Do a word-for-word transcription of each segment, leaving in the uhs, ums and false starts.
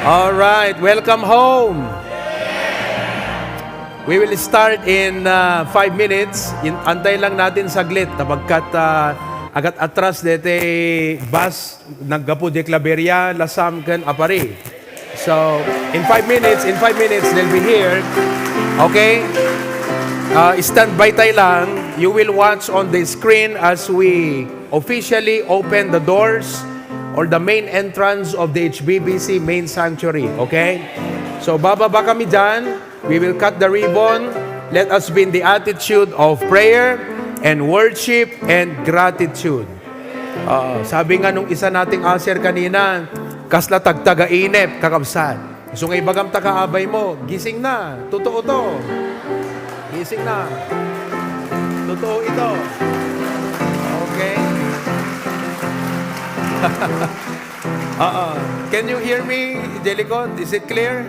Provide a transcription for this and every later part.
All right, welcome home. We will start in uh, five minutes. In, antay lang natin saglit. Tapagkat uh, agat atras dete bus, naggapu de Claveria, Lasam, ken Aparri. So, in five minutes, in five minutes, they'll be here. Okay? Uh, stand by tayo lang. You will watch on the screen as we officially open the doors or the main entrance of the H B B C main sanctuary. Okay? So, bababa kami dyan. We will cut the ribbon. Let us be in the attitude of prayer and worship and gratitude. Ah, sabi nga nung isa nating usher kanina, kasla tagtagainep, kakabsat. So nga ibagam ta kaabay mo, gising na. Totoo to. Gising na. Totoo ito. Okay? Oo. Can you hear me, Jellicot? Is it clear?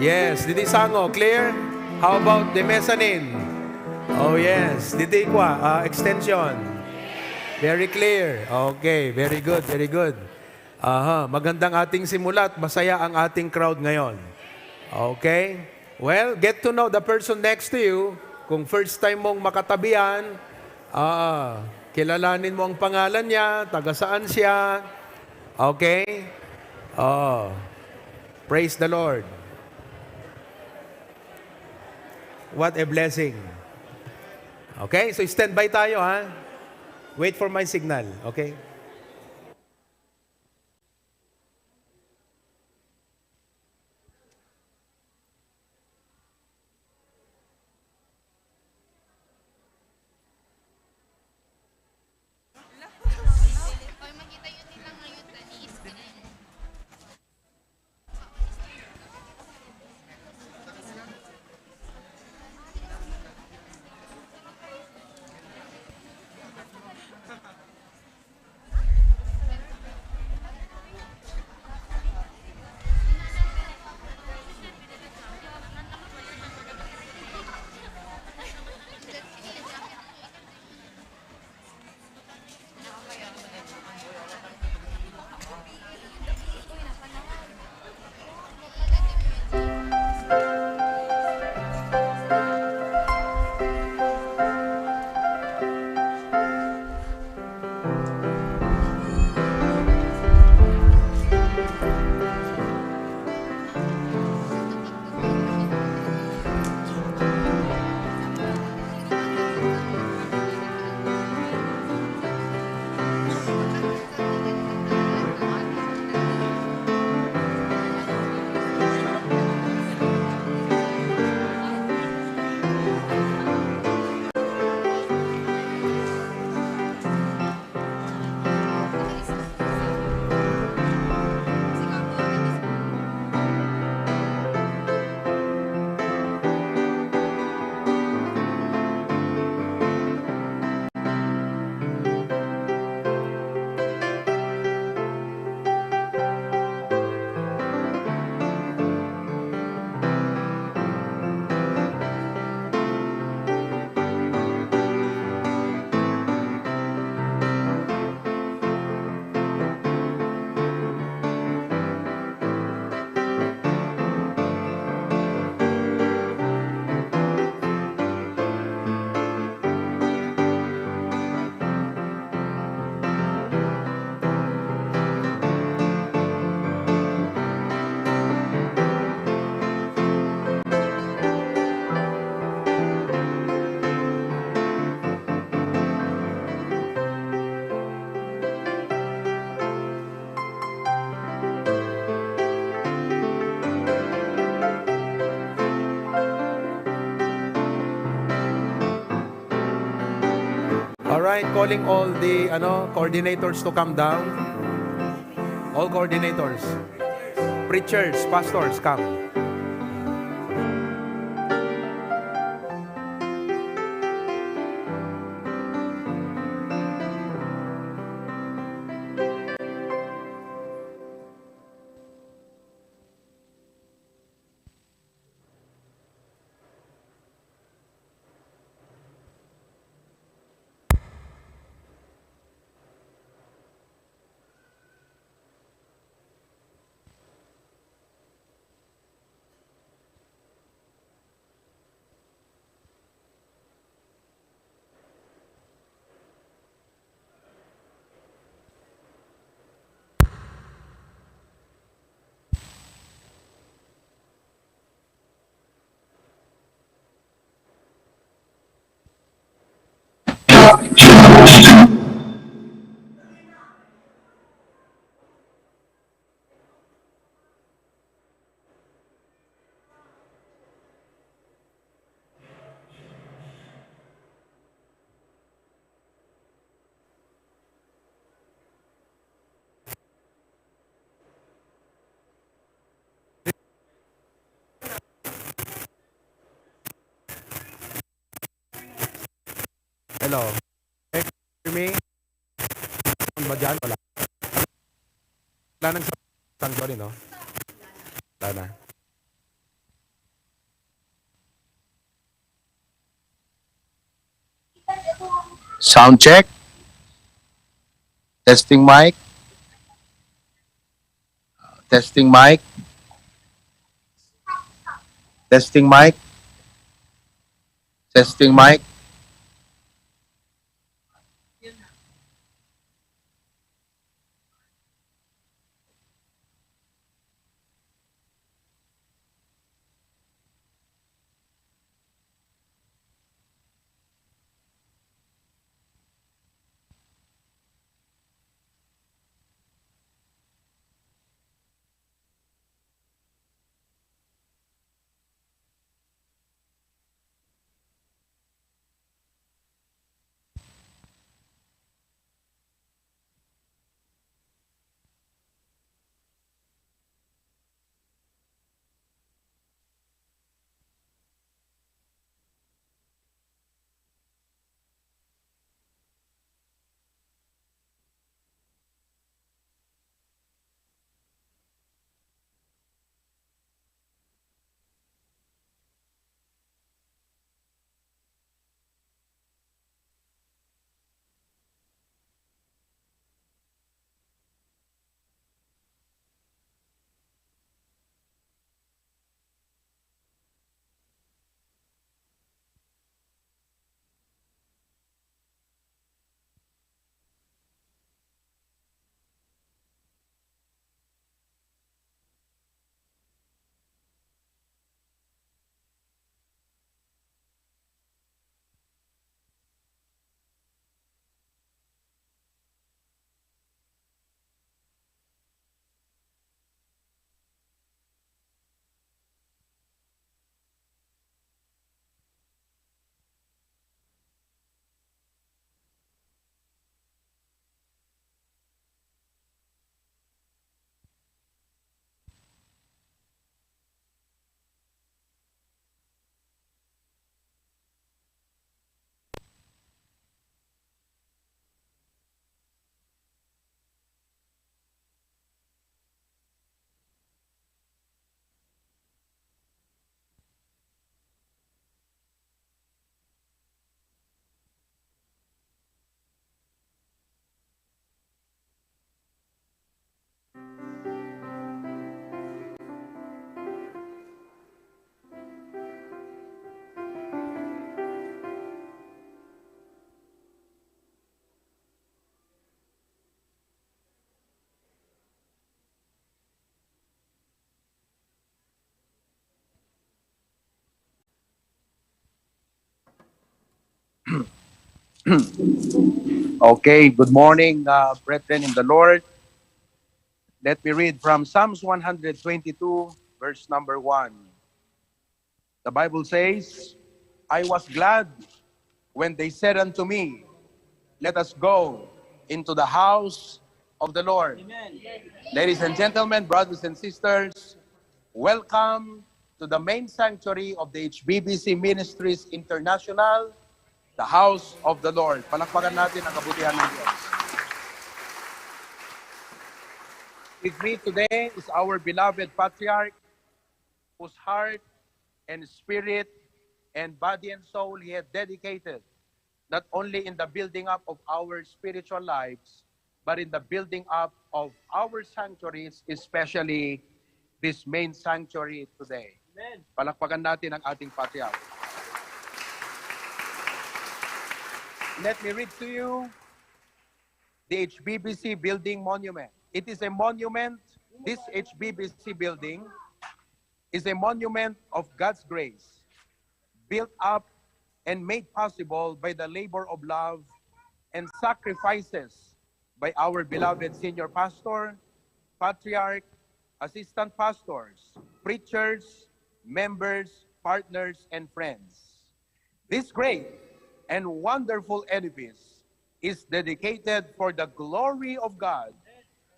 Yes. Didi sango, clear? How about the mezzanine? Oh, yes. Didi kwa, ah, extension. Very clear. Okay, very good, very good. Aha, magandang ating simulat. Masaya ang ating crowd ngayon. Okay? Well, get to know the person next to you. Kung first time mong makatabian, ah, kilalanin mo ang pangalan niya, taga saan siya. Okay? Oh, praise the Lord. What a blessing. Okay, so stand by tayo, ha. Wait for my signal, okay? All right, calling all the, ano, coordinators to come down. All coordinators, preachers, pastors, come. Hello. Can you hear me? Sound ba dyan? Wala. Wala nang sound. Sorry, no? Wala na. Sound check. Testing mic. Testing mic. Testing mic. Testing mic. Okay, good morning, uh, brethren in the Lord. Let me read from Psalms one hundred twenty-two, verse number one. The Bible says, "I was glad when they said unto me, 'Let us go into the house of the Lord.'" Amen. Ladies and gentlemen, brothers and sisters, welcome to the main sanctuary of the H B B C Ministries International, the house of the Lord. Palakpakan natin ang kabutihan ng Diyos. With me today is our beloved patriarch, whose heart and spirit and body and soul he had dedicated not only in the building up of our spiritual lives, but in the building up of our sanctuaries, especially this main sanctuary today. Amen. Palakpakan natin ang ating patriarch. Let me read to you the H B B C building monument. It is a monument, this H B B C building is a monument of God's grace, built up and made possible by the labor of love and sacrifices by our beloved senior pastor, patriarch, assistant pastors, preachers, members, partners, and friends. This great and wonderful edifice is dedicated for the glory of God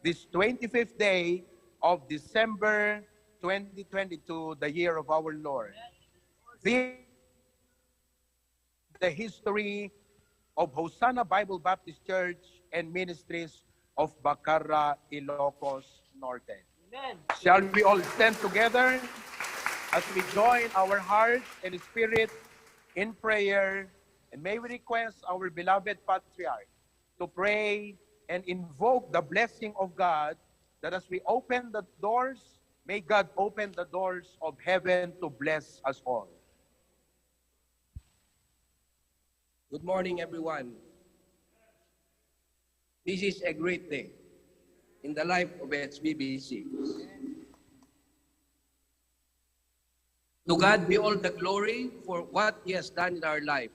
this twenty-fifth day of December twenty twenty-two, the year of our Lord. This the history of Hosanna Bible Baptist Church and Ministries of Bacarra, Ilocos Norte. Amen. Shall we all stand together as we join our hearts and spirit in prayer? And may we request our beloved patriarch to pray and invoke the blessing of God, that as we open the doors, may God open the doors of heaven to bless us all. Good morning, everyone. This is a great day in the life of H B B C. To God be all the glory for what He has done in our life.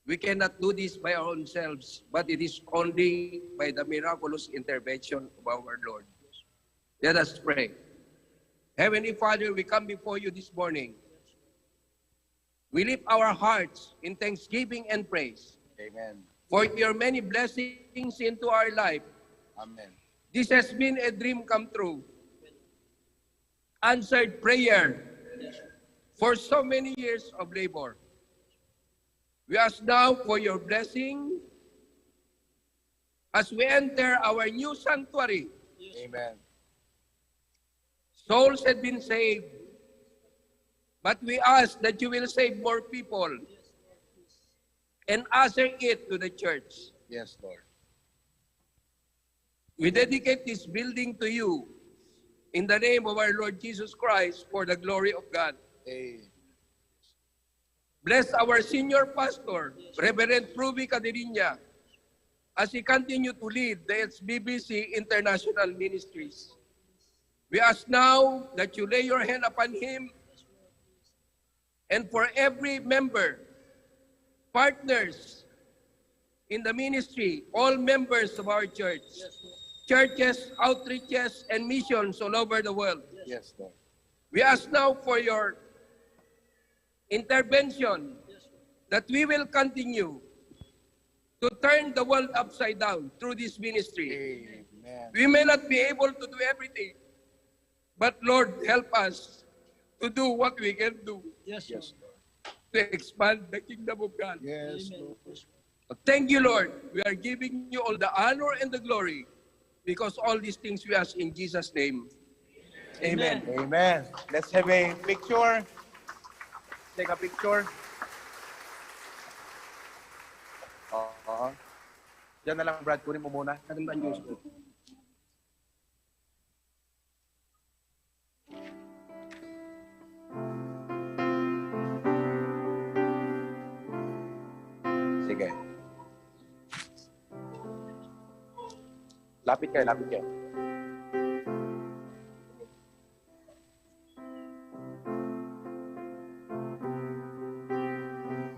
We cannot do this by our own selves, but it is only by the miraculous intervention of our Lord. Let us pray. Heavenly Father, we come before you this morning. We lift our hearts in thanksgiving and praise. Amen. For your many blessings into our life. Amen. This has been a dream come true. Answered prayer for so many years of labor. We ask now for your blessing as we enter our new sanctuary. Amen. Souls have been saved, but we ask that you will save more people and usher it to the church. Yes, Lord. We dedicate this building to you in the name of our Lord Jesus Christ for the glory of God. Amen. Bless our senior pastor, Reverend Ruby Caderiña, as he continue to lead the H B B C International Ministries. We ask now that you lay your hand upon him and for every member, partners in the ministry, all members of our church, churches, outreaches, and missions all over the world. Yes, Lord. We ask now for your intervention that we will continue to turn the world upside down through this ministry. Amen. We may not be able to do everything, but Lord, help us to do what we can do. Yes, Lord. To expand the kingdom of God. Yes, Lord. Thank you, Lord. We are giving you all the honor and the glory because all these things we ask in Jesus' name. Amen. Amen. Let's have a picture. Take a picture. Oo. Diyan na lang, Brad. Kunin mo muna. Katamtan niyo. Sige. Lapit kayo, lapit kayo.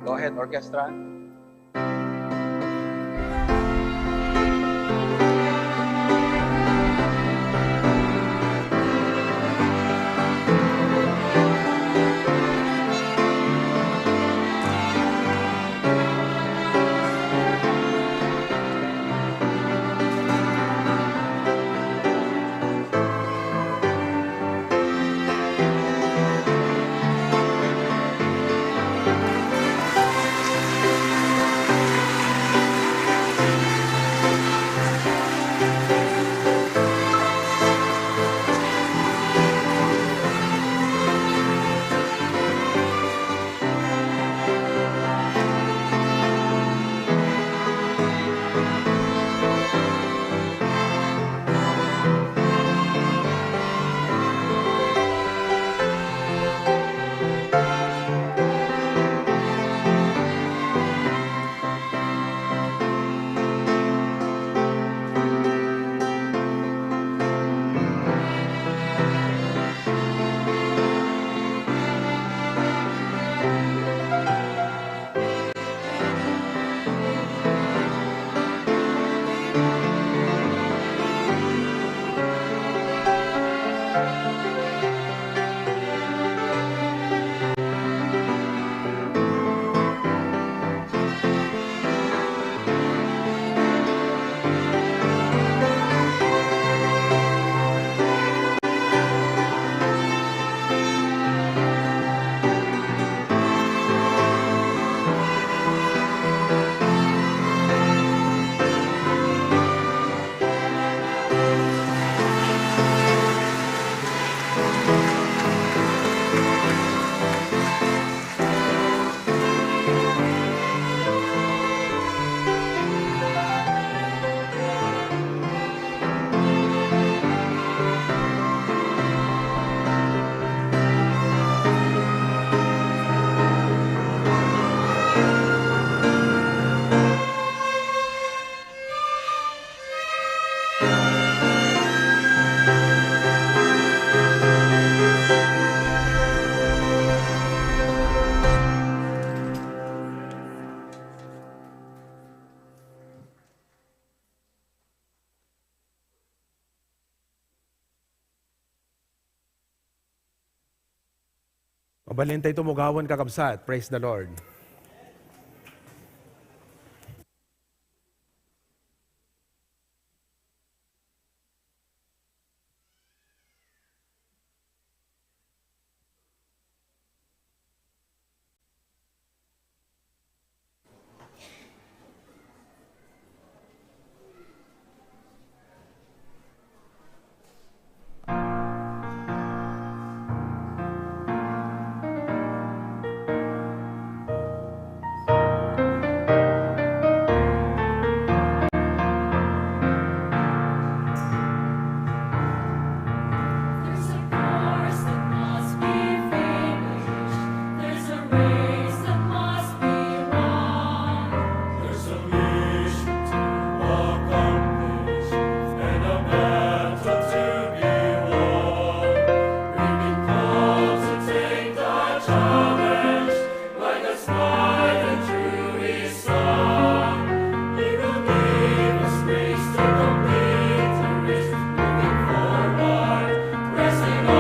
Go ahead, orchestra. Mabalin tayo tumugawan, kakabsat. Praise the Lord. There's a course that must be finished. There's a race that must be run. There's a mission to accomplish and a battle to be won. We've been called to take the challenge. Like a sky that drew his son, he will give us grace to complete the race, moving forward, pressing on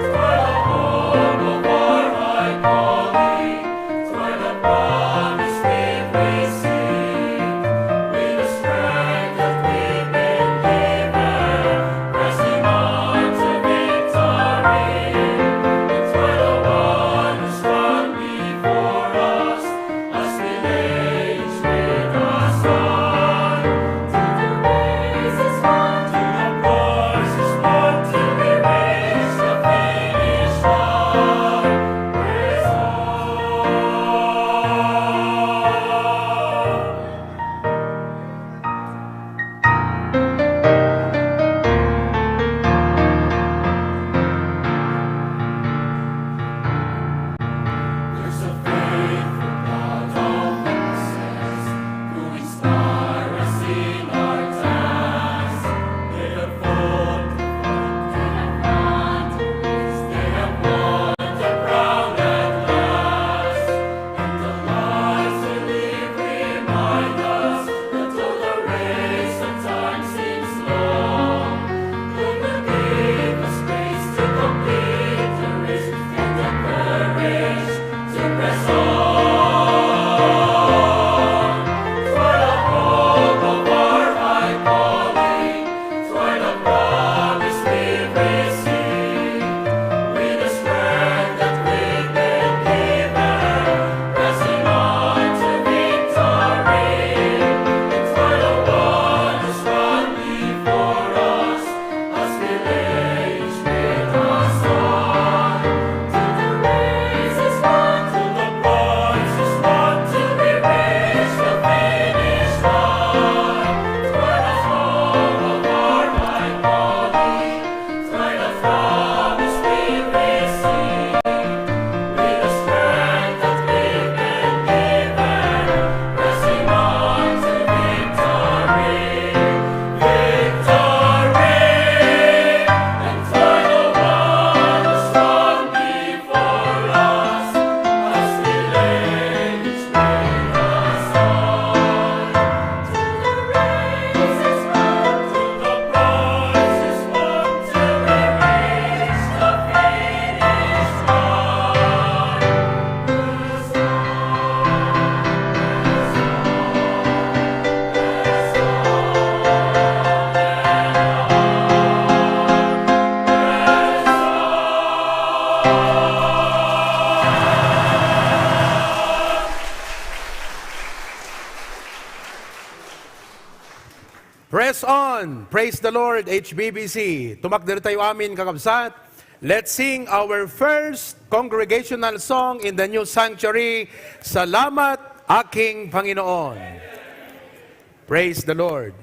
toward the hope of our high calling. Toward the promise we've received, with the strength that we've been given, pressing on to victory, and toward the one who's gone before us, as we lay each breath aside. Till the race is won, till the prize is won, till we reach the finish line. There's a faithful God of witnesses who inspire us in our task. They have fought the fight, they have won the race, they have won the crown at last. And the lives they live remind us that though the race at times seems long, God will give us grace to complete the race and the courage to press on toward the hope of our high calling, toward the promise we've received. With the strength that we've been given, pressing on to victory, and toward the one who's gone before us, as we lay each breath aside. Till the race is won, till the prize is won, till we reach the finish line. Toward the hope of our high calling, toward the promise we've received, with the strength that we've been given, pressing on to victory, victory, and toward the one who's gone before us, as we lay each breath aside. Press on! Praise the Lord, H B B C. Tumakder tayo amin, kakabsat. Let's sing our first congregational song in the new sanctuary, Salamat, Aking Panginoon. Praise the Lord.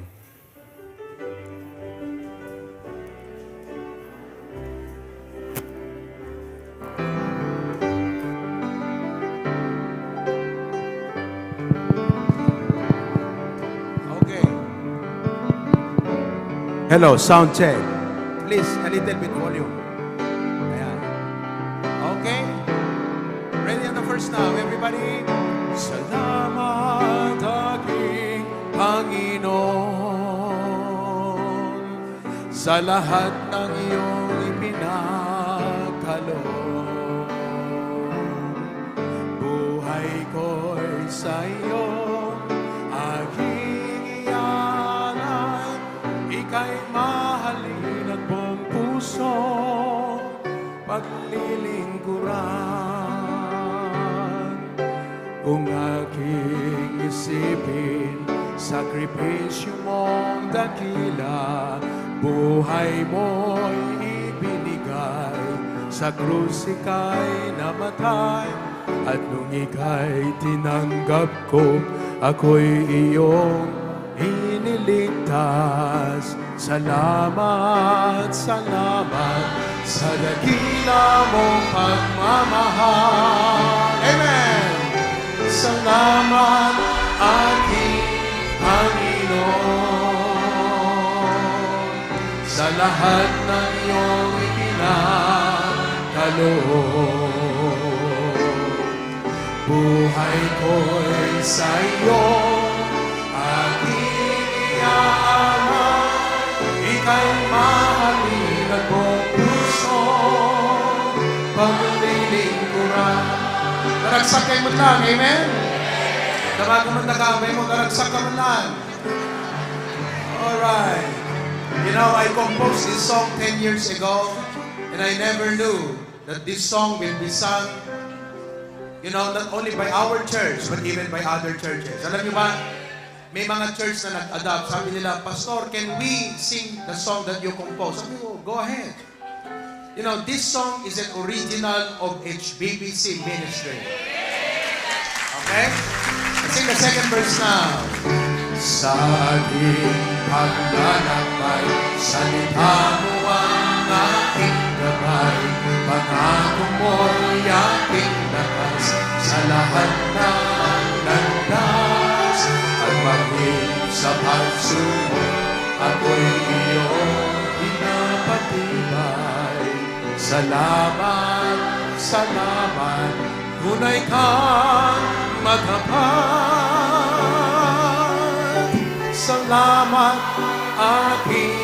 Okay. Hello, sound check. Please, a little bit volume. Ayan. Okay. Ready on the first now, everybody. Salamat, aking Panginoon, sa lahat ng iyong ipina- Buhay ko'y sa'yo, aking ialay. Ika'y mahalin at buong puso paglilingkuran. Kung aking isipin, sakripisyo mong dakila, buhay mo'y ibinigay, sa krus ika'y namatay, at nung ika'y tinanggap ko, ako'y iyong iniligtas. Salamat, salamat sa dakila mong pagmamahal. Amen. Salamat, aking Panginoon, sa lahat ng iyong ipinagkaloob. Buhay ko'y sa'yo, aking iaalay. Ika'y mahalin at buong puso paglilingkuran. Naragsak kayo man lang, amen? Tawagan mo, taga-amay mo, naragsak ka man lang. Alright. You know, I composed this song ten years ago, and I never knew that this song will be sung, you know, not only by our church, but even by other churches. Alam niyo ba, may mga church na nag-adapt. Sabi nila, "Pastor, can we sing the song that you composed?" Sabi ko, "Go ahead." You know, this song is an original of H B B C ministry. Okay? Let's sing the second verse now. Sa aking paglalakbay, salita mo ang aking gabay. Pangako mo'y aking lakas sa lahat ng landas. At maging sa pagsunod, ako'y iyong pinapatibay. Salamat, salamat, tunay kang matapat. Salamat, aking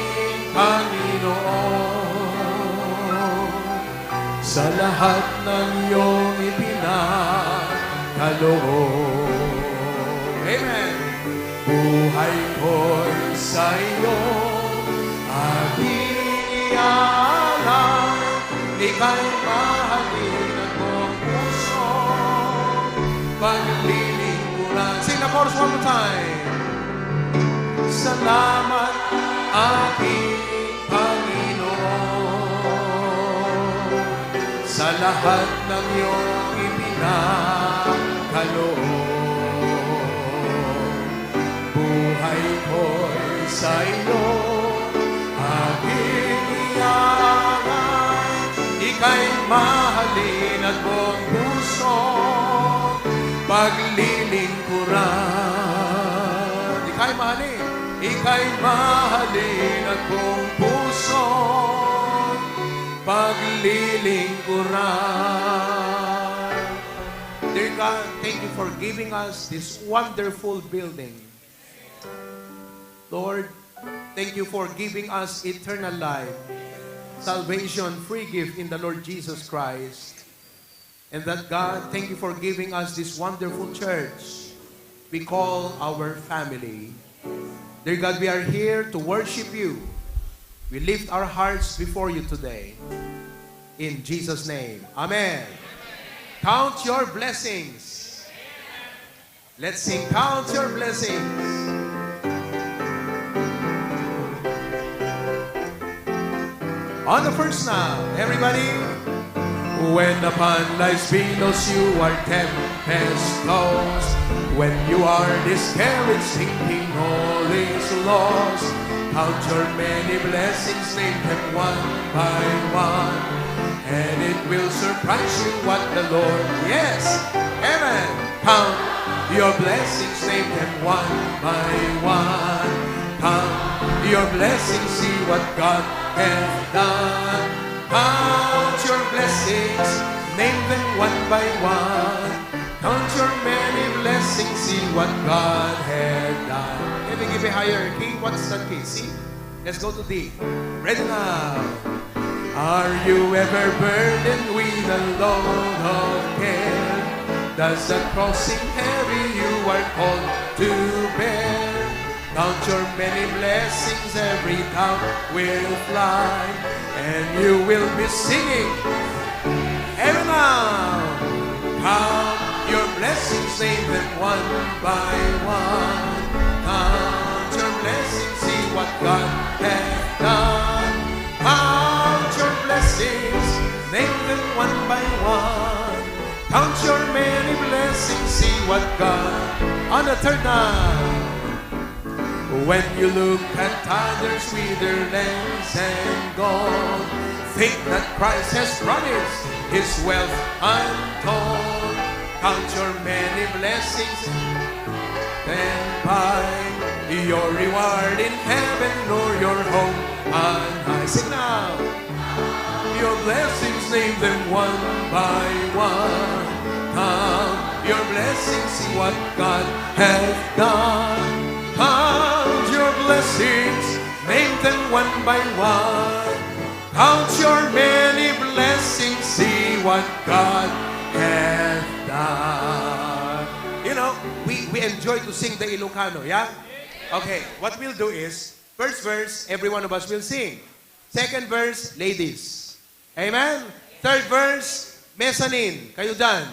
Panginoon, sa lahat ng iyong ipinagkaloob. Amen. Buhay ko'y sa iyo aking ialay. Ika'y mahalin at buong puso paglilingkuran. Sing the chorus one more time. Salamat, aking Panginoon, sa lahat ng iyong ipinagkaloob. Buhay ko'y sa iyo aking ialay. Ika'y mahalin at buong puso paglilingkuran. Ika'y mahalin. Ika'y mahalin at buong puso paglilingkuran. Dear God, thank you for giving us this wonderful building. Lord, thank you for giving us eternal life, salvation, free gift in the Lord Jesus Christ. And that, God, thank you for giving us this wonderful church we call our family. Dear God, we are here to worship you. We lift our hearts before you today. In Jesus' name, amen. Count your blessings. Let's sing, "Count Your Blessings." On the first now, everybody. When upon life's billows you are tempest tossed, when you are discouraged, thinking all is lost, count your many blessings, name them one by one, and it will surprise you what the Lord, yes, amen. Count your blessings, name them one by one. Count your blessings, see what God has done. Count your blessings, name them one by one. Count your many blessings, see what God has done. Can we give a higher key? What's that key? C? Let's go to D. Ready now. Are you ever burdened with a load of care? Does the cross seem heavy you are called to bear? Count your many blessings, every doubt will fly, and you will be singing. Every now, count your blessings, name them one by one. Count your blessings, see what God has done. Count your blessings, name them one by one. Count your many blessings, see what God. On the third now. When you look at others with their lands and gold, think that Christ has promised his wealth untold. Count your many blessings, then buy your reward in heaven or your home on high. Sing now. Your blessings, name them one by one. Count your blessings, see what God has done. Count your blessings, name them one by one. Count your many blessings, see what God has done. You know, we, we enjoy to sing the Ilocano, yeah? Okay, what we'll do is, first verse, every one of us will sing. Second verse, ladies. Amen? Third verse, mezzanine. Kayo dyan.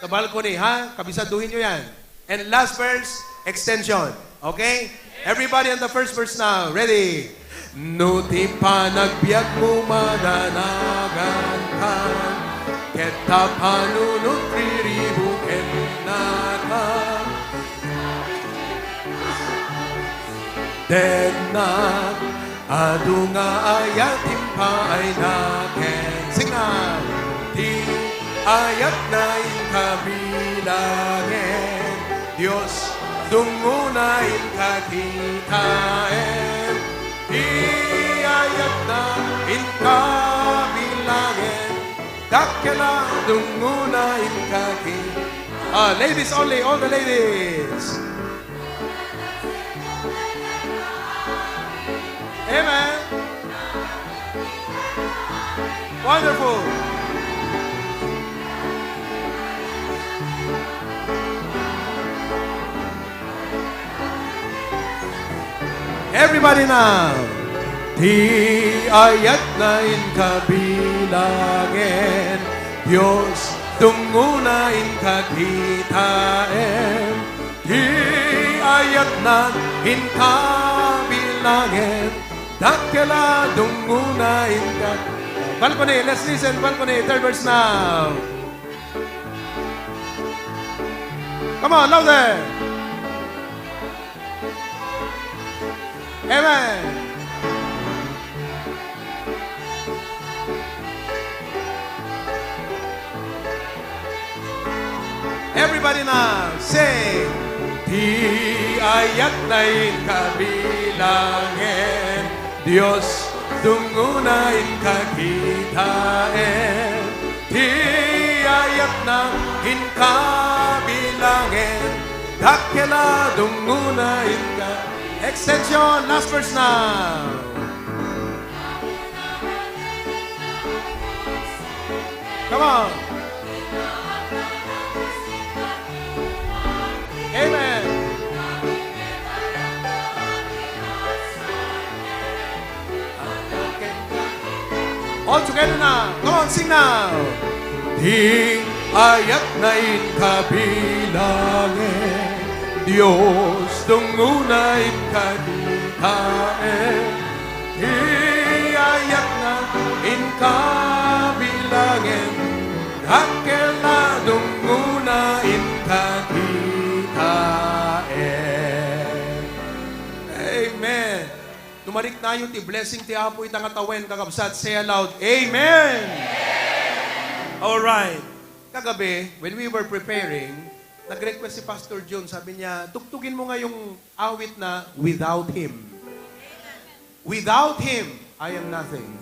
Sa balcony, ha? Kabisaduhin nyo yan. And last verse, extension. Okay? Everybody on the first verse now. Ready? No ti panagbiagmo madanagan ka, ket ta panunot riribuken naka. Dennak, adu nga ayat impaayna ken. Sing na. Ti ayatna inka bilangen, Dios, dungngona inka kitaen. Ti ayatna inka bilangen, dakkel a dungngona inka ki-, ah, ladies only, all the ladies. Amen. Wonderful. Everybody now. Ti ayatna inka bilangen, Dios, dungngona inka kitaen. Ti ayatna inka bilangen, dakkel a dungngona inka. Balcony, let's listen, balcony, third verse now. Come on, louder. Amen. Everybody now, sing. Ti ayatna inka bilangen, Dios, dungngona inka kitaen. Ti ayatna inka bilangen, dakkel a dungngona inka. Extension, last verse now. Come on. Amen. All together now. Come on, sing now. Ti ayatna inka bilangen, Dios, dungngona inka kitaen. Ti ayatna inka bilangen, dakkel a dungngona inka kitaen. Amen. Tumariknayo ti blessing ti Apo ita nga tawen, kakabsat. Say aloud, "Amen!" All right. Kagabi, when we were preparing, nag-request si Pastor John, sabi niya, "Tugtugin mo nga yung awit na Without Him." Without Him, I am nothing.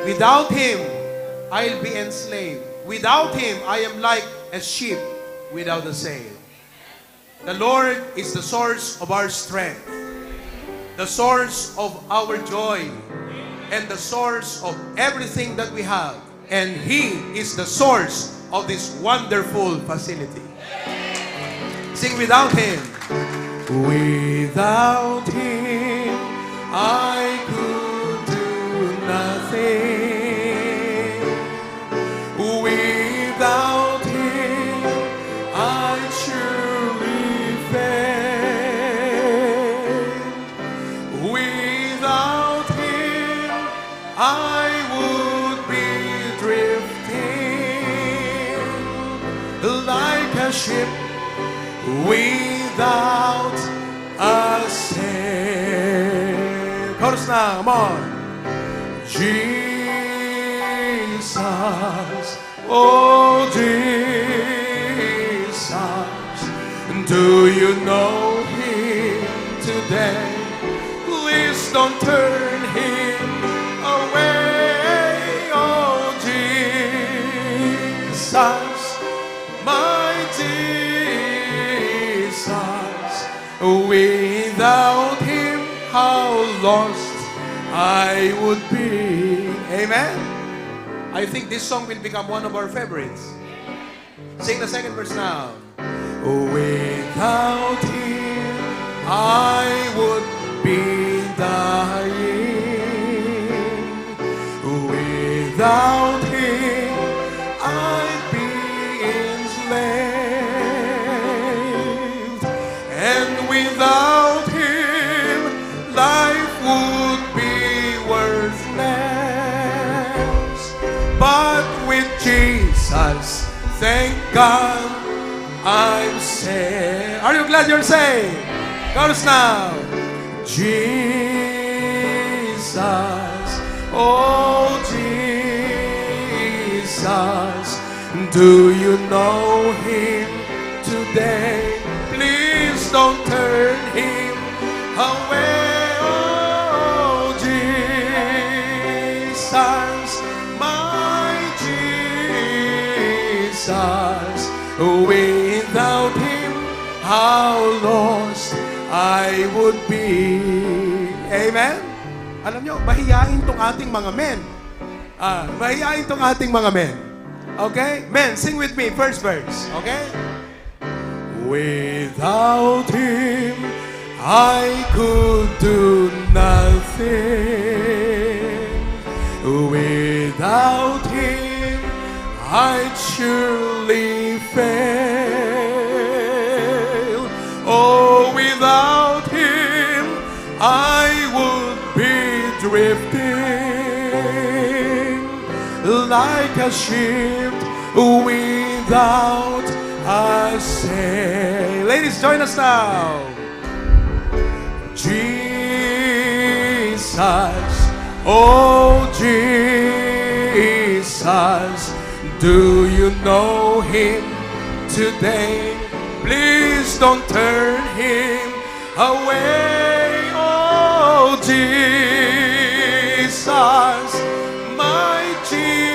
Without Him, I'll be enslaved. Without Him, I am like a ship without a sail. The Lord is the source of our strength, the source of our joy, and the source of everything that we have. And He is the source of this wonderful facility. Sing without Him. Without Him, I could do nothing. Without Him, I surely fail. Without Him, I would be drifting like a ship without a sail. Chorus na, come on. Jesus, oh Jesus, do you know Him today? Please don't turn Him away, oh Jesus, my Jesus. Without Him, how lost I would be. Amen. I think this song will become one of our favorites. Sing the second verse now. Without Him, I would be dying. Without Him, I'd be enslaved. And without Him, life would be worthless. But with Jesus, thank God I'm saved. Are you glad you're saved? Chorus now. Jesus, oh Jesus, do you know Him today? Please don't turn Him away, oh Jesus, my Jesus. Without Him, how lost I would be. Amen? Alam nyo, mahiyain tong ating mga men. Ah, mahiyain tong ating mga men. Okay? Men, sing with me, first verse. Okay? Without Him, I could do nothing. Without Him, I'd surely fail. Oh, without Him, I would be drifting like a ship without a sail. Ladies, join us now. Jesus, oh Jesus, do you know Him today? Please don't turn Him away, oh Jesus, my Jesus.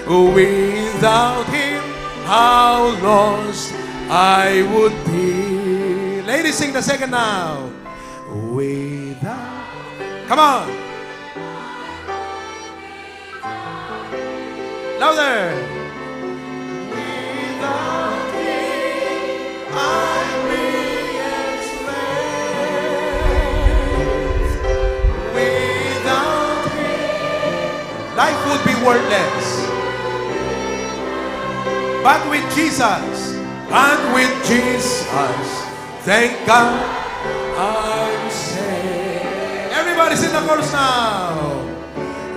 Without Him, how lost I would be. Ladies, sing the second now. Without. Come on. Louder. Without Him, I'd be enslaved. Without Him, life would be worthless. But with Jesus, and with Jesus, thank God I'm saved. Everybody sing the chorus now.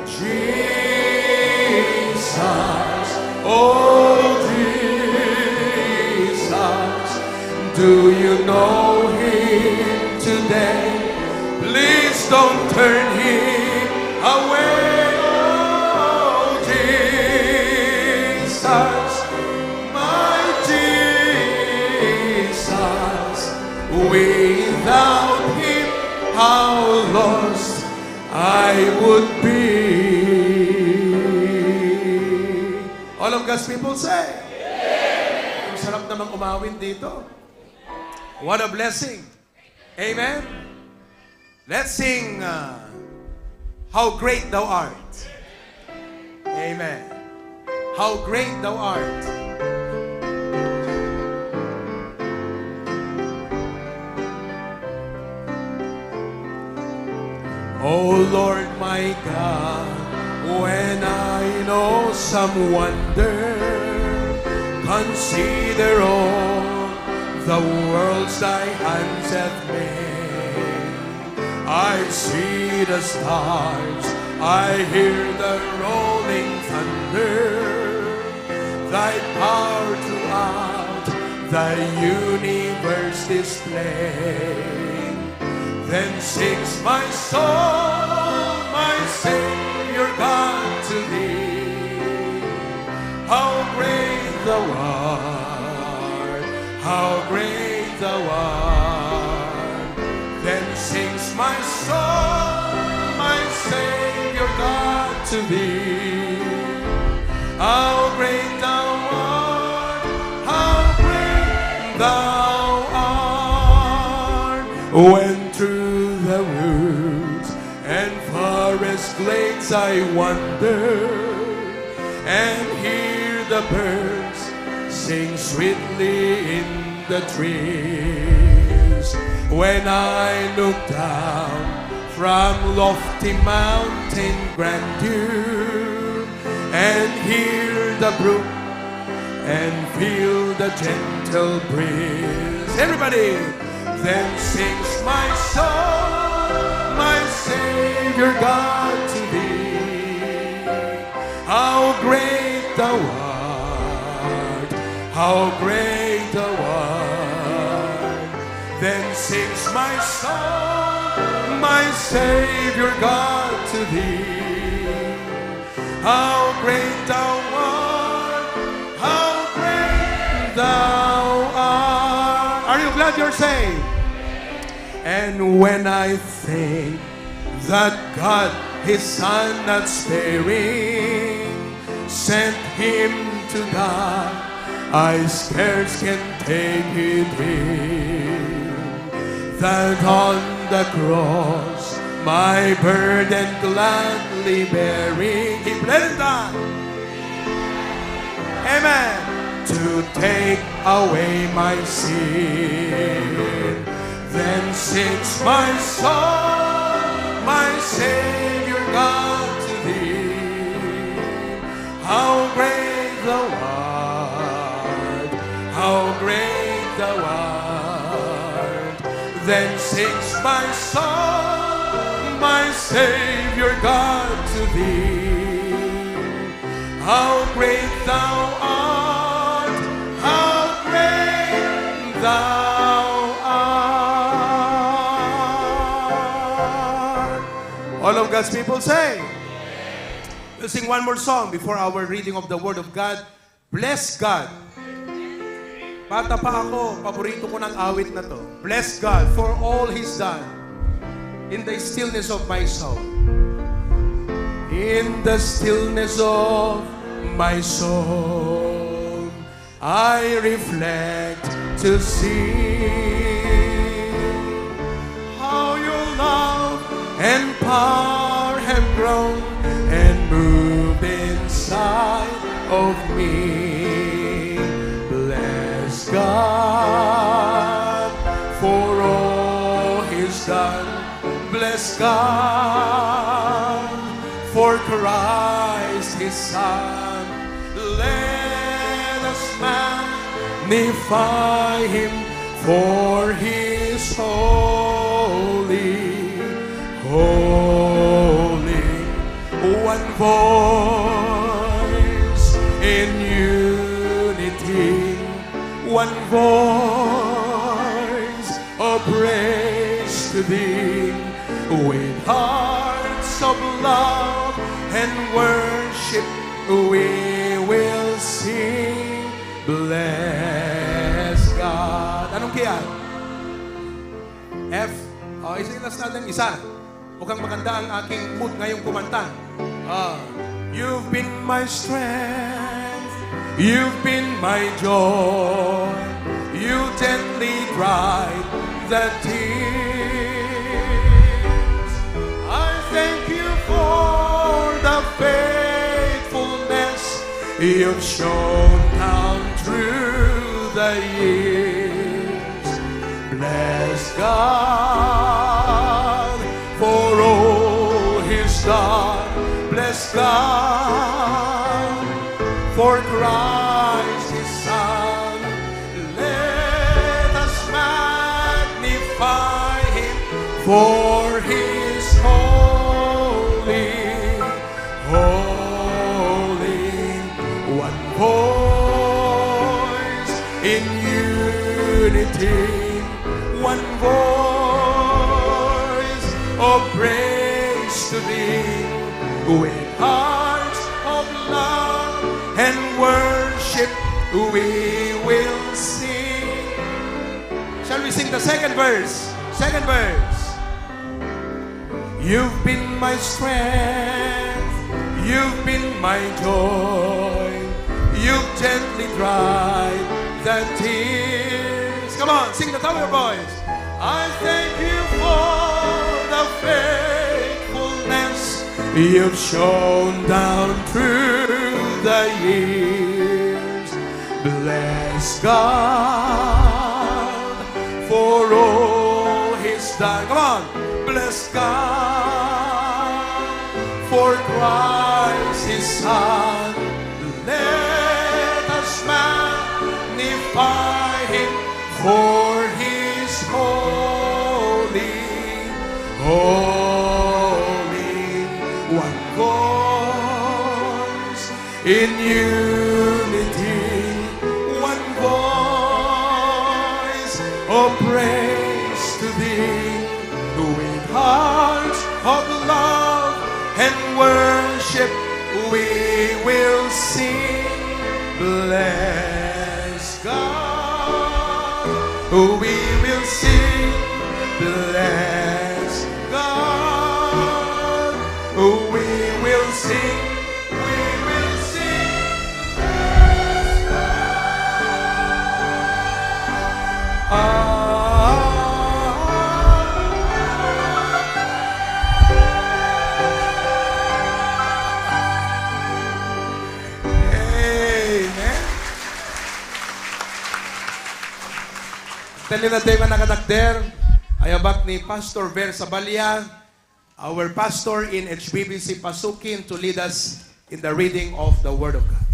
Jesus, oh Jesus, do you know Him today? Please don't turn Him away, oh Jesus. My Jesus, without Him, how lost I would be. All of God's people say, "Ang sarap namang umawit dito." What a blessing. Amen? Let's sing, uh, How Great Thou Art. Amen. How great Thou art. O Lord my God, when I know some wonder, consider all the worlds thy hands have made. I see the stars, I hear the rolling thunder, thy power throughout the universe displayed. Then sings my soul, my Savior God, to thee. How great thou art, how great thou art. Then sings my soul, my Savior God, to thee. How great thou art, how great thou art. When through the woods and forest glades I wander, and hear the birds sing sweetly in the trees. When I look down from lofty mountain grandeur, and hear the brook and feel the gentle breeze. Everybody! Then sings my soul, my Savior God, to thee. How great thou art, how great thou art. Then sings my soul, my Savior God, to thee. How great thou art, how great thou art. Are you glad you're saved? And when I think that God, his Son not sparing, sent him to die, I scarce can take it in. That on the cross, my burden gladly bearing, he bled and died. Amen. To take away my sin. Then sings my soul, my Savior God, to thee. How great thou art, how great thou art. Then sings my soul, my Savior God, to thee. How great thou art, how great thou art. All of God's people say, we'll sing one more song before our reading of the Word of God. Bless God. Bata pa ako, paborito ko ng awit na to. Bless God for all He's done in the stillness of my soul. In the stillness of my soul, I reflect to see how your love and power have grown and moved inside of me. Bless God for all He's done. Bless God for Christ His Son. Let us magnify Him, for He is holy, holy. One voice in unity, one voice of praise to Thee. With hearts of love and worship, we will sing, "Bless God." Anong key yan? F. O, isa, last natin, isa. Mukhang maganda ang aking mood ngayong kumanta. Ah, you've been my strength, you've been my joy, you gently dried the tears. You've shown down through the years. Bless God for all He's done. Bless God for Christ His Son. Let us magnify Him, for He is holy. Holy, one voice in unity, one voice of praise to Thee, with hearts of love and worship we will sing. Shall we sing the second verse? Second verse. You've been my strength, you've been my joy, you've gently dried the tears. Come on, sing the tower voice. I thank you for the faithfulness you've shown down through the years. Bless God for all He's done. Come on. Bless God for Christ His Son. Let us magnify Him, for He is holy. Holy, one voice in unity, one voice of praise to Thee, with hearts of love and worship we will sing. Bless God, we will sing. Bless God, we will sing. We will sing. Ah. Amen. Tell you na tayo nga nakatakder. Ay abak ni Pastor Ver Sabalian. Our pastor in H B B C Pasukin to lead us in the reading of the Word of God.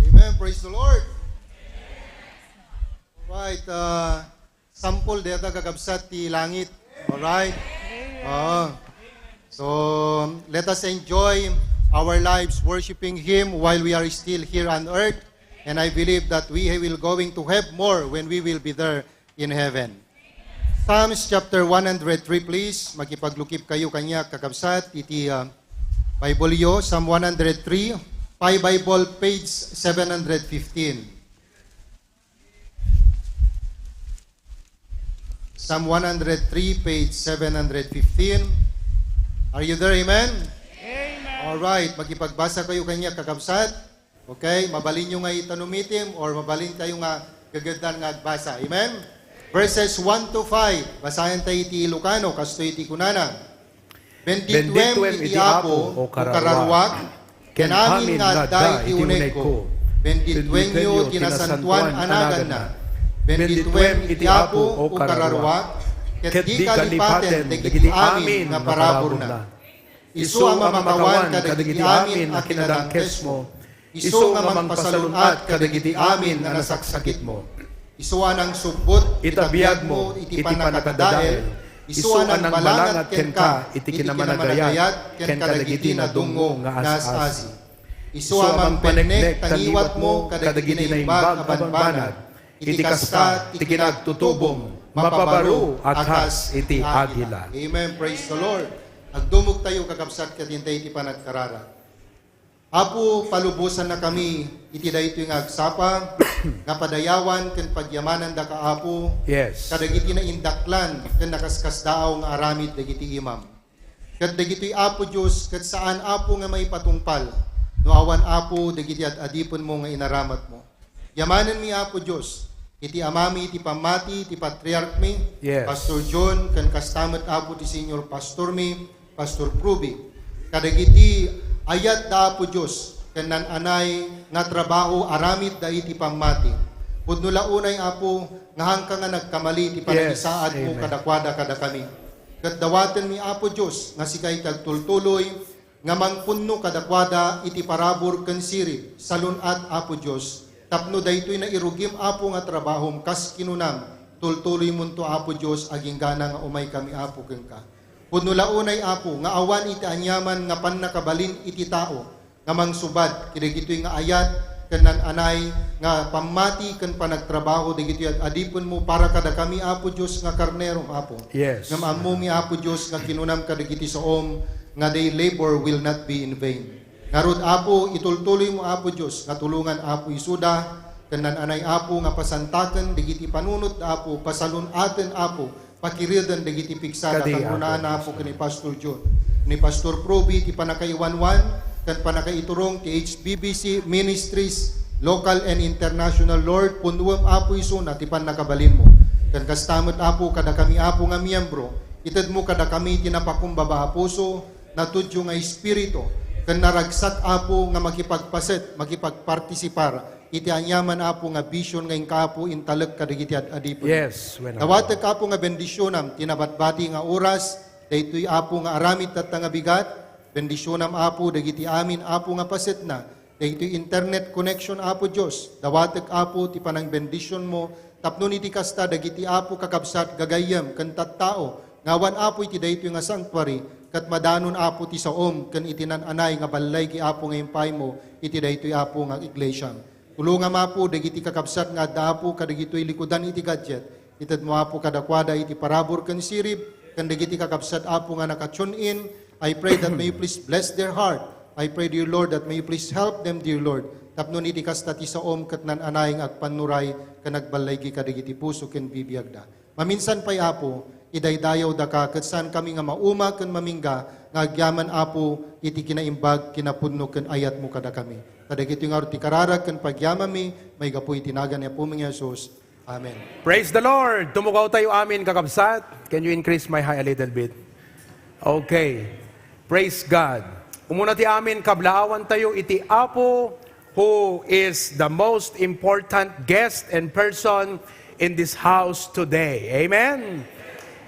Amen. Praise the Lord. All right. Uh, Sampol dayta, kakabsat, ti langit. Alright? Oo. So, let us enjoy our lives worshiping Him while we are still here on earth. And I believe that we will going to have more when we will be there in heaven. Psalms chapter one hundred three, please. Makipaglukib kayo kaniak, kakabsat, iti, uh, Bible yo, Psalm one hundred three, Pi Bible, page seven hundred fifteen. Psalm one hundred three, page seven hundred fifteen. Are you there? Amen? Amen. All right. Makipagbasa kayo kaniak, kakabsat. Okay? Mabalinyo nga itanom item or mabalin kayo nga gageddan nga agbasa. Amen? Verses one to five. Basaen tayo iti Ilocano. Kastoy iti kunana. Bendituem iti Apo, O kararuak, ken amin nga adda iti unegko. Bendituenyo ti nasantoan a naganna. Bendituem iti Apo, O kararuak, ket dika lipaten dagiti amin nga paraburna. Isu a mamakawan kadagiti amin a kinadangkesmo, isu nga mangpasalun-at kadagiti amin a nasaksakitmo. Isu a nangsubbot ita biagmo iti pannakadadael, isu a nangbalangat kenka iti kinamanagayat ken kadagiti nadungngo nga as-asi. Isu a mangpenneg ta ngiwatmo kadagiti naimbag a banbanag, iti kasta ti kinagtutubom, mapabaro a kas iti agila. Amen. Praise the Lord. Agdumogtayo, kakabsat, ket intay iti panagkararag. Apo, palubosannakami iti daytoy nga agsapa nga padayawan ken pagyamanandaka, Apo, yes, kadagiti naindaklan ken nakaskasdaaw nga aramid dagiti imam. Ket dagitoy, Apo Dios, ket saan, Apo, nga maipatungpal no awan, Apo, dagiti ad-adipenmo nga inaramatmo. Yamanenmi, Apo Dios, iti amami iti pammati ti patriarkmi, Yes. Pastor John, ken kasta met, Apo, ti senior pastormi, Pastor Pruby. Kadagiti ayat da Apo Dios, ken nan-anay nga trabaho aramid da iti pammati. Pudno la unay, Apo, nga haanka nga nagkamali ti Yes. panagisaadmo Amen. kadakuada kadakami. Ket dawatenmi, Apo Dios, nga sika iti agtultuloy nga mangpunno kadakuada iti parabur ken sirib, salun-at, Apo Dios, tapno daytoy nairugim, Apo, nga trabahom kas kinunam, tultuloymonto, Apo Dios, aginggana nga umaykami, Apo, kenka. Pudno la unay, Apo, nga awan iti aniaman nga pannakabalin iti tao nga mangsubad kadagitoy nga ayat ken nan-anay nga pammati ken panagtrabaho dagitoy ad-adipenmo para kadakami, Apo Dios, nga karnerom, Apo. Yes. Ngem ammomi, Apo Dios, nga kinunam kadagiti saom nga their labor will not be in vain. Ngarud, Apo, itultuloymo, Apo Dios, nga tulongan, Apo, isuda ken nan-anay, Apo, nga pasantaken dagiti panunot, Apo, pasalun-aten, Apo, pakiriden dagiti pigsada Kadi, kangrunaan, Apo, Apo, ken ni Pastor John, ni Pastor Proby, ti pannakaiwanwan ken pannakaiturong ti H B B C Ministries, local and international. Lord, punnuem, Apo, isuna ti pannakabalinmo. Ken kasta met, Apo, kadakami, Apo, nga miyembro, itedmo kadakami ti napakumbaba a puso, natudyo nga espiritu, ken naragsak, Apo, nga makipagpaset, makipagpartisipar iti aniaman, Apo, nga vision nga inka, Apo, intalek kadagiti ad-adipen. Yes, wenno. Dawatek, Apo, nga bendisionam ti nabatbati nga oras, daytoy, Apo, nga aramid tatta nga bigat. Bendisionam, Apo, dagiti amin, Apo, nga pasetna, daytoy internet connection, Apo Dios. Dawatek, Apo, ti panangbendisionmo tapno iti kasta dagiti, Apo, kakabsat, gagayyem ken tattao nga awan, Apo, iti daytoy nga sanctuary, ket madanon, Apo, ti saom ken iti nan-anay nga ballaygi, Apo, nga impaymo iti daytoy, Apo, nga iglesia. Tulongam, Apo, dagiti kakabsat nga adda, Apo, kadagitoy likudan iti gadget. Itedmo, Apo, kadakuada iti parabur ken sirib, ken dagiti kakabsat, Apo, nga naka-tune in. I pray that may you please bless their heart. I pray, dear Lord, that may you please help them, dear Lord, tapno iti kasta ti saom ket nan-anay nga agpannuray ken agballaygi kadagiti puso ken bibiagda. Maminsan pay, Apo, idaydayawdaka ket saankami nga mauma ken mamingga nga agyaman, Apo, iti kinaimbag, kinapudno ken ayatmo kadakami. Kadagitoy ngarud ti kararag ken pagyamami, maigapu iti nagan ni Apomi nga Jesus. Amen. Praise the Lord! Tumugaw tayo amin, kakabsat. Can you increase my high a little bit? Okay. Praise God. Umuna ti amin, kablaawantayo iti Apo, who is the most important guest and person in this house today. Amen?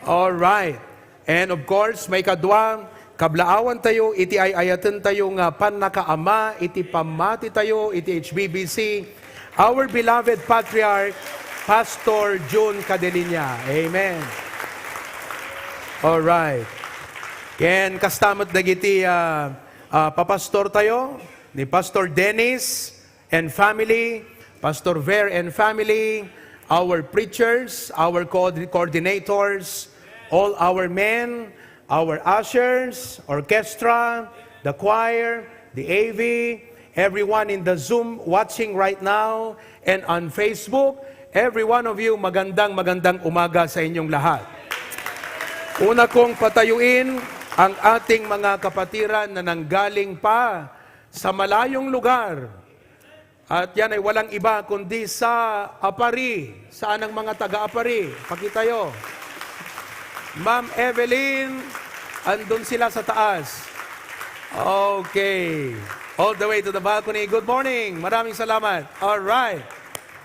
All right. And of course, maikadua, kablaawantayo iti ay-ayatentayo nga pannakaama iti pammatitayo iti H B B C, our beloved Patriarch, Pastor Jun Cadelinia. Amen. All right. Ken kasta met dagiti, ah, ah, papastortayo, ni Pastor Dennis and family, Pastor Ver and family, our preachers, our co-, coordinators, all our men, our ushers, orchestra, the choir, the A V, everyone in the Zoom watching right now, and on Facebook, every one of you, magandang, magandang umaga sa inyong lahat. Una kong patayuin ang ating mga kapatiran na nanggaling pa sa malayong lugar. At yan ay walang iba kundi sa Aparri. Saan ang mga taga-Aparri? Pakitayo. Ma'am Evelyn, andun sila sa taas. Okay. All the way to the balcony. Good morning. Maraming salamat. All right.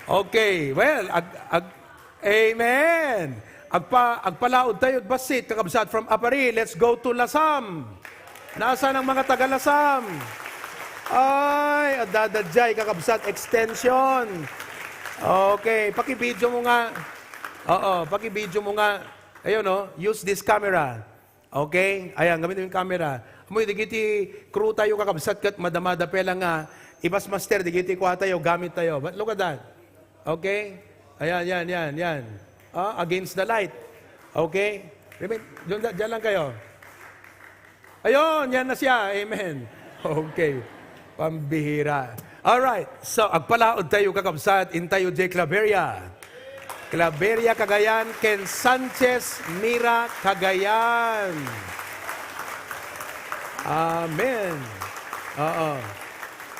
Okay. Well, ag-, ag-, Amen. Agpa-, agpalaod tayo, bassit, kakabsat, from Aparri. Let's go to Lasam. Nasaan ang mga taga Lasam? Ay, adada jay, kakabsat, extension. Okay, paki-video mo nga. Oo, paki-video mo nga. Ayun, oh, use this camera. Okay? Ayan, gamitem yung camera. Amoy, dagiti crew tayo, kakabsat, ket madamada pay la nga ibasmaster dagiti kua tayo, gamit tayo. But look at that. Okay? Ayan, yan, yan, yan. Ah, against the light. Okay? Remain, dyan, dyan lang kayo. Ayun, yan na siya. Amen. Okay. Pambihira. All right. So, agpalaod tayo, kakabsat, intayo jay Claveria. Claveria, Cagayan, ken Sanchez Mira, Cagayan. Amen. Oo.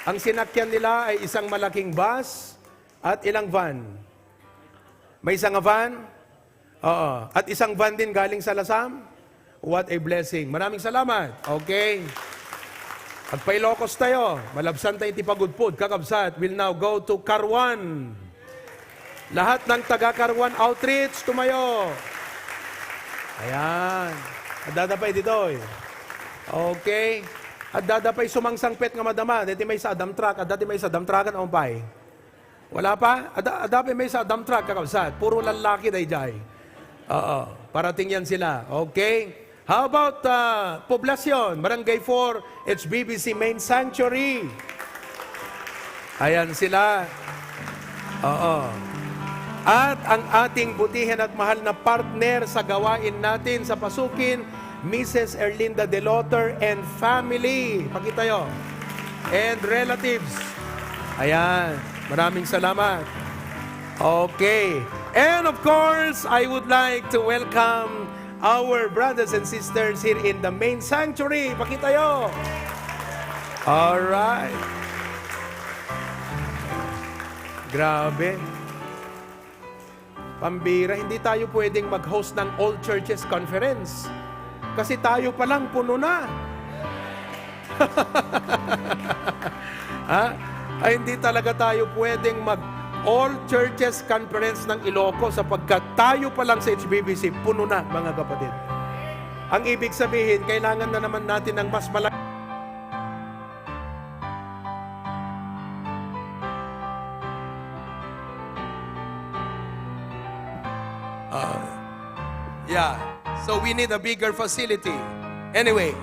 Ang sinakyan nila ay isang malaking bus at ilang van. Maysa nga van? Oo. At isang van din galing sa Lasam? What a blessing. Maraming salamat. Okay. Agpa-Ilocos tayo. Malabsan tayo ti pagudpod. Kakabsat, will now go to Caruan. Lahat ng taga Caruan Outreach, tumayo. Ayan. Adda pay ditoy. Okay. Adda pay sumangsangpet nga madama. Dati maysa dump truck. Adda ti maysa dump truck, ano pay? Wala pa? Adda, adda pay maysa dump truck, kakabsat. Puro lalaki daydiay. Oo, parating yan sila. Okay? How about, uh, Poblacion, Barangay four, H B B C Main Sanctuary? Ayan sila. Oo. At ang ating butihan at mahal na partner sa gawain natin sa Pasukin, Missus Erlinda Deloter and family. Pakitayo. And relatives. Ayan. Maraming salamat. Okay. And of course, I would like to welcome our brothers and sisters here in the main sanctuary. Pakitayo. All right. Grabe. Pambira, hindi tayo pwedeng mag-host ng All Churches Conference. Kasi tayo pa lang puno na. Ha? Ay, hindi talaga tayo pwedeng mag All Churches Conference ng Ilocos sapagkat tayo pa lang sa H B B C, puno na, mga kapatid. Ang ibig sabihin, kailangan na naman natin ng mas malaki. Uh, yeah. So we need a bigger facility. Anyway,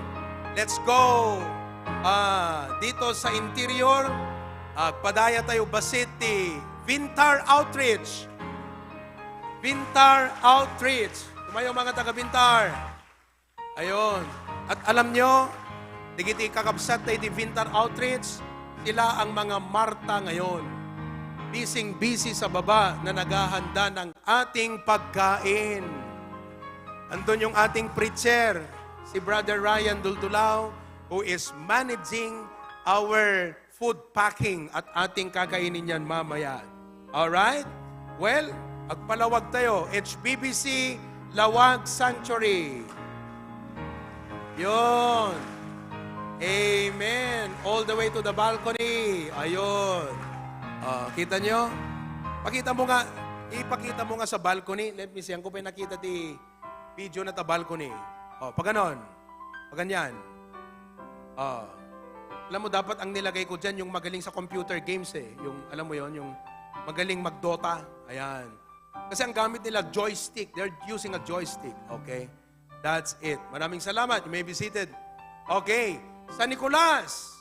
let's go. Ah, dito sa interior, ah, padaya tayo basit ti Vintar Outreach. Vintar Outreach. Tumayo, mga taga Vintar. Ayun. At alam nyo, digiti kakabsat na iti Vintar Outreach, sila ang mga Marta ngayon. Bising-busy sa baba na naghahanda ng ating pagkain. Andun yung ating preacher, si Brother Ryan Duldulao, who is managing our food packing at ating kakainin yan mamaya. Alright? Well, agpalawag tayo. H B B C Lawag Sanctuary. Yun. Amen. All the way to the balcony. Ayun. Oh, kita nyo? Pakita mo nga. Ipakita mo nga sa balcony. Let me see. Ang ko pa nakita ti video na ta balcony. Oh, paganon. Paganyan. Oh. Alam mo, dapat ang nilagay ko dyan, yung magaling sa computer games eh. Yung, alam mo yon, yung magaling mag-Dota. Ayan. Kasi ang gamit nila, joystick. They're using a joystick. Okay? That's it. Maraming salamat. You may be seated. Okay. San Nicolas.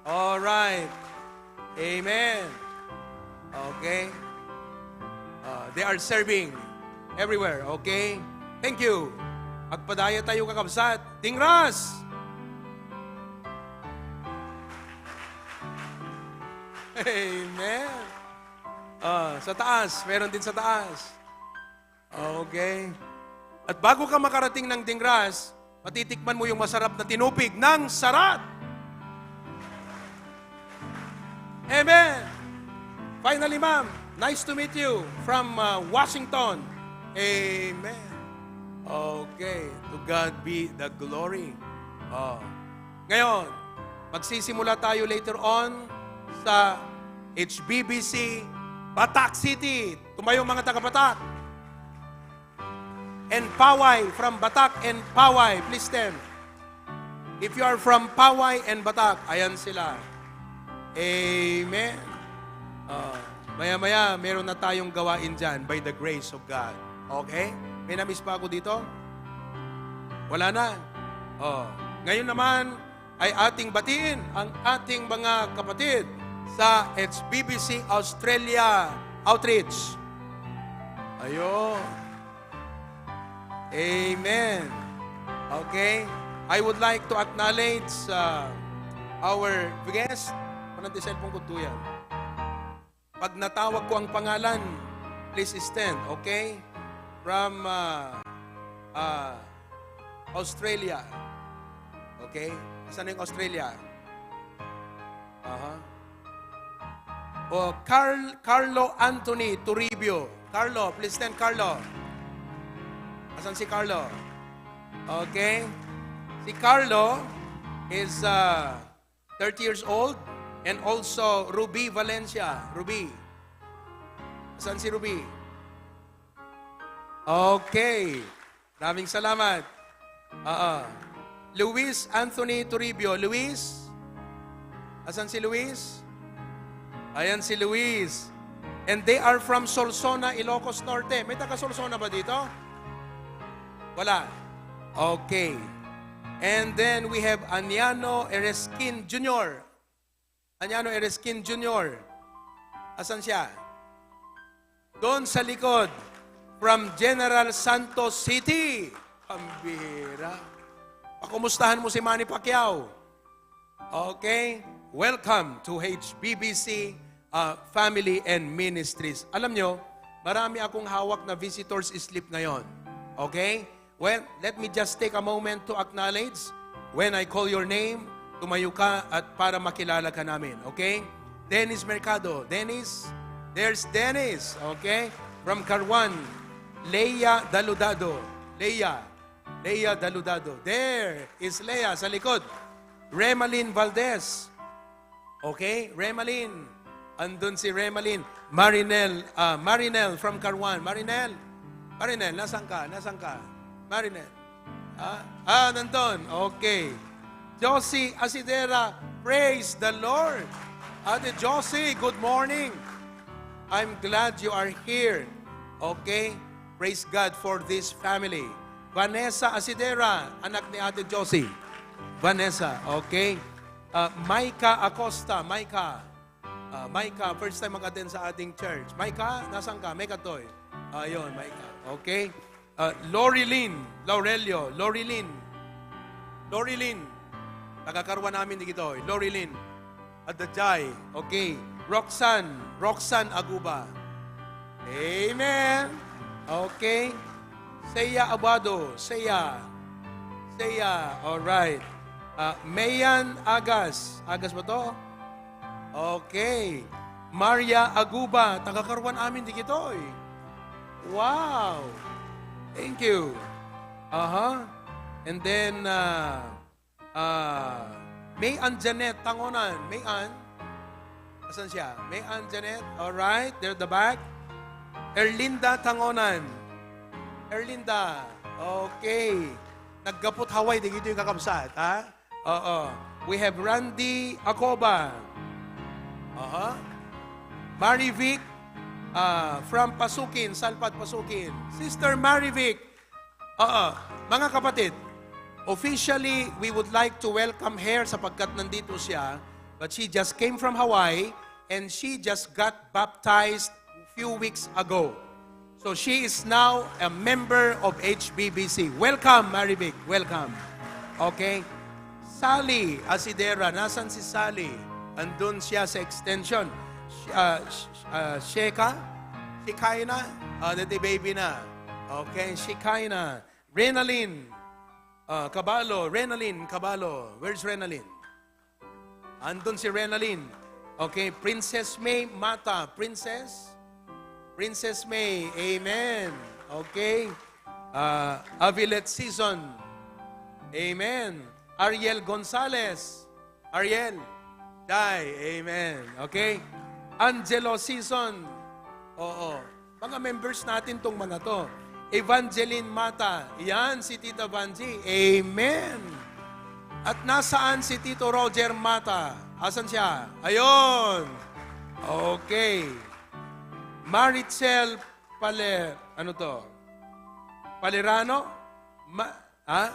All right. Amen. Okay. Uh, they are serving everywhere. Okay. Thank you. Agpadaya tayo, kakabsat. Dingras. Amen. Ah, sa taas. Meron din sa taas. Okay. At bago ka makarating ng Dingras, matitikman mo yung masarap na tinupig ng Sarat. Amen. Finally, ma'am, nice to meet you from, uh, Washington. Amen. Okay. To God be the glory. Oh. Ngayon, magsisimula tayo later on sa H B B C Batak City. Tumayo, mga taga-Batak. And Paway, from Batak and Paway, please stand. If you are from Paway and Batak, ayan sila. Amen. Ah, maya-maya, meron na tayong gawain dyan by the grace of God. Okay? May na-miss pa ako dito? Wala na. Oh. Ngayon naman ay ating batiin ang ating mga kapatid sa H B B C Australia Outreach. Ayun. Amen. Okay. I would like to acknowledge, uh, our guest. Manang ti cellphone ko, tuyan. Pag natawag ko ang pangalan, please stand, okay? From, uh, uh, Australia. Okay? Asan yung Australia? Aha. Oh, Carl, Carlo Anthony Toribio. Carlo, please stand, Carlo. Asan si Carlo? Okay. Si Carlo is uh, thirty years old, and also Ruby Valencia. Ruby. Asan si Ruby? Okay. Maraming salamat. Oo. Luis Anthony Toribio. Luis? Asan si Luis? Ayan si Luis. And they are from Solsona, Ilocos Norte. May taga Solsona ba dito? Wala. Okay. And then we have Aniano Ereskin Junior. Aniano Ereskin Junior. Asan siya? Doon sa likod. From General Santos City. Pambihira. Pakumustahan mo si Manny Pacquiao. Okay? Welcome to H B B C uh, Family and Ministries. Alam nyo, marami akong hawak na visitors slip ngayon. Okay? Well, let me just take a moment to acknowledge when I call your name, tumayo ka at para makilala ka namin, okay? Dennis Mercado. Dennis, there's Dennis, okay? From Carwan. Leia Daludado. Leia. Leia Daludado. There is Leia sa likod. Remalin Valdez. Okay, Remalin. Andun si Remalin. Marinel, ah, Marinel from Carwan. Marinel. Marinel, nasan ka? Nasan ka? Marinel. Ah, ah, nandun. Okay. Josie Asidera, praise the Lord. Ate Josie, good morning. I'm glad you are here. Okay? Praise God for this family. Vanessa Asidera, anak ni Ate Josie. Vanessa, okay? Ah, Micah Acosta, Micah. Ah, Micah, first time mag-attend sa ating church. Micah, nasan ka? Micah Toy. Ayun, Micah. Okay. Ah, Lori Lynn Laurelio. Lori Lynn. Lori Lynn. Taga Carwan amin dagitoy. Lori Lynn. Adajay. Okay. Roxanne. Roxanne Aguba. Amen. Okay. Seya Abado. Seya. Seya. All right. Ah, Mayan Agas. Agas ba to? Okay. Maria Aguba, taga Carwan amin dagitoy. Wow. Thank you. Aha. And then, ah, ah, May Ann Janet Tangonan. May Ann? Asan siya? May Ann Janet. All right. There at the back. Erlinda Tangonan. Erlinda. Okay. Naggapot Hawaii, dagitoy kakabsat, ha? Oo. We have Randy Acoba. Aha. Marivic, ah, from Pasukin, Salpat, Pasukin. Sister Marivic. Oo. Mga kapatid, officially, we would like to welcome her sapagkat nandito siya. But she just came from Hawaii and she just got baptized few weeks ago. So she is now a member of H B B C. Welcome, Marivic. Welcome. Okay. Sally Asidera. Nasan si Sally? Andun siya sa extension. Sh-, ah, sh-, ah, Sheka? Shekaina? Ah, dati baby na. Okay, Shekaina. Renalyn, ah, Caballo. Renalyn Caballo. Where's Renalyn? Andun si Renalyn. Okay, Princess May Mata. Princess? Princess May. Amen. Okay. Ah, Avilet Season. Amen. Ariel Gonzalez. Ariel. Day. Amen. Okay. Angelo Season. Oo. Mga members natin tong mga to. Evangeline Mata. Yan, si Tita Vanji. Amen. At nasaan si Tito Roger Mata? Asan siya? Ayun. Okay. Marichel Pale-, ano to? Palerano? Ma-, Ha?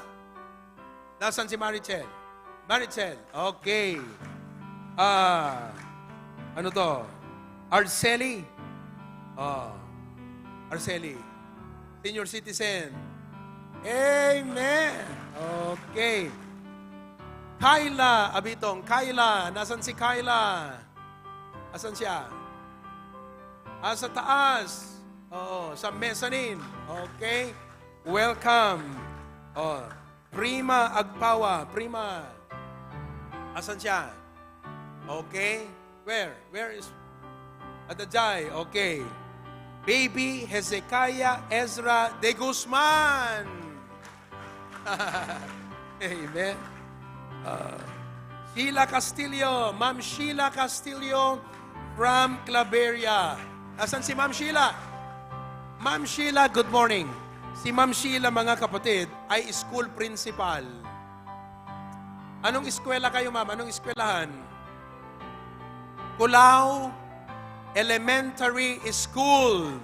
Nasaan si Marichel? Marichel, okay. Ah, ano to? Arceli? Oh, Arceli. Senior citizen. Amen. Okay. Kyla Abitong. Kyla, nasan si Kyla? Asan siya? Ah, sa taas. Oo, sa mezzanine. Okay. Welcome. Oh, Prima Agpawa. Prima. Asan siya? Okay. Where? Where is Adajay, okay. Baby Hezekiah Ezra de Guzman. Amen. Uh, Sheila Castillo, Ma'am Sheila Castillo from Claveria. Asan si Ma'am Sheila? Ma'am Sheila, good morning. Si Ma'am Sheila, mga kapatid, ay school principal. Anong eskwela kayo, ma'am? Anong eskwelahan? Culao Elementary School.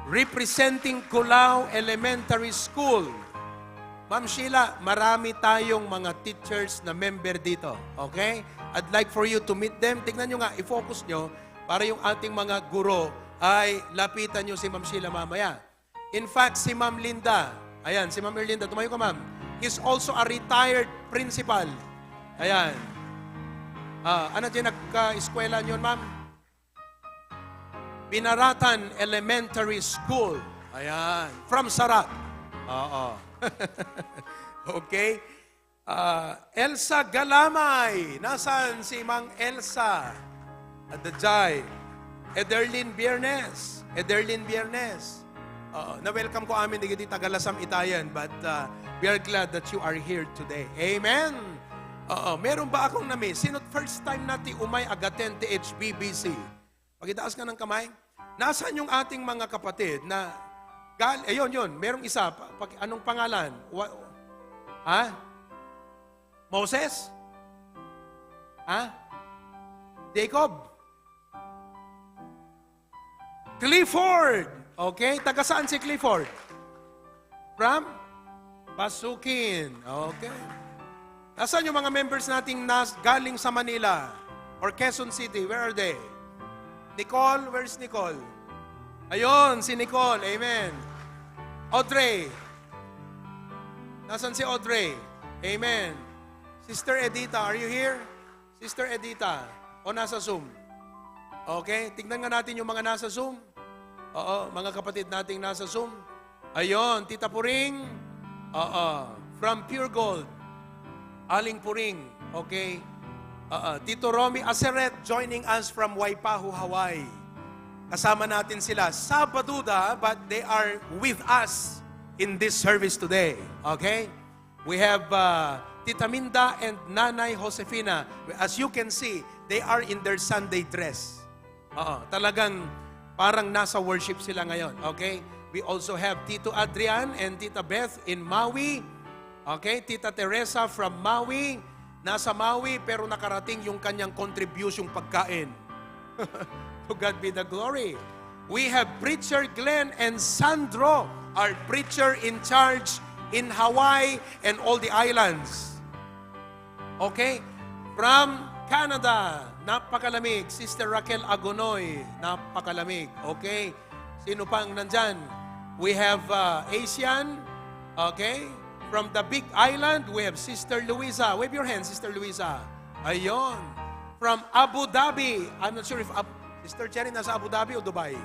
Representing Culao Elementary School. Ma'am Sheila, marami tayong mga teachers na member dito. Okay? I'd like for you to meet them. Tignan nyo nga, i-focus nyo para yung ating mga guro ay lapitan nyo si Ma'am Sheila mamaya. In fact, si Ma'am Linda, ayan, si Ma'am Erlinda, tumayo ka, ma'am, is also a retired principal. Ayan. Ah, ano din nagka-eskwela niyon, ma'am? Binaratan Elementary School. Ayan. From Sarat. Oo. Okay. Ah, Elsa Galamay. Nasaan si Mang Elsa? Adajay. Ederlin Biernes. Ederlin Biernes. Oo, na-welcome ko amin digiti taga Lasam Itayan, but, uh, we are glad that you are here today. Amen. Oo, meron ba akong na-miss? Sino first time na ti umay agaten ti H B B C? Pagitaas nga ng kamay. Nasaan yung ating mga kapatid na gal-, ayun, yun, merong isa. Pa-, pag-, anong pangalan? Wa-, ha? Moses? Ha? Jacob? Clifford. Okay, taga saan si Clifford? From Basukin. Okay. Nasaan yung mga members nating nas galing sa Manila or Quezon City? Where are they? Nicole, where's Nicole? Ayun, si Nicole. Amen. Audrey. Nasaan si Audrey? Amen. Sister Edita, are you here? Sister Edita, o nasa Zoom? Okay, tignan nga natin yung mga nasa Zoom. Oo, mga kapatid nating nasa Zoom. Ayun, Tita Puring. Oo, from Pure Gold. Aling Puring. Okay. Oo, Tito Romy Aseret joining us from Waipahu, Hawaii. Kasama natin sila. Sabado da, but they are with us in this service today. Okay? We have, uh, Tita Minda and Nanay Josefina. As you can see, they are in their Sunday dress. Oo, talagang parang nasa worship sila ngayon, okay? We also have Tito Adrian and Tita Beth in Maui. Okay, Tita Teresa from Maui. Nasa Maui, pero nakarating yung kanyang contribution pagkain. To God be the glory. We have Preacher Glenn and Sandro, our preacher in charge in Hawaii and all the islands. Okay? From Canada, napakalamig. Sister Raquel Agonoy, napakalamig. Okay? Sino pang nandyan? We have, uh, Asian. Okay? From the Big Island, we have Sister Luisa. Wave your hand, Sister Luisa. Ayon. From Abu Dhabi. I'm not sure if Ab-, Sister Cherry nasa Abu Dhabi o Dubai?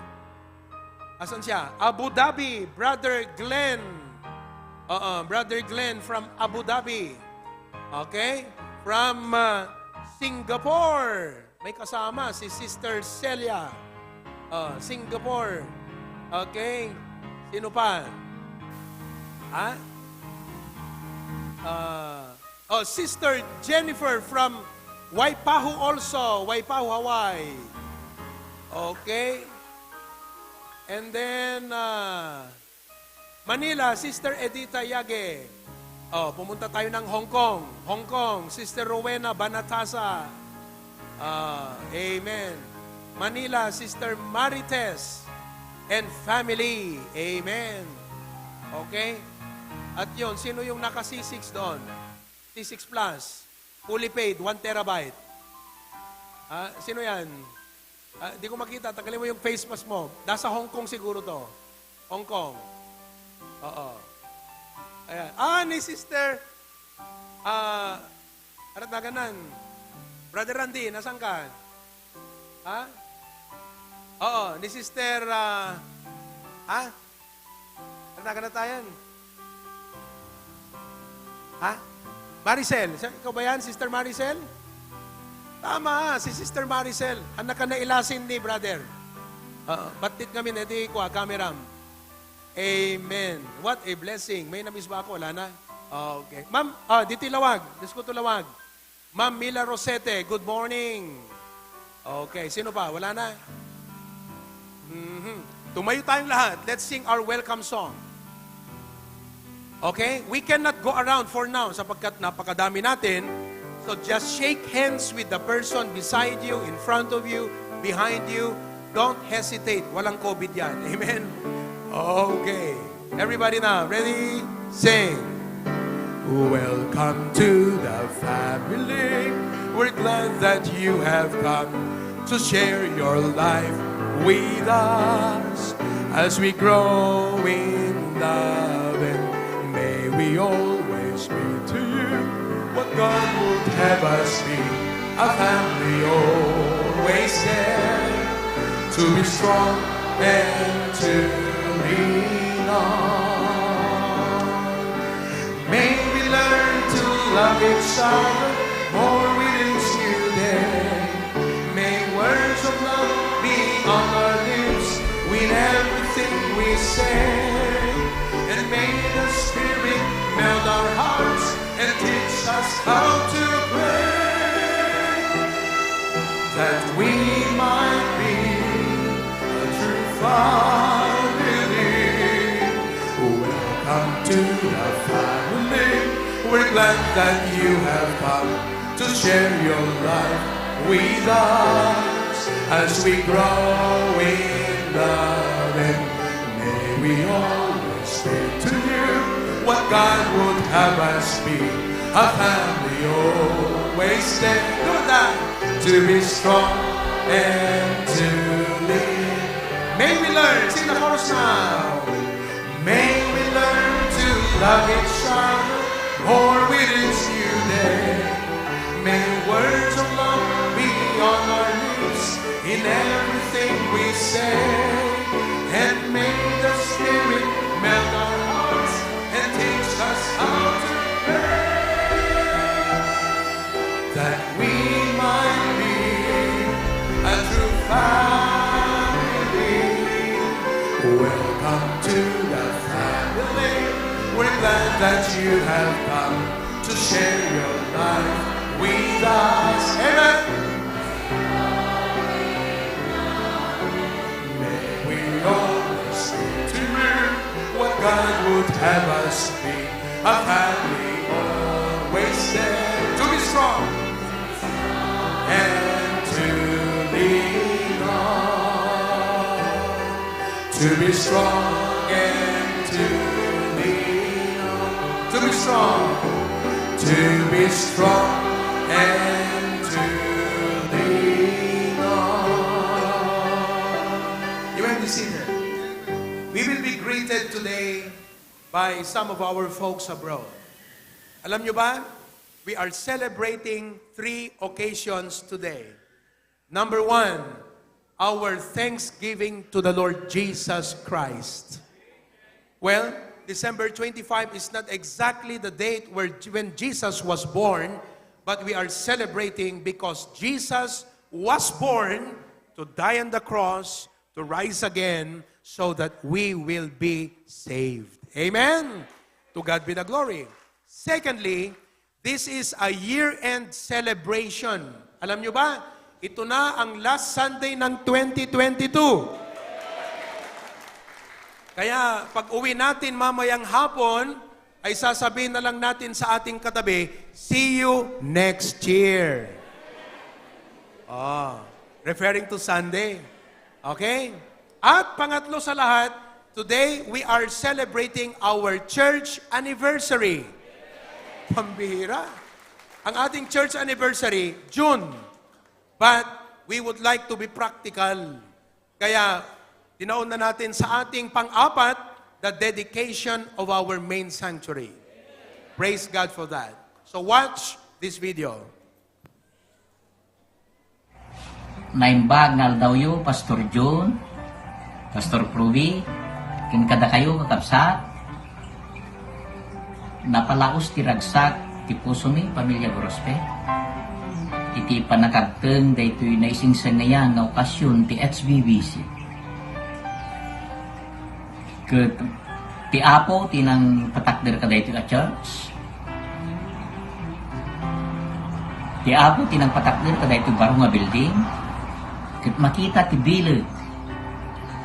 Asan siya? Abu Dhabi, Brother Glenn. Oo, Brother Glenn from Abu Dhabi. Okay? From, uh, Singapore. May kasama si Sister Celia. Uh, Singapore. Okay? Sino pa? Ha? Uh, oh, Sister Jennifer from Waipahu also. Waipahu, Hawaii. Okay? And then, uh, Manila, Sister Edita Yage. Oh, pumunta tayo ng Hong Kong. Hong Kong, Sister Rowena Banatasa. Ah, amen. Manila, Sister Marites and family. Amen. Okay? At yun, sino yung naka C six doon? C six Plus. Fully paid, one terabyte. Ah, sino yan? Ah, di ko makita. Tanggalin mo yung face mask mo. Nasa Hong Kong siguro to. Hong Kong. Oo. Ayan. Ah, ni Sister, ah, ano tawag nan? Brother Randy, nasan ka? Ha? Oo, ni Sister, ah, ha? Ano tawag na tayan? Ha? Maricel. Sa-, ikaw ba yan, Sister Maricel? Tama, si Sister Maricel. Ang nakanailasin ni Brother. Ah, battit ngamin, iti kua, kameram. Amen. What a blessing. May na-miss ba ako? Wala na? Okay. Ma'am, ah, diti Lawag. Let's go to Lawag. Ma'am Mila Rosete, good morning. Okay, sino pa? Wala na? Mhm. Tumayo tayong lahat. Let's sing our welcome song. Okay? We cannot go around for now sapagkat napakadami natin. So just shake hands with the person beside you, in front of you, behind you. Don't hesitate. Walang COVID yan. Amen? Okay. Everybody now, ready? Sing. Welcome to the family. We're glad that you have come to share your life with us as we grow in love. And may we always be to you what God would have us be, a family always there to be strong and to lean on. May we learn to love each other more with each new day. May words of love be on our lips with everything we say. And may the Spirit melt our hearts and teach us how to pray, that we might be a true family. Welcome to the family. We're glad that you have come to share your life with us as we grow in love. And may we always say to you what God would have us be, a family always there. Know that to be strong and to live. May we learn. Sing the chorus now. May we learn to love each other more with each new day. May words of love be on our lips in everything we say. And may the Spirit melt our hearts and teach us how to pray, that we might be a true family. Welcome to the family. We're glad that you have come to share your life with us. Amen. May we always say to you what God would have us be, a family always there to be strong and to lean on. To be strong and to lean on. To be strong. To be strong and to lean on. You may be seated. We will be greeted today by some of our folks abroad. Alam nyo ba? We are celebrating three occasions today. Number one, our thanksgiving to the Lord Jesus Christ. Well, December twenty-five is not exactly the date where, when Jesus was born, but we are celebrating because Jesus was born to die on the cross, to rise again, so that we will be saved. Amen? To God be the glory. Secondly, this is a year-end celebration. Alam nyo ba? Ito na ang last Sunday ng twenty twenty-two. Kaya pag uwi natin mamayang hapon, ay sasabihin na lang natin sa ating katabi, "See you next year." Oh, referring to Sunday. Okay? At pangatlo sa lahat, today we are celebrating our church anniversary. Pambihira. Ang ating church anniversary, June. But we would like to be practical. Kaya, tinaon na natin sa ating pang-apat, the dedication of our main sanctuary. Praise God for that. So watch this video. Naimbag nga aldawyo, Pastor John, Pastor Pruby, ken kadakayo, kakabsat. Napalaos ti ragsak ti pusomi, pamilya Gorospe, iti pannakabteng daytoy naisingsangayan nga okasyon ti H B B C. Ket ti Apo ti nangpatakder kadaytoy a church. Ti Apo ti nangpatakder kadaytoy baro nga building. Ket makita ti bileg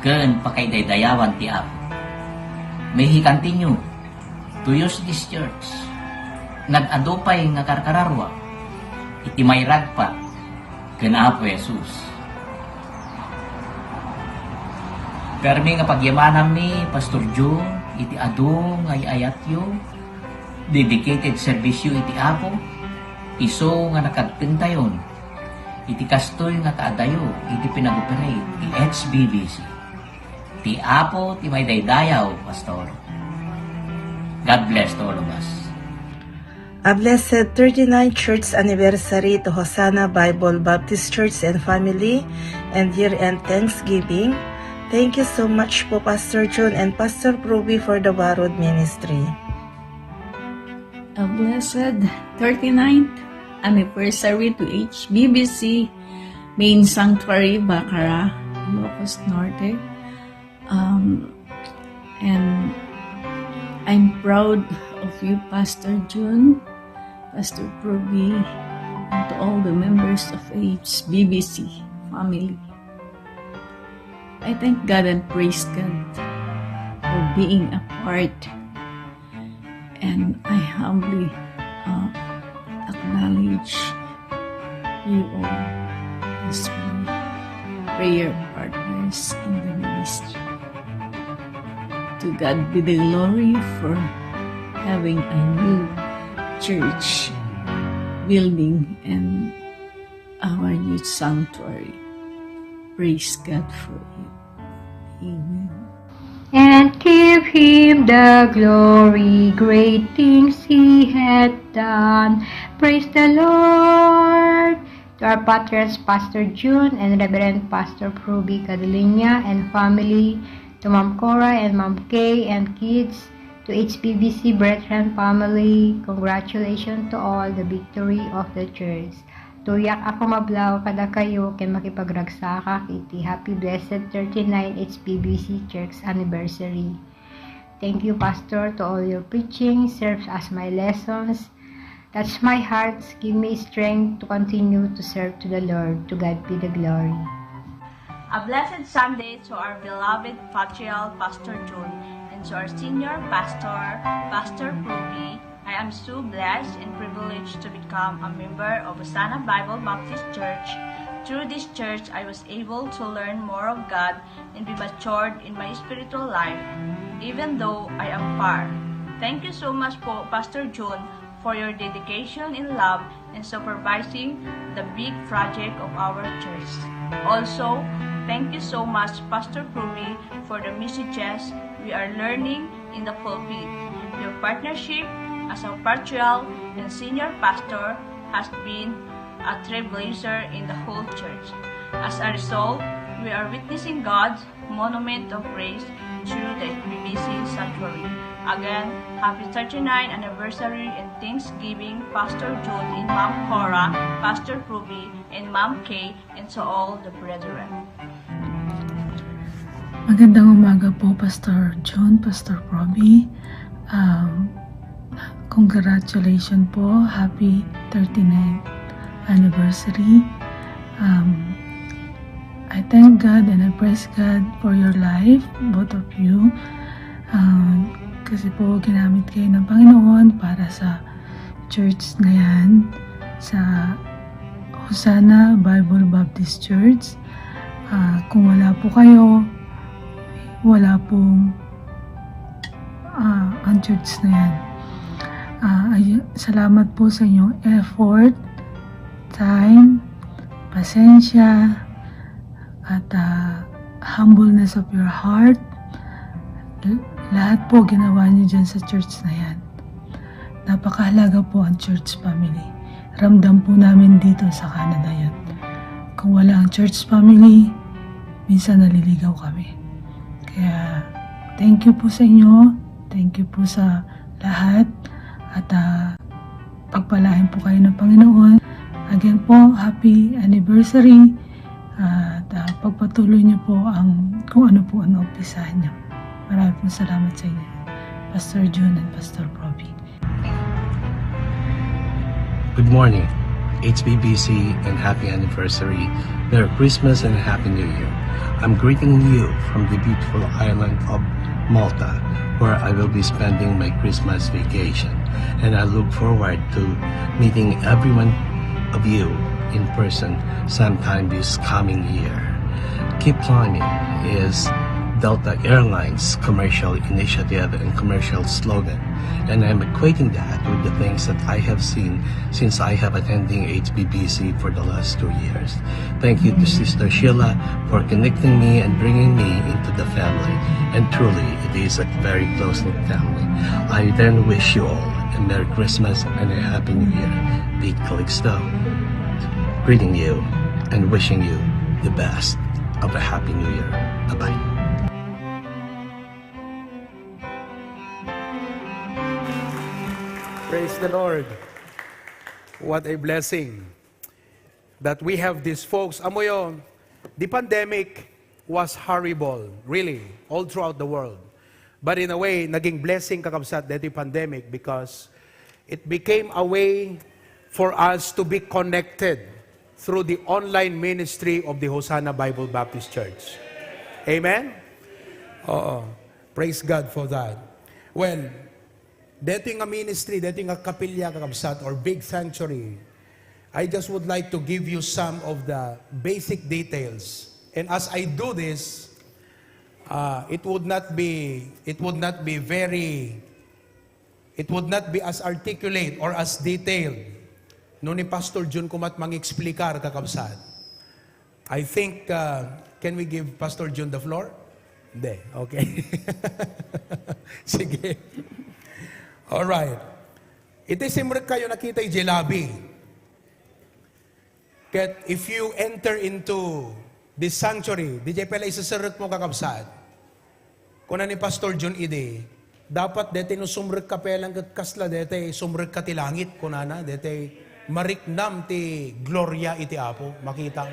ken pakaidaydayawan ti Apo. May he continue to use this church. Nag-adu pay nga karkararua iti mairagpat ken Apo Jesus. Permi nga pagyamananmi, Pastor Jun, iti adu nga ay-ayatyo, dedicated servisyo iti Apo, isu nga nakagtengtayon iti kastoy nga kaadayo iti pinag-operate ti H B B C. Ti Apo ti maidaydayaw, Pastor. God bless to all of us. A blessed thirty-ninth church anniversary to Hosanna Bible Baptist Church and family and year-end Thanksgiving. Thank you so much po, Pastor Jun and Pastor Ruby, for the borrowed ministry. A blessed thirty-ninth anniversary to H B B C Main Sanctuary, Bacara, Ilocos Norte. Um, and I'm proud of you, Pastor Jun, Pastor Ruby, and to all the members of H B B C family. I thank God and praise God for being a part, and I humbly, uh, acknowledge you all as my prayer partners in the ministry. To God be the glory for having a new church building and our youth sanctuary. Praise God for it. Amen. And give him the glory, great things he hath done. Praise the Lord. To our patrons, Pastor Jun and Reverend Pastor Pruby Cadeliña and family, to Ma'am Cora and Ma'am Kay and kids, to H B B C Brethren family, congratulations to all the victory of the church. Tuyak a kumablaw kadakayo ken makipagragsakak iti happy blessed thirty-nine H B B C church anniversary. Thank you, Pastor, to all your preaching serves as my lessons. Touch my heart, give me strength to continue to serve to the Lord. To God be the glory. A blessed Sunday to our beloved patriarch, Pastor Jun, and to our senior pastor, Pastor Ruby. I am so blessed and privileged to become a member of Hosanna Bible Baptist Church. Through this church, I was able to learn more of God and be matured in my spiritual life, even though I am far. Thank you so much po, Pastor Jun, for your dedication and love in supervising the big project of our church. Also, thank you so much, Pastor Pruby, for the messages we are learning in the pulpit. Your partnership as a patriarch and senior pastor has been a trailblazer in the whole church. As a result, we are witnessing God's monument of grace through the H B B C sanctuary. Again, happy thirty-nine anniversary and Thanksgiving, Pastor Jun and Ma'am Cora, Pastor Ruby and Ma'am Kay, and to all the brethren. Magandang umaga po, Pastor Jun, Pastor Pruby. Um, congratulations po. Happy thirty-ninth anniversary. Um, I thank God and I praise God for your life, both of you. Um, kasi po ginamit kayo ng Panginoon para sa church na yan, sa Hosanna Bible Baptist Church. Ah, kung wala po kayo, wala pong, ah, ang church na yan. Ah, ay-, salamat po sa inyong effort, time, pasensya, at, ah, humbleness of your heart. L-, lahat po ginawa niyo dyan sa church na yan. Napakahalaga po ang church family. Ramdam po namin dito sa Canada yan. Kung wala ang church family, minsan naliligaw kami. Kaya, thank you po sa inyo. Thank you po sa lahat. At, ah, pagpalain po kayo ng Panginoon. Again po, happy anniversary. At, ah, pagpatuloy niyo po ang kung ano po ang naumpisahan niyo. Maraming salamat sa inyo, Pastor Jun and Pastor Proby. Good morning, H B B C, and happy anniversary. Merry Christmas and Happy New Year. I'm greeting you from the beautiful island of Malta, where I will be spending my Christmas vacation, and I look forward to meeting everyone of you in person sometime this coming year. Keep climbing is Delta Airlines' commercial initiative and commercial slogan, and I'm equating that with the things that I have seen since I have attending H B B C for the last two years. Thank you to Sister Sheila for connecting me and bringing me into the family, and truly, it is a very close-knit family. I then wish you all a Merry Christmas and a Happy New Year. Pete Calixto, greeting you and wishing you the best of a Happy New Year. Bye-bye. Praise the Lord. What a blessing that we have these folks. Amoyo, the pandemic was horrible, really, all throughout the world. But in a way, naging blessing, kakabsat, deti pandemic because it became a way for us to be connected through the online ministry of the Hosanna Bible Baptist Church. Amen? Oo. Praise God for that. Well, deti nga ministry, deti nga kapilya, kakabsat, or big sanctuary, I just would like to give you some of the basic details. And as I do this, uh, it would not be it would not be very it would not be as articulate or as detailed no ni Pastor Jun kumat mangexplikar, kakabsat. I think, uh, can we give Pastor Jun the floor? Hindi. Okay. Sige. All right. Iti simrek kayo, nakita idiay lobby. Ket if you enter into this sanctuary, didiay pay la iseserrekmo, kakabsat. Kuna ni Pastor Jun idi, dapat deti no sumrekka pay lang ket kasla deti sumrekka ti langit, kunana, deti mariknam ti gloria iti Apo, makita.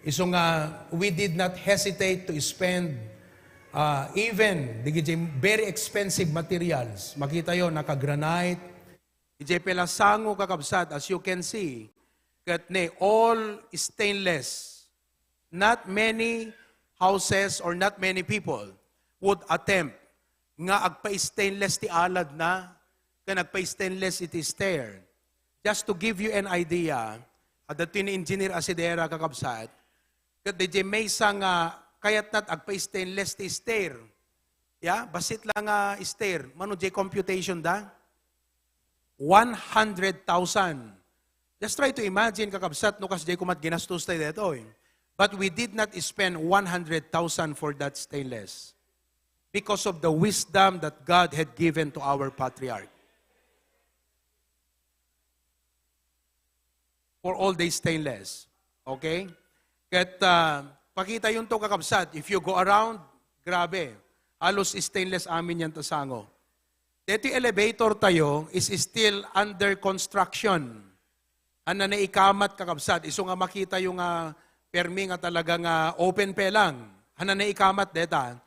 Isu nga, we did not hesitate to spend, uh, even digiti very expensive materials. Makitayo, naka-granite. Idiay pay la sango, kakabsat, as you can see, ket ne, all stainless. Not many houses or not many people would attempt nga agpa-stainless ti aladna ken agpa-stainless iti stair. Just to give you an idea, adda ti ni Engineer Asidera, kakabsat, ket didiay maysa nga kayatna agpa-stainless ti stair. Ya, bassit la nga stair. Mano diay computation da? One hundred thousand. Just try to imagine, kakabsat, no kasdiay kumat ginastos tayo detoy. But we did not spend one hundred thousand for that stainless because of the wisdom that God had given to our patriarch. For all day stainless. Okay? Ket, ah, pakita yun to, kakabsat. If you go around, grabe. Halos stainless amin yan ta sango. Deti elevator tayo is still under construction. Haan na naikamat, kakabsat. Isu nga makita yung, ah, permi nga talaga nga open pa lang. Haan na naikamat deta.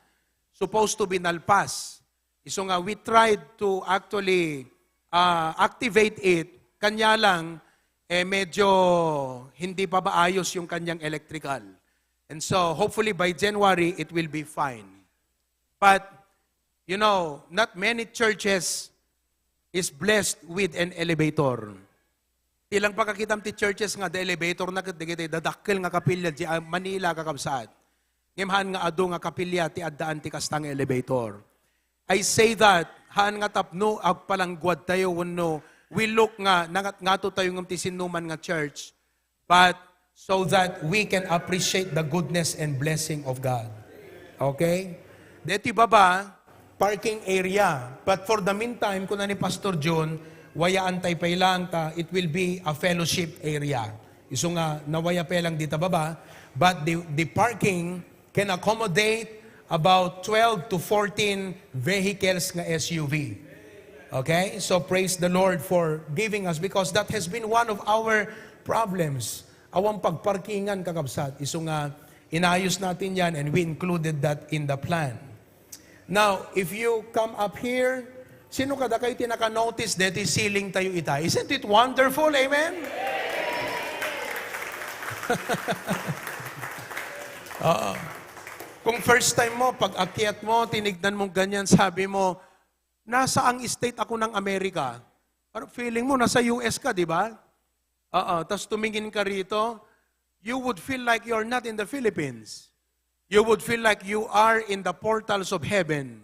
Supposed to be nalpas. Isu nga we tried to actually, ah, activate it. Kanya lang, eh, medyo hindi pa maayos yung kanyang electrical. And so, hopefully by January, it will be fine. But, you know, not many churches is blessed with an elevator. Ti lang pakakitam ti churches nga adda elevator na ket dagiti dadakkel nga kapilya di, ah, Manila, kakabsat. Ngem haan nga adu nga kapilya ti addaan ti kasta nga elevator. I say that, haan nga tapno agpalangguad tayo wenno we look nga nangatngato tayo ngem ti sinnuman nga church, but so that we can appreciate the goodness and blessing of God. Okay? Deti baba, parking area. But for the meantime, kuna ni Pastor Jun, wayaan tay pay lang ta, it will be a fellowship area. Isu nga, nawaya pay lang dita baba, but the, the parking can accommodate about twelve to fourteen vehicles nga S U V. Okay? So praise the Lord for giving us, because that has been one of our problems. Awan pagparkingan, kakabsat. Isu nga, inayos natin yan and we included that in the plan. Now, if you come up here, sino kadakayo ti naka-notice deti ceiling tayo ita? Isn't it wonderful? Amen? Oo. Kung first time mo, pag akyat mo, tinignan mong ganyan, sabi mo, "Nasaang state ako ng Amerika?" Parang feeling mo, nasa U S ka, di ba? Oo, tas tumingin ka rito, you would feel like you're not in the Philippines. You would feel like you are in the portals of heaven.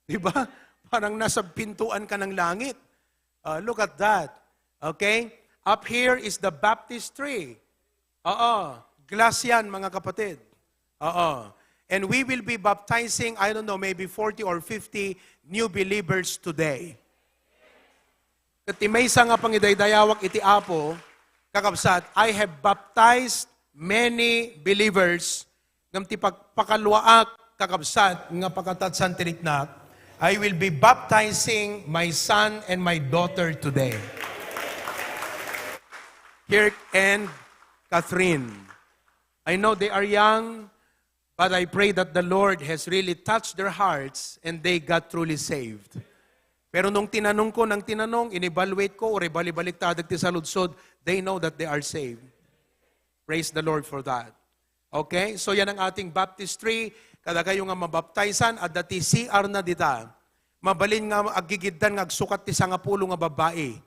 Di ba? Parang nasa pintuan ka ng langit. Uh, look at that. Okay? Up here is the baptistry. Oo. Glass yan, mga kapatid. Oo. And we will be baptizing, I don't know, maybe forty or fifty new believers today. Ket ti maysa nga pangidaydayawak iti Apo, kakabsat, I have baptized many believers, ngem ti pagpakaluaak, kakabsat, nga pakatatsan ti riknak, I will be baptizing my son and my daughter today. Kirk and Catherine. I know they are young, but I pray that the Lord has really touched their hearts and they got truly saved. Pero nung tinanong ko ng tinanong, in-evaluate ko, or ibalik-balik ta ti saludsod, they know that they are saved. Praise the Lord for that. Okay? So yan ang ating baptistry. Kada kayo nga mabaptaysan, adda ti C R na dita. Mabalin nga aggigiddan nga agsukat ti sangapulo nga babbai.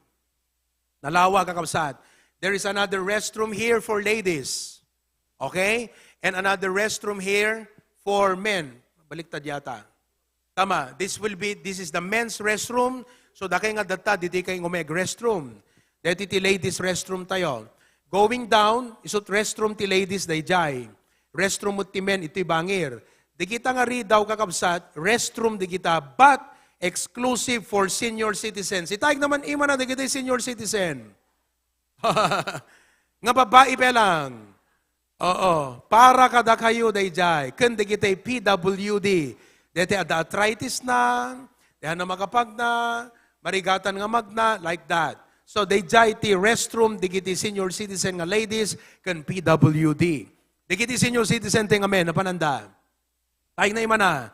Nalawa, kakabsat. There is another restroom here for ladies. Okay? And another restroom here for men. Baliktad yata. Tama. This will be, this is the men's restroom. So, dakay nga datta, ditoy kay ngumeg restroom. Deti ti ladies restroom tayo. Going down, isut restroom ti ladies dayjay. Restroom met ti men iti bangir. Dagita nga ridaw, kakabsat, restroom dagita, but exclusive for senior citizens. Itay naman imana dagiti senior citizen. Nga babai pa lang. Oo, para kadakayo dayjay. Ken dagiti P W D. Deti adda arthritis na, deti na makapagna, marigatan nga magna, like that. So, dayjay ti restroom dagiti senior citizen nga ladies ken P W D. Dagiti senior citizen ti ngamin, napananda. Tay na imana,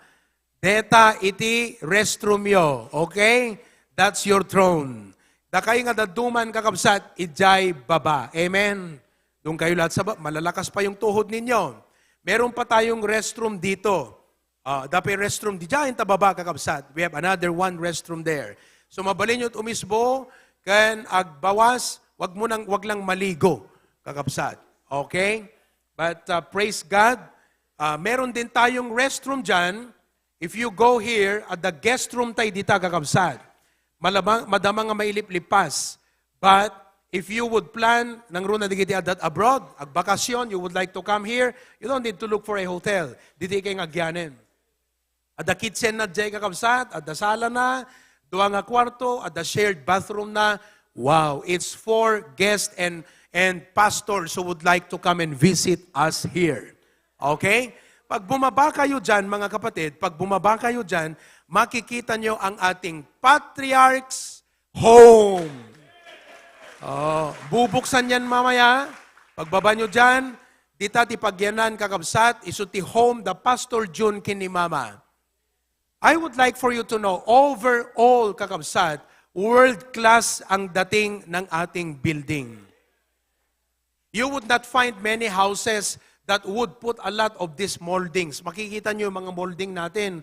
deta iti restroom yo, okay? That's your throne. Dakay nga dadduma, kakabsat, idiay baba. Amen? Doon kayo lahat sa baba, malalakas pa yung tuhod ninyo. Meron pa tayong restroom dito. Ah, dapat restroom di dyan, ta baba, kakabsat. We have another one restroom there. So, mabalin nyo umisbo, kan agbawas, wag mo nang, wag lang maligo, kakabsat. Okay? But, uh, praise God, uh, meron din tayong restroom dyan. If you go here, at the guest room tayo dita, kakabsat. Malama-, madama nga mailiplipas. But, if you would plan, nangruna digiti adda abroad, agbakasyon, you would like to come here, you don't need to look for a hotel. Didi kay nga agyanen. Adda kitchen na jay, kakabsat, adda sala na, dua nga kwarto, adda shared bathroom na. Wow, it's for guests and, and pastors who would like to come and visit us here. Okay? Pag bumaba kayo dyan, mga kapatid, pag bumaba kayo dyan, makikita nyo ang ating Patriarch's Home. Oh, bubuksan yan mamaya. Pagbaba nyo dyan, dita ti pagyanan, kakabsat, isu ti home da Pastor Jun ken ni Mama. I would like for you to know, overall, kakabsat, world class ang dating ng ating building. You would not find many houses that would put a lot of these moldings. Makikita nyo yung mga molding natin.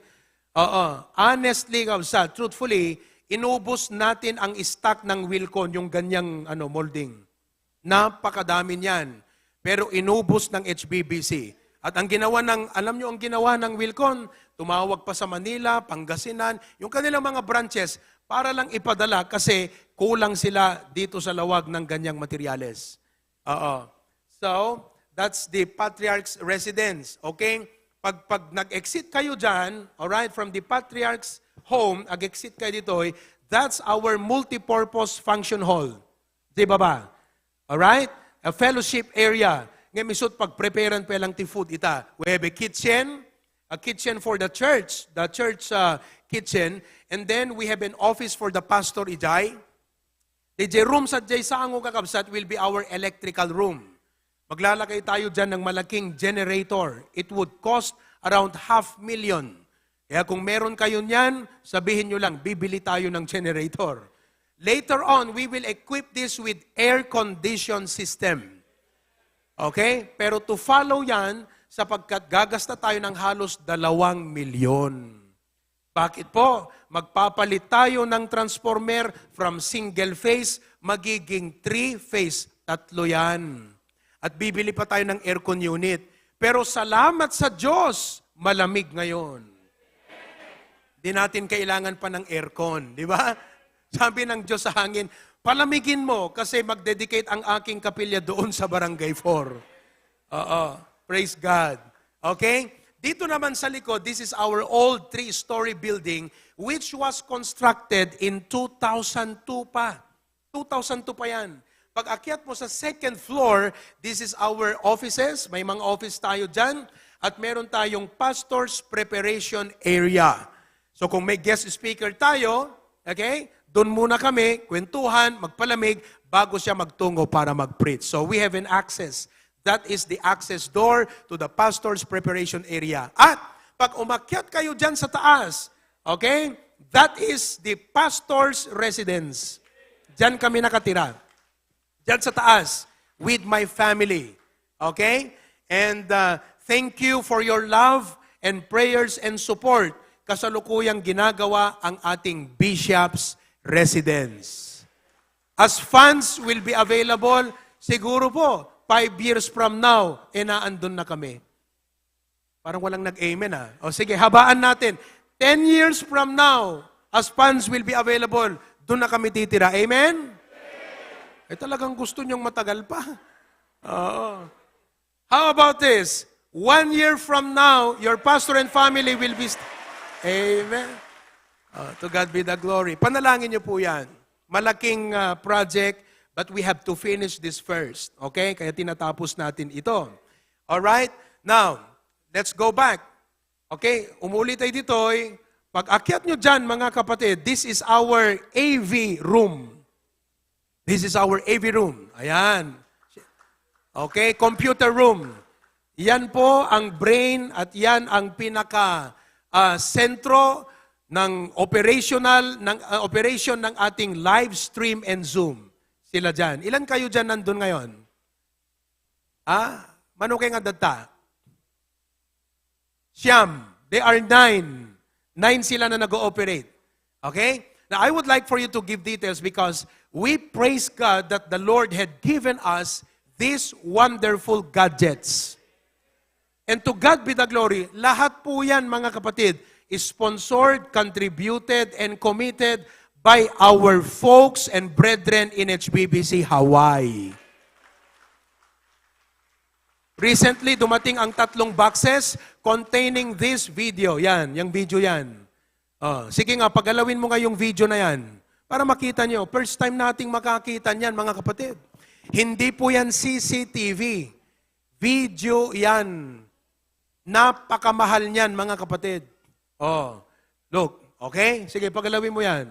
Oo. Honestly, kabsat, truthfully, inubos natin ang stock ng Wilcon, yung ganyang, ano, molding. Napakadami niyan. Pero inubos ng H B B C. At ang ginawa ng, alam nyo ang ginawa ng Wilcon? Tumawag pa sa Manila, Pangasinan, yung kanilang mga branches para lang ipadala kasi kulang sila dito sa Lawag ng ganyang materyales. Oo. So, that's the Patriarch's residence. Okay? Pag, pag nag-exit kayo dyan, alright, from the Patriarch's home, ag-exit kayo ditoy, that's our multipurpose function hall. Di ba ba? Alright? A fellowship area. Ngayon, isut pag-preparean pa lang ti food ita. We have a kitchen, a kitchen for the church, the church, uh, kitchen, and then we have an office for the pastor, ijay. Diay room sadiay sango, kakabsat, will be our electrical room. Maglalagay tayo dyan ng malaking generator. It would cost around half million. Kaya kung meron kayo niyan, sabihin nyo lang, "Bibili tayo ng generator." Later on, we will equip this with air condition system. Okay? Pero to follow yan, sapagkat gagasta tayo ng halos dalawang milyon. Bakit po? Magpapalit tayo ng transformer from single phase, magiging three phase. Tatlo yan. At bibili pa tayo ng aircon unit. Pero salamat sa Diyos, malamig ngayon. Di natin kailangan pa ng aircon, di ba? Sabi ng Diyos sa hangin, "Palamigin mo kasi magdedicate ang aking kapilya doon sa Barangay four." Oo. Praise God. Okay? Dito naman sa likod, this is our old three-story building which was constructed in two thousand two pa. Two thousand two pa yan. Pag akyat mo sa second floor, this is our offices. May mga office tayo dyan. At meron tayong pastor's preparation area. So kung may guest speaker tayo, okay, doon muna kami, kwentuhan, magpalamig, bago siya magtungo para mag-preach. So we have an access. That is the access door to the pastor's preparation area. At pag umakyat kayo dyan sa taas, okay, that is the pastor's residence. Dyan kami nakatira. Dyan sa taas, with my family. Okay? And uh, thank you for your love and prayers and support. Kasalukuyang ginagawa ang ating bishop's residence. As funds will be available, siguro po, five years from now, e naandun na kami. Parang walang nag-amen, ah. O sige, habaan natin. Ten years from now, as funds will be available, doon na kami titira. Amen? Eh, talagang gusto niyong matagal pa. Oo. How about this? One year from now, your pastor and family will be st- Amen. Oh, to God be the glory. Panalangin niyo po yan. Malaking ah, project, but we have to finish this first. Okay? Kaya tinatapos natin ito. Alright? Now, let's go back. Okay? Umuli tayo ditoy. Pag akyat nyo dyan, mga kapatid, this is our A V room. This is our A V room. Ayan. Okay, computer room. Yan po ang brain at yan ang pinaka ah, sentro ng operational ng ah, operation ng ating live stream and Zoom. Sila diyan. Ilan kayo diyan nandun ngayon? Ah, mano kay nga datta? Siyam. They are nine. Nine sila na nag-ooperate. Okay? Now, I would like for you to give details because we praise God that the Lord had given us these wonderful gadgets. And to God be the glory, lahat po yan, mga kapatid, is sponsored, contributed, and committed by our folks and brethren in H B B C Hawaii. Recently, dumating ang tatlong boxes containing this video. Yan, yung video yan. Oh, sige nga, pagalawin mo nga yung video na yan para makita nyo. First time nating makakita niyan, mga kapatid. Hindi po yan C C T V. Video yan. Napakamahal niyan, mga kapatid. Oh, look. Okay? Sige, pagalawin mo yan.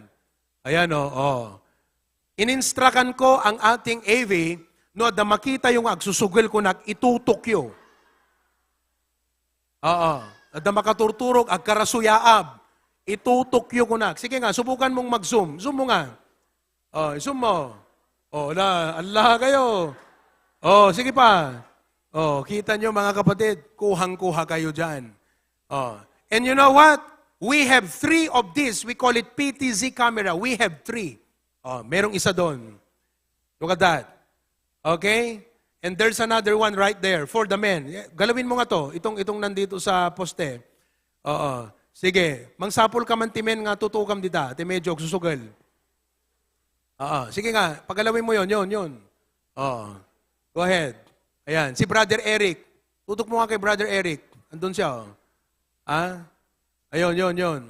Ayan, oh, oh. Ininstrakan ko ang ating A V, no, adda makita yung agsusugel ko, nag-itutukyo. Oo. Adda makaturturog, agkarasuyaab. Itutukyo ko na. Sige nga, subukan mong mag-zoom. Zoom mo nga. Oh, zoom mo. Oh, la, Allah kayo. Oh, sige pa. Oh, kita nyo, mga kapatid, kuhang-kuha kayo dyan. Oh. And you know what? We have three of this. We call it P T Z camera. We have three. Oh, merong isa doon. Look at that. Okay? And there's another one right there for the men. Galawin mo nga to, itong, itong nandito sa poste. Oo. Sige, mangsapol ka man ti men nga tutukam dita, ti medyo susugel. Oo. Sige nga, pagalawin mo yon, yon, yon. Oo. Go ahead. Ayan, si Brother Eric. Tutok mo nga kay Brother Eric. Andun siya, oh. Ah? Ayun, yun, yun.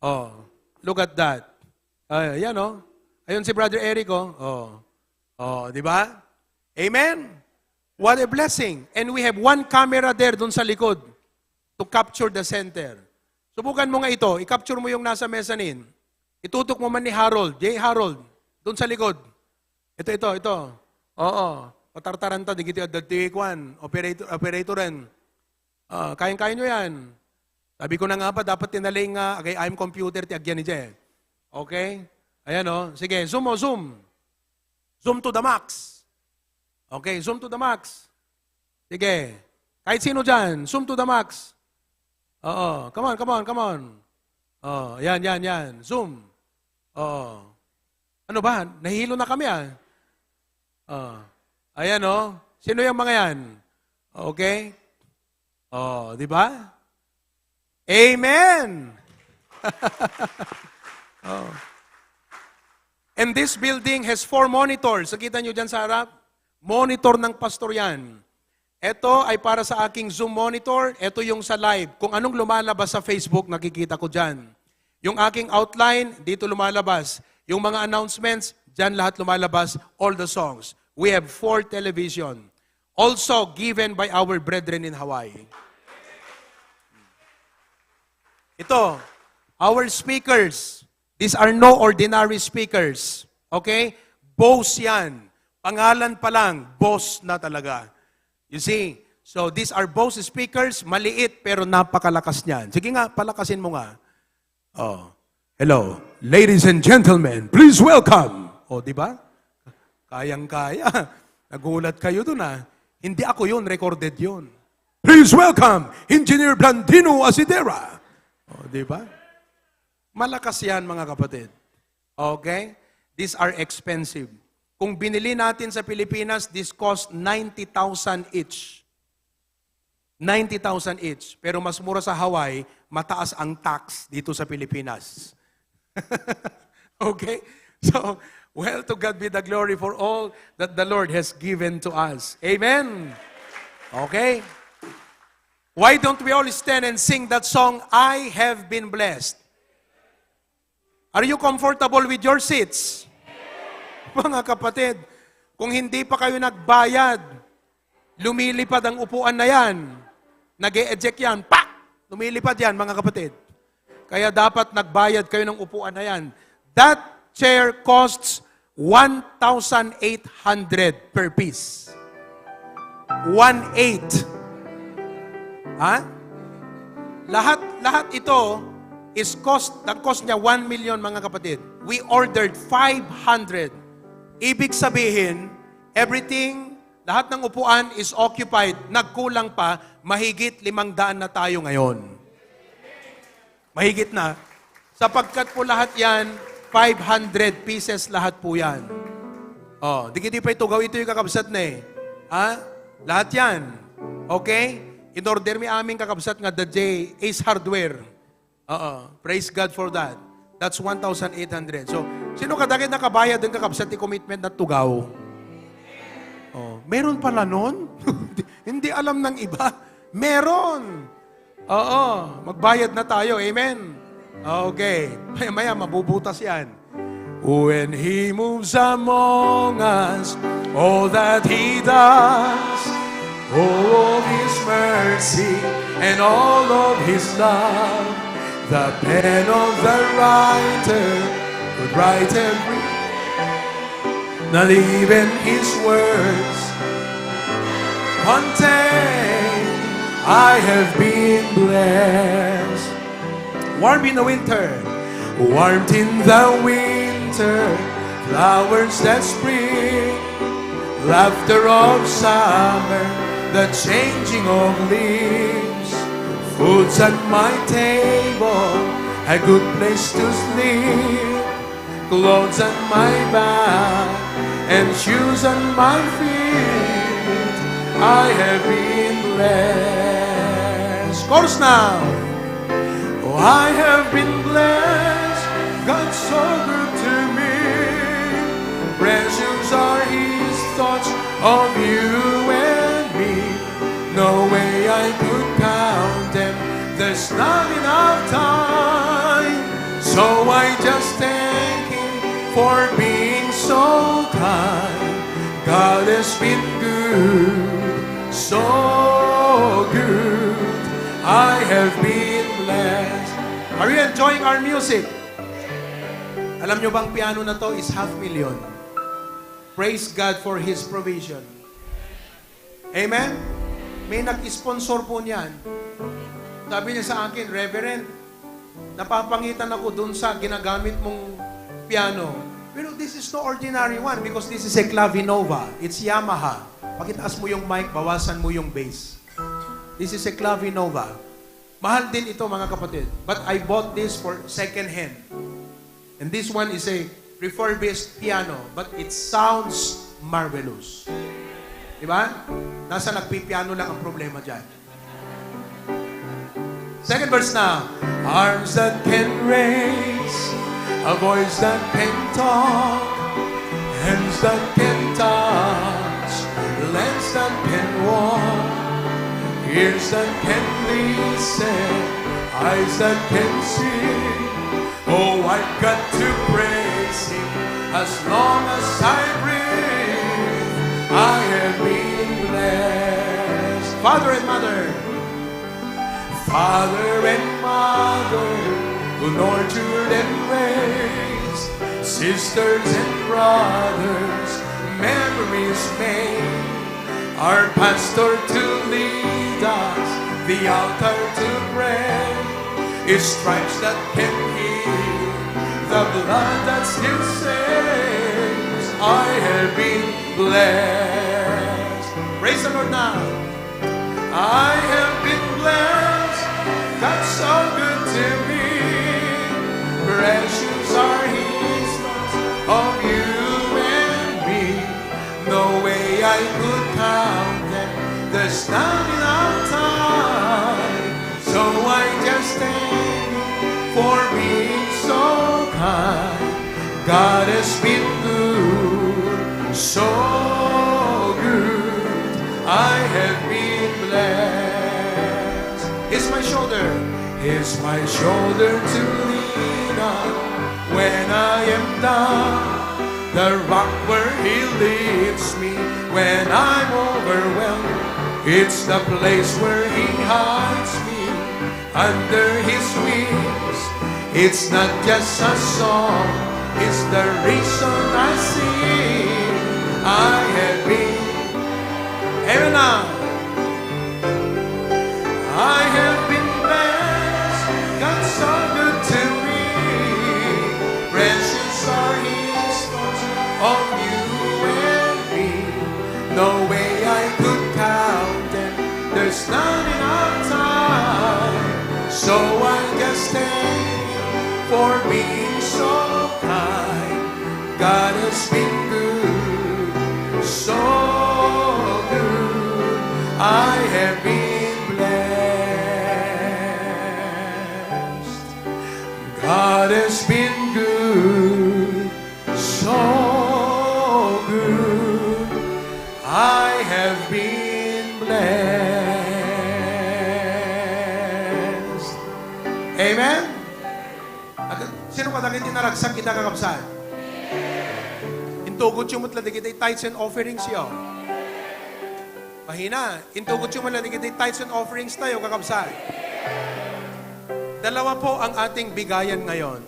Oh, look at that. Ay, ayan, oh. Ayun si Brother Eric, oh. Oh. Oh, di ba? Amen? What a blessing. And we have one camera there dun sa likod to capture the center. Subukan mo nga ito. I-capture mo yung nasa mezzanine. Itutok mo man ni Harold. Jay Harold, dun sa likod. Ito, ito, ito. Oo. Patartaranta, di kita adda ti kwan. Operator, operatoren. Ah, kayang-kaya nyo yan. Sabi ko na nga ba, dapat tinali nga, agay-ayam computer ti agyan ni Jen. Okay? Ayan, oh. Sige, zoom mo, zoom. Zoom to the max. Okay, zoom to the max. Sige. Kahit sino dyan, zoom to the max. Oo. Come on, come on, come on. Oh, yan, yan, yan. Zoom. Oo. Ano ba? Nahilo na kami, ah. Oh. Ayan, oh. Sino yung mga yan? Okay? Oh, di ba? Amen! Oh. And this building has four monitors. Nakita nyo dyan sa harap? Monitor ng pastor yan. Ito ay para sa aking Zoom monitor. Ito yung sa live. Kung anong lumalabas sa Facebook, nakikita ko dyan. Yung aking outline, dito lumalabas. Yung mga announcements, dyan lahat lumalabas. All the songs. We have four television. Also given by our brethren in Hawaii. Ito, our speakers. These are no ordinary speakers. Okay? Boss yan. Pangalan pa lang, boss na talaga. You see? So, these are boss speakers, maliit pero napakalakas niyan. Sige nga, palakasin mo nga. Oh. Hello. Ladies and gentlemen, please welcome. Oh, di ba? Kayang-kaya. Nagulat kayo dun, ah. Hindi ako yun, recorded yun. Please welcome Engineer Blandino Asidera. Oh, di ba? Malakas yan, mga kapatid. Okay? These are expensive. Kung binili natin sa Pilipinas, this cost ninety thousand each. Ninety thousand each. Pero mas mura sa Hawaii, mataas ang tax dito sa Pilipinas. Okay? So, well, to God be the glory for all that the Lord has given to us. Amen? Okay? Why don't we all stand and sing that song, "I Have Been Blessed"? Are you comfortable with your seats? Mga kapatid, kung hindi pa kayo nagbayad, lumilipad ang upuan na yan. Nag-e-eject yan. Pak! Lumilipad yan, mga kapatid. Kaya dapat nagbayad kayo ng upuan na yan. That chair costs one thousand eight hundred per piece. One eight. Ha? Lahat, lahat ito is cost, ang cost niya one million, mga kapatid. We ordered five hundred. Ibig sabihin, everything, lahat ng upuan is occupied. Nagkulang pa, mahigit limang daan na tayo ngayon. Mahigit na. Sapagkat po lahat yan, five hundred pieces lahat po yan. Oh, di kiti pa itugaw, ito yung kakabsat na eh. Ha? Lahat yan. Okay? In-order mi aming kakabsat nga the J, Ace Hardware. Oo. Praise God for that. That's one thousand eight hundred. So, sino kadagit nakabayad ng kakabsat ti commitment na tugaw? Oh, meron pala nun? Hindi alam ng iba. Meron. Oo, magbayad na tayo. Amen. Okay. Maya-maya, mabubutas yan. When He moves among us, all that He does, all of His mercy and all of His love, the pen of the writer could write every, not even His words contain, "I have been blessed." Warm in the winter. Warmth in the winter, flowers that spring, laughter of summer, the changing of leaves, food's at my table, a good place to sleep, clothes on my back, and shoes on my feet. I have been blessed. Chorus now. Oh, I have been blessed. God's so good to me. Precious are His thoughts of you and me. No way I could count them. There's not enough time. So I just thank Him for being so kind. God has been good, so good. I have been blessed. Are you enjoying our music? Alam nyo bang piano na to is half million? Praise God for His provision. Amen? May nag-sponsor po niyan. Sabi niya sa akin, "Reverend, napapangitan ako dun sa ginagamit mong piano. Pero this is no ordinary one because this is a clavinova. It's Yamaha." Pakitaas mo yung mic, bawasan mo yung bass. This is a clavinova. Mahal din ito, mga kapatid. But I bought this for second hand. And this one is a refurbished piano, but it sounds marvelous. Diba? Nasa nagpipiano lang ang problema dyan. Second verse na. Arms that can raise, a voice that can talk, hands that can touch, legs that can walk, ears that can listen, eyes that can see. Oh, I've got to praise Him as long as I breathe. I have been blessed. Father and mother, father and mother who nurtured and raised, sisters and brothers, memories made, our pastor to lead us, the altar to pray, His stripes that can heal, the blood that still saves. I have been blessed. Praise the Lord now. I have been blessed. God's so good to me. Precious are His thoughts of you and me. No way I could count them. There's not enough time. So I just thank you for being so kind. God has been good, so good. I have been blessed. He's my shoulder. He's my shoulder to lean on when I am down. The rock where He leads me when I'm overwhelmed. It's the place where He hides me under His wings. It's not just a song, it's the reason I sing. I have been, amen na. I have been blessed, God's so good to me. Precious are His thoughts of you and me. No way I could count them. There's not enough time. So I just thank you for being so kind. God has been good, so good. I have been blessed. God has been good, so good. I have been blessed. Amen? Ag-, sino kadagiti naragsak ita, kakabsat? Intugotyo met la dagiti tithes and offerings yo. Mahina, intugotyo met la dagiti tithes and offerings tayo, kakabsat. Dalawa po ang ating bigayan ngayon.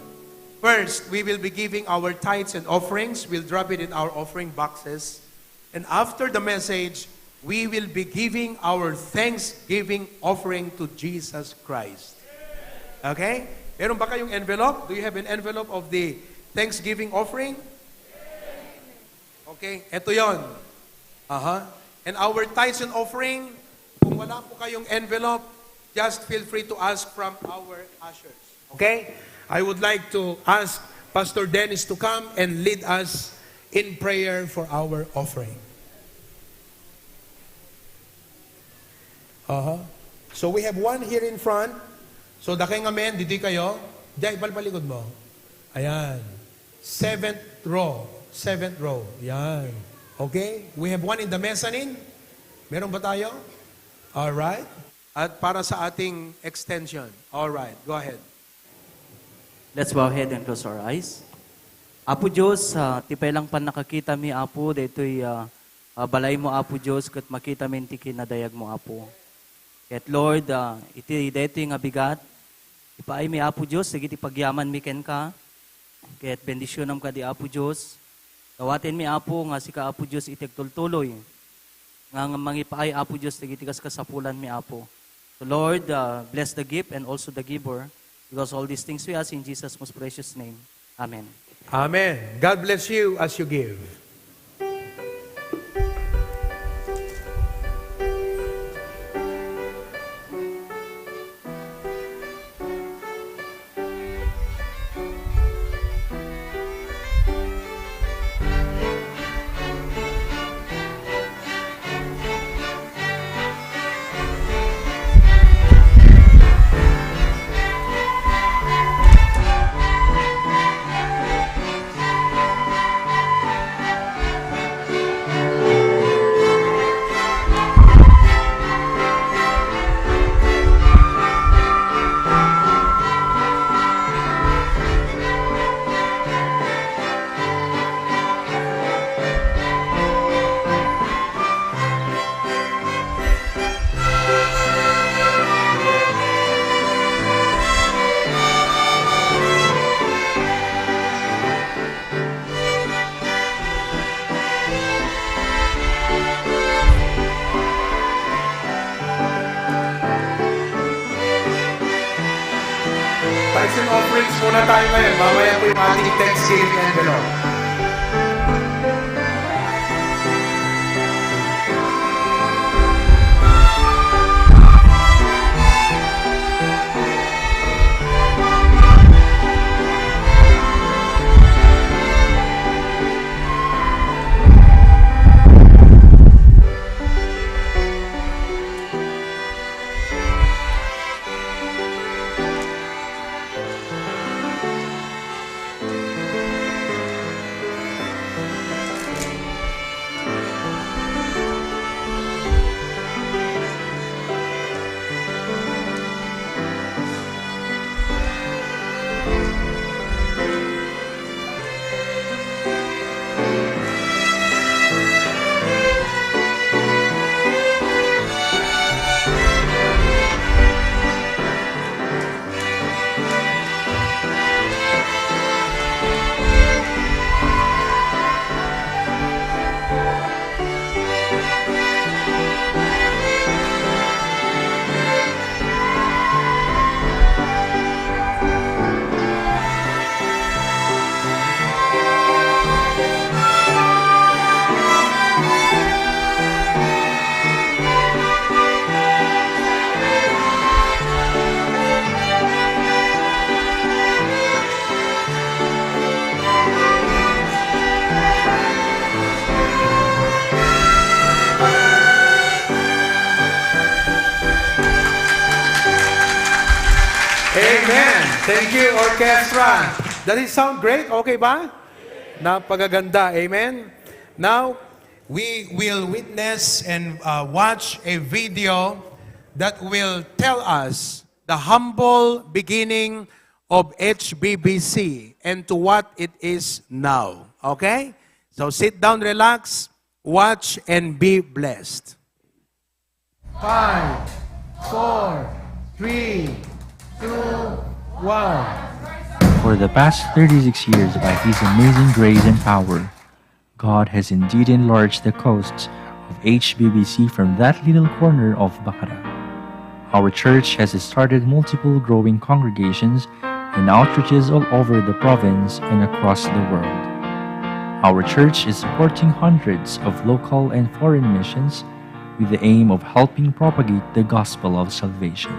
First, we will be giving our tithes and offerings. We'll drop it in our offering boxes. And after the message, we will be giving our thanksgiving offering to Jesus Christ. Okay? Meron ba kayong envelope? Do you have an envelope of the thanksgiving offering? Okay, eto yon. Aha. And our tithes and offering, kung wala po kayong envelope, just feel free to ask from our ushers. Okay? I would like to ask Pastor Dennis to come and lead us in prayer for our offering. Aha. So we have one here in front. So dakay nga men, didi kayo. Diay, palpalikod mo. Ayan. Seventh row. Seventh row. Yan. Okay? We have one in the mezzanine. Meron ba tayo? All right. At para sa ating extension. All right. Go ahead. Let's bow head and close our eyes. Apo Dios, ah, ti pay lang pannakakitami, Apo, daytoy, ah, ah, balaymo, Apo Dios, ket makitamin ti kinadayagmo, Apo. Ket Lord, ah, iti daytoy nga bigat, ipaaymi, Apo Dios, dagiti pagyamanmi kenka. Ket bendisionam kadi, Apo Dios. Dawatenmi, Apo, nga sika, Apo Dios, iti agtultuloy nga, nga mangipaay, Apo Dios, dagiti kaskasapulanmi, Apo. So Lord, uh, bless the gift and also the giver, because all these things we ask in Jesus' most precious name. Amen. Amen. God bless you as you give. Tithes and offerings muna tayo ngayon. Mamaya po yung ating Thanksgiving envelope. Amen. Thank you, orchestra. Does it sound great? Okay ba? Napagaganda. Amen. Now, we will witness and, uh, watch a video that will tell us the humble beginning of H B B C and to what it is now. Okay? So sit down, relax, watch, and be blessed. Five, four, three, two, one. For the past thirty-six years, by His amazing grace and power, God has indeed enlarged the coasts of H B B C from that little corner of Bacarao. Our church has started multiple growing congregations and outreaches all over the province and across the world. Our church is supporting hundreds of local and foreign missions with the aim of helping propagate the gospel of salvation.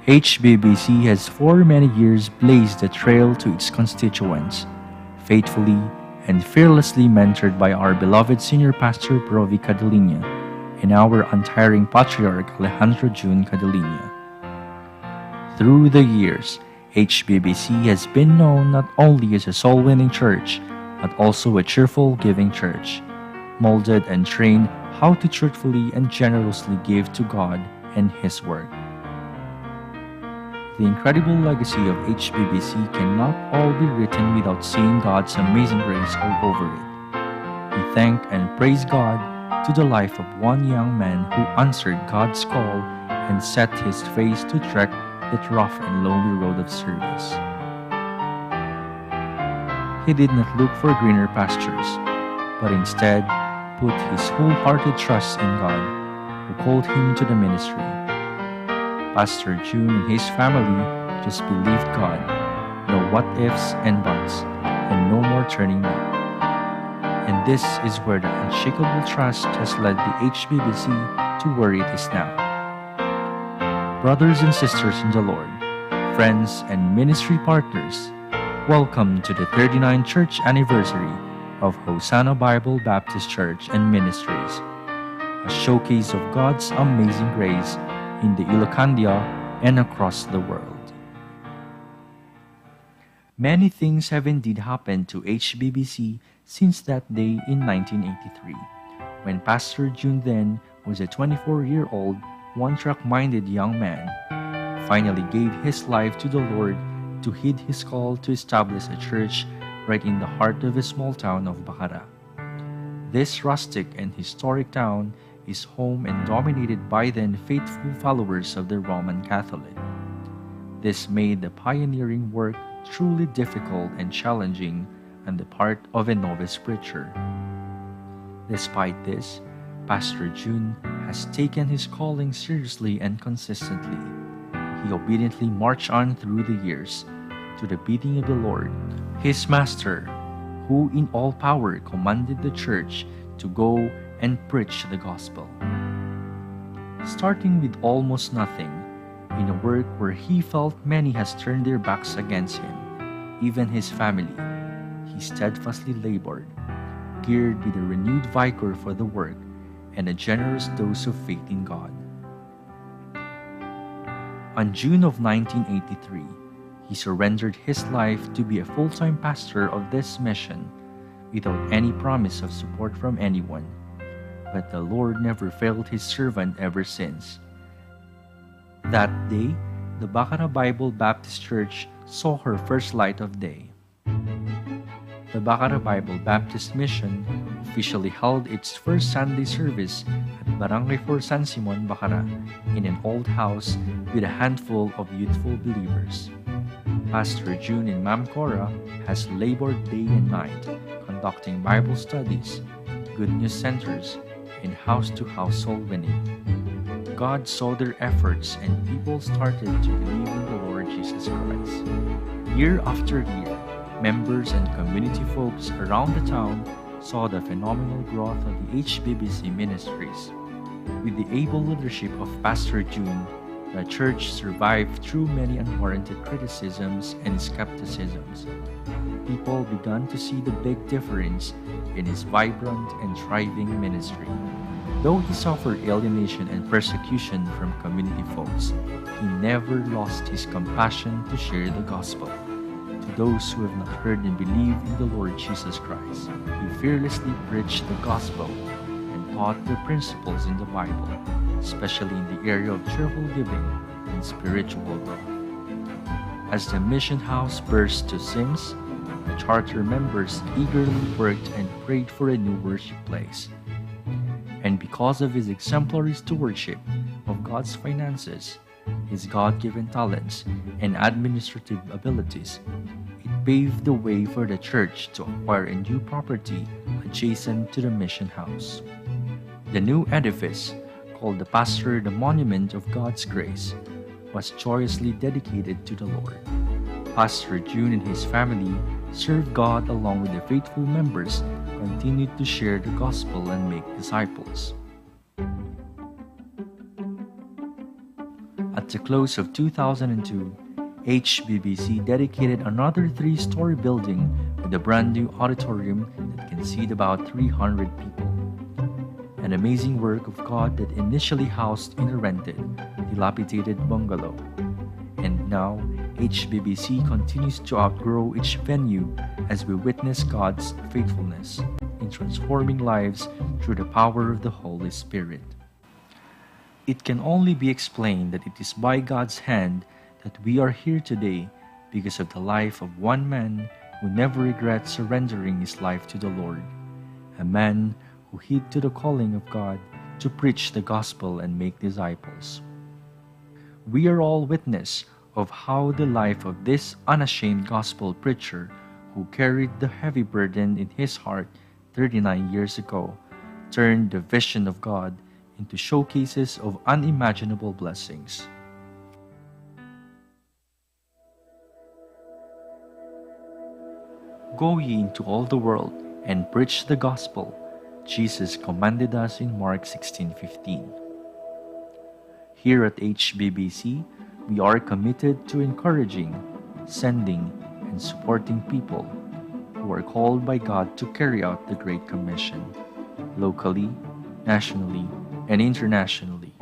H B B C has for many years blazed the trail to its constituents, faithfully and fearlessly mentored by our beloved Senior Pastor Provi Cadiliña and our untiring Patriarch Alejandro Jun Cadiliña. Through the years, H B B C has been known not only as a soul-winning church, but also a cheerful giving church, molded and trained how to truthfully and generously give to God and His work. The incredible legacy of H B B C cannot all be written without seeing God's amazing grace all over it. We thank and praise God to the life of one young man who answered God's call and set his face to trek that rough and lonely road of service. He did not look for greener pastures, but instead put his wholehearted trust in God. who called him to the ministry. Pastor Jun and his family just believed God. No what ifs and buts, and no more turning back. And this is where the unshakable trust has led the H B B C to where it is now. Brothers and sisters in the Lord, friends and ministry partners, welcome to the thirty-ninth church anniversary of Hosanna Bible Baptist Church and Ministries, a showcase of God's amazing grace in the Ilocandia and across the world. Many things have indeed happened to H B B C since that day in nineteen eighty-three, when Pastor Jun, then was a twenty-four-year-old, one-track-minded young man, finally gave his life to the Lord to heed his call to establish a church right in the heart of a small town of Bacara. This rustic and historic town is home and dominated by the unfaithful followers of the Roman Catholic. This made the pioneering work truly difficult and challenging on the part of a novice preacher. Despite this, Pastor Jun has taken his calling seriously and consistently. He obediently marched on through the years to the bidding of the Lord, his master, who in all power commanded the church to go and preach the gospel. Starting with almost nothing, in a work where he felt many has turned their backs against him, even his family, he steadfastly labored, geared with a renewed vigor for the work and a generous dose of faith in God. On June of nineteen eighty-three, he surrendered his life to be a full-time pastor of this mission without any promise of support from anyone. But the Lord never failed his servant ever since. That day, the Bacara Bible Baptist Church saw her first light of day. The Bacara Bible Baptist Mission officially held its first Sunday service at Barangay four San Simon, Bacara, in an old house with a handful of youthful believers. Pastor Jun and Ma'am Cora has labored day and night, conducting Bible studies, good news centers, and house-to-house soul winning. God saw their efforts and people started to believe in the Lord Jesus Christ. Year after year, members and community folks around the town saw the phenomenal growth of the H B B C ministries. With the able leadership of Pastor Jun, the church survived through many unwarranted criticisms and skepticisms. People began to see the big difference in his vibrant and thriving ministry. Though he suffered alienation and persecution from community folks, he never lost his compassion to share the gospel to those who have not heard and believed in the Lord Jesus Christ. He fearlessly preached the gospel and taught the principles in the Bible, especially in the area of cheerful giving and spiritual growth. As the mission house burst to seams, the charter members eagerly worked and prayed for a new worship place. And because of his exemplary stewardship of God's finances, his God-given talents, and administrative abilities, it paved the way for the church to acquire a new property adjacent to the mission house. The new edifice, called the Pastor the Monument of God's Grace, was joyously dedicated to the Lord. Pastor Jun and his family served God along with the faithful members, continued to share the gospel and make disciples. At the close of two thousand two, H B B C dedicated another three-story building with a brand new auditorium that can seat about three hundred people. An amazing work of God that initially housed in a rented, dilapidated bungalow. And now, H B B C continues to outgrow each venue as we witness God's faithfulness in transforming lives through the power of the Holy Spirit. It can only be explained that it is by God's hand that we are here today because of the life of one man who never regrets surrendering his life to the Lord, a man who heed to the calling of God to preach the gospel and make disciples. We are all witness of how the life of this unashamed gospel preacher, who carried the heavy burden in his heart thirty-nine years ago, turned the vision of God into showcases of unimaginable blessings. "Go ye into all the world and preach the gospel," Jesus commanded us in Mark sixteen fifteen. Here at H B B C, we are committed to encouraging, sending, and supporting people who are called by God to carry out the Great Commission, locally, nationally, and internationally.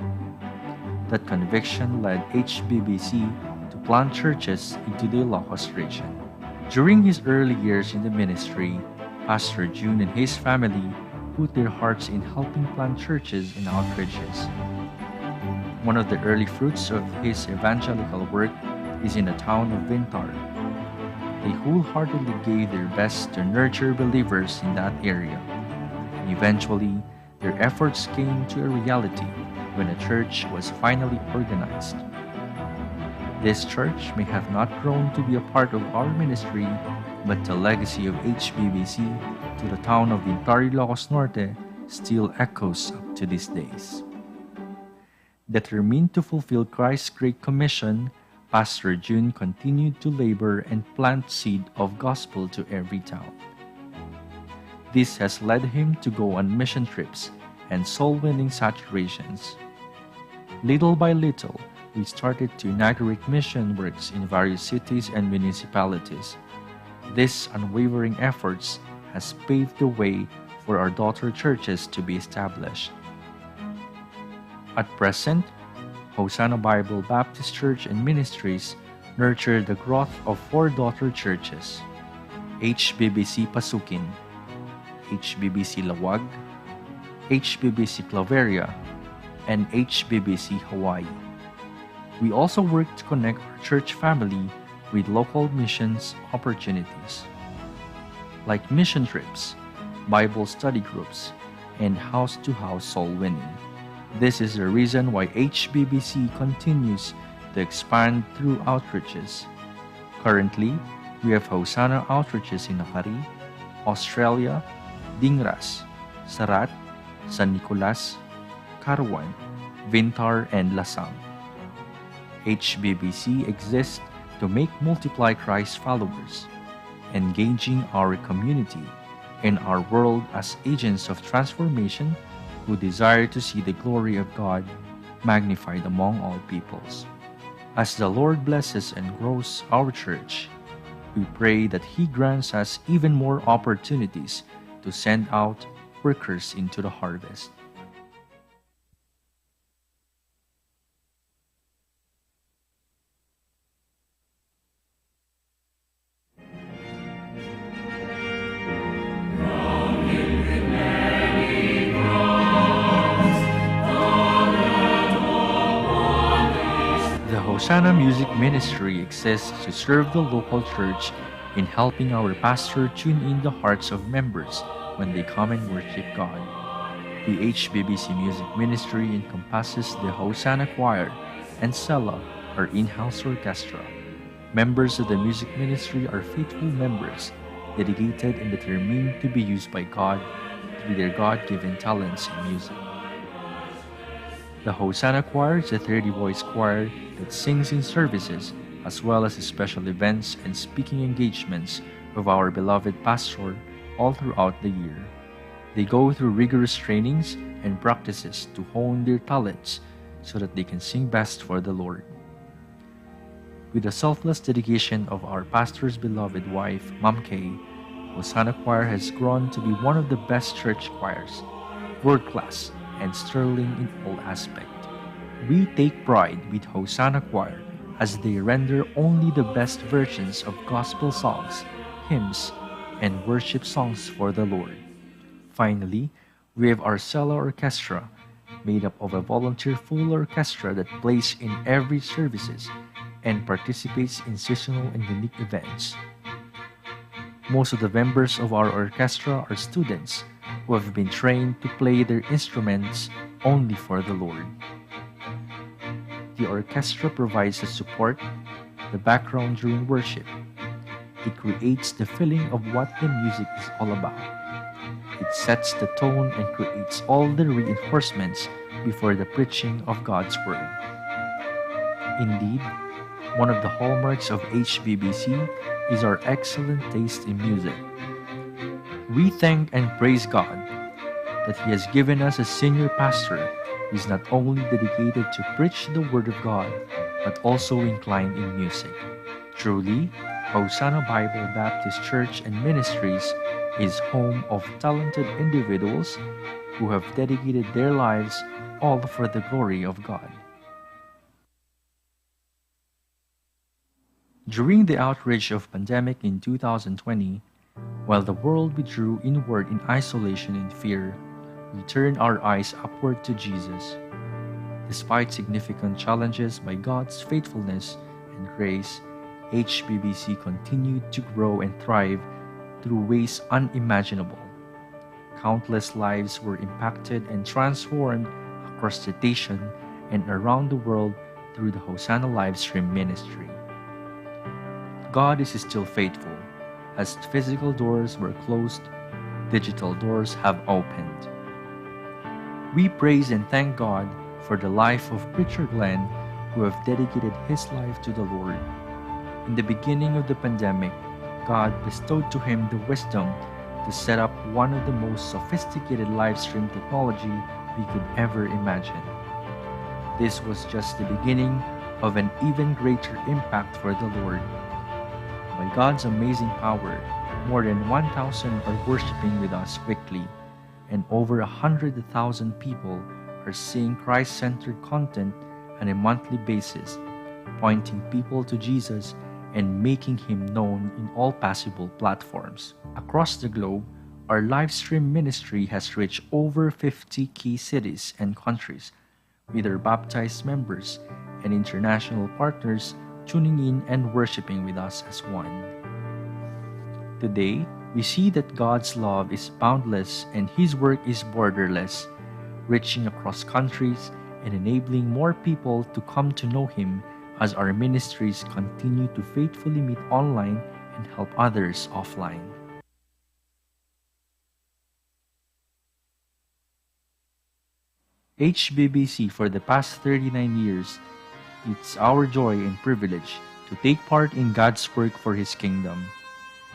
That conviction led H B B C to plant churches into the Ilocos region. During his early years in the ministry, Pastor Jun and his family put their hearts in helping plant churches and outreaches. One of the early fruits of his evangelical work is in the town of Vintar. They wholeheartedly gave their best to nurture believers in that area, and eventually, their efforts came to a reality when a church was finally organized. This church may have not grown to be a part of our ministry, but the legacy of H B B C to the town of Vintar, Ilocos Norte still echoes up to these days. Determined to fulfill Christ's Great Commission, Pastor Jun continued to labor and plant seed of gospel to every town. This has led him to go on mission trips and soul-winning saturations. Little by little, we started to inaugurate mission works in various cities and municipalities. These unwavering efforts has paved the way for our daughter churches to be established. At present, Hosanna Bible Baptist Church and Ministries nurture the growth of four daughter churches: H B B C Pasukin, H B B C Laoag, H B B C Claveria, and H B B C Hawaii. We also work to connect our church family with local missions opportunities, like mission trips, Bible study groups, and house-to-house soul winning. This is the reason why H B B C continues to expand through outreaches. Currently, we have Hosanna outreaches in Nakari, Australia, Dingras, Sarat, San Nicolas, Caruan, Vintar, and Lasang. H B B C exists to make multiply Christ followers, engaging our community and our world as agents of transformation who desire to see the glory of God magnified among all peoples. As the Lord blesses and grows our church, we pray that He grants us even more opportunities to send out workers into the harvest. The Hosanna Music Ministry exists to serve the local church in helping our pastor tune in the hearts of members when they come and worship God. The H B B C Music Ministry encompasses the Hosanna Choir and Sela, our in-house orchestra. Members of the music ministry are faithful members, dedicated and determined to be used by God through their God-given talents in music. The Hosanna Choir is a thirty-voice choir that sings in services as well as special events and speaking engagements of our beloved pastor all throughout the year. They go through rigorous trainings and practices to hone their talents so that they can sing best for the Lord. With the selfless dedication of our pastor's beloved wife, Ma'am Kay, Hosanna Choir has grown to be one of the best church choirs, world-class and sterling in all aspect. We take pride with Hosanna Choir as they render only the best versions of gospel songs, hymns, and worship songs for the Lord. Finally, we have our Sela Orchestra, made up of a volunteer full orchestra that plays in every services and participates in seasonal and unique events. Most of the members of our orchestra are students who have been trained to play their instruments only for the Lord. The orchestra provides the support, the background during worship. It creates the feeling of what the music is all about. It sets the tone and creates all the reinforcements before the preaching of God's Word. Indeed, one of the hallmarks of H B B C is our excellent taste in music. We thank and praise God that He has given us a senior pastor who is not only dedicated to preach the Word of God, but also inclined in music. Truly, Hosanna Bible Baptist Church and Ministries is home of talented individuals who have dedicated their lives all for the glory of God. During the outreach of pandemic in two thousand twenty, while the world withdrew inward in isolation and fear, we turned our eyes upward to Jesus. Despite significant challenges, by God's faithfulness and grace, H B B C continued to grow and thrive through ways unimaginable. Countless lives were impacted and transformed across the nation and around the world through the Hosanna live stream ministry. God is still faithful, as physical doors were closed, digital doors have opened. We praise and thank God for the life of Preacher Glenn, who have dedicated his life to the Lord. In the beginning of the pandemic, God bestowed to him the wisdom to set up one of the most sophisticated live stream technology we could ever imagine. This was just the beginning of an even greater impact for the Lord. By God's amazing power, more than one thousand are worshiping with us weekly, and over a hundred thousand people are seeing Christ-centered content on a monthly basis, pointing people to Jesus and making Him known in all possible platforms. Across the globe, our live stream ministry has reached over fifty key cities and countries, with our baptized members and international partners tuning in and worshiping with us as one. Today, we see that God's love is boundless and His work is borderless, reaching across countries and enabling more people to come to know Him as our ministries continue to faithfully meet online and help others offline. H B B C for the past thirty-nine years, it's our joy and privilege to take part in God's work for His kingdom.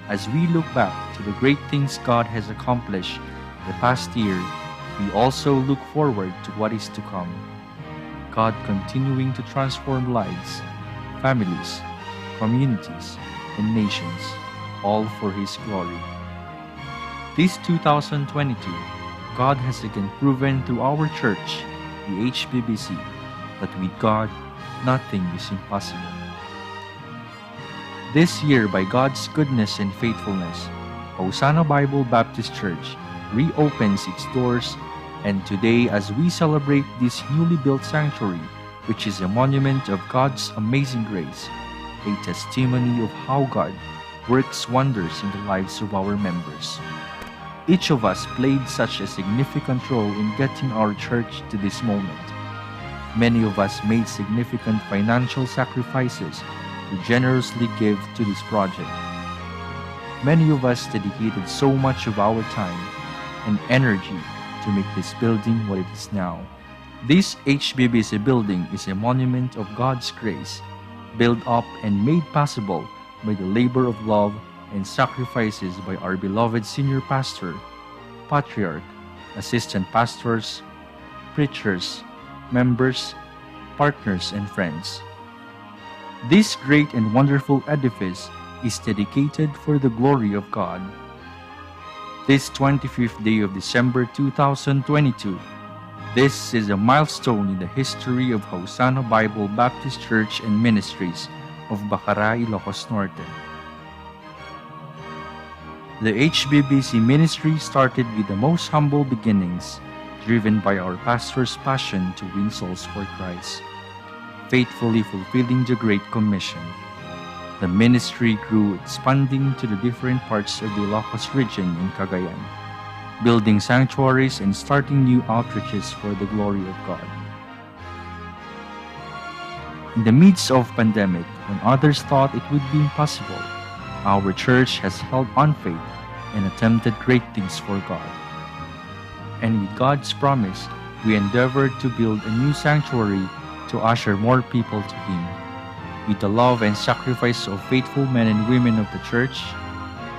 As we look back to the great things God has accomplished the past year, we also look forward to what is to come. God continuing to transform lives, families, communities, and nations, all for His glory. This two thousand twenty-two, God has again proven through our church, the H B B C, that with God, nothing is impossible. This year, by God's goodness and faithfulness, Hosanna Bible Baptist Church reopens its doors, and today, as we celebrate this newly built sanctuary, which is a monument of God's amazing grace, a testimony of how God works wonders in the lives of our members. Each of us played such a significant role in getting our church to this moment. Many of us made significant financial sacrifices to generously give to this project. Many of us dedicated so much of our time and energy to make this building what it is now. This H B B C building is a monument of God's grace, built up and made possible by the labor of love and sacrifices by our beloved senior pastor, patriarch, assistant pastors, preachers, members, partners, and friends. This great and wonderful edifice is dedicated for the glory of God. This twenty-fifth day of December two thousand twenty-two, this is a milestone in the history of Hosanna Bible Baptist Church and Ministries of Bacara, Ilocos Norte. The H B B C ministry started with the most humble beginnings, driven by our pastor's passion to win souls for Christ, faithfully fulfilling the Great Commission. The ministry grew, expanding to the different parts of the Ilocos region in Cagayan, building sanctuaries and starting new outreaches for the glory of God. In the midst of pandemic, when others thought it would be impossible, our church has held on faith and attempted great things for God. And with God's promise, we endeavored to build a new sanctuary to usher more people to Him. With the love and sacrifice of faithful men and women of the church,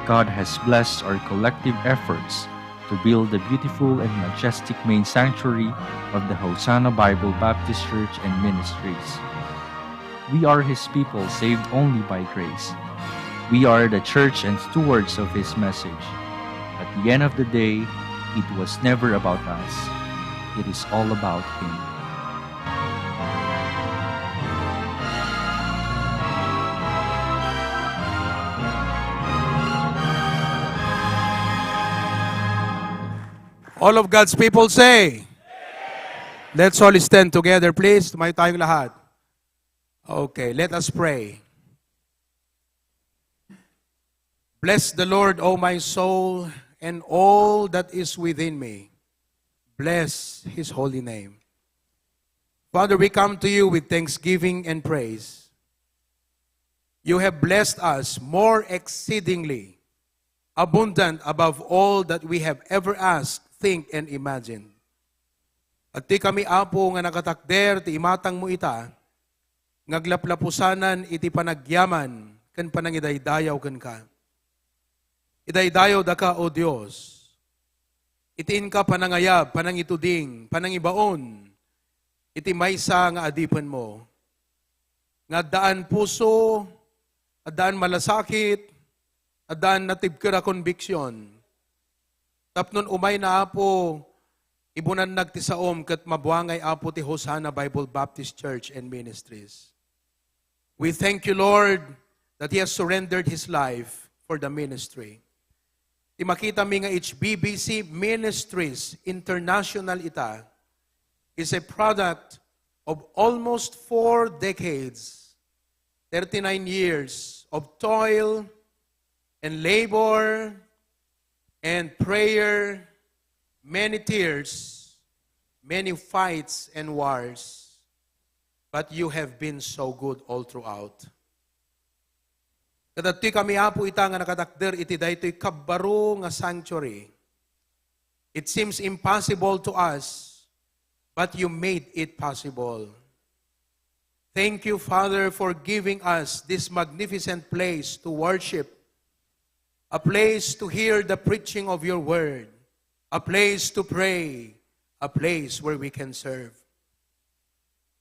God has blessed our collective efforts to build the beautiful and majestic main sanctuary of the Hosanna Bible Baptist Church and Ministries. We are His people saved only by grace. We are the church and stewards of His message. At the end of the day, it was never about us. It is all about Him. All of God's people say, let's all stand together, please. Tumayo tayong lahat. Okay, let us pray. Bless the Lord, O my soul, and all that is within me. Bless His holy name. Father, we come to you with thanksgiving and praise. You have blessed us more exceedingly abundant above all that we have ever asked, think, and imagined. Adtoy kami, Apo, nga nakatakder ti imatangmo ita, nga aglaplapusanan iti panagyaman ken panangidaydayaw kenka. Idaydayaw daka, O Dios, iti inka panangayab, panangituding, panangibaon iti maysa nga adipenmo, nga addaan puso, addaan malasakit, addaan natibker a konbiksion. Tapno umayna, Apo, ibunannag ti saom ket mabuangay, Apo, ti Hosanna Bible Baptist Church and Ministries. We thank you, Lord, that he has surrendered his life for the ministry. Ti makitami nga H B B C Ministries International ita is a product of almost four decades, thirty-nine years of toil and labor and prayer, many tears, many fights and wars, but you have been so good all throughout. Kadagitoy kami, Apo, ita nga nakatakder iti daytoy kabbaro nga sanctuary. It seems impossible to us, but you made it possible. Thank you, Father, for giving us this magnificent place to worship, a place to hear the preaching of your word, a place to pray, a place where we can serve.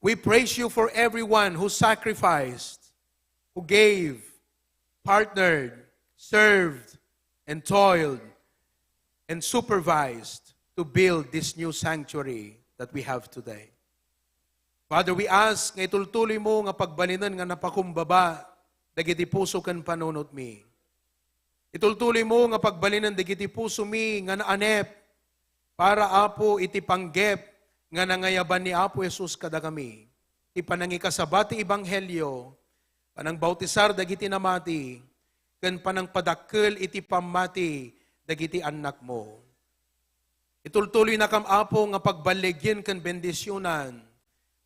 We praise you for everyone who sacrificed, who gave, partnered, served, and toiled, and supervised to build this new sanctuary that we have today. Father, we ask nga itultuloy mo nga pagbalinen nga napakumbaba dagiti puso ken panunotmi. Itultuloy mo nga pagbalinen dagiti pusomi nga naanep para, Apo, iti panggep nga nangayaban ni Apo Jesus kadakami, ti panangikasaba ti ebanghelio, panangbautisar dagiti namati, ken panangpadakkel iti pammati dagiti annakmo. Itultuloynakam, Apo, nga pagballigyen ken bendisionan.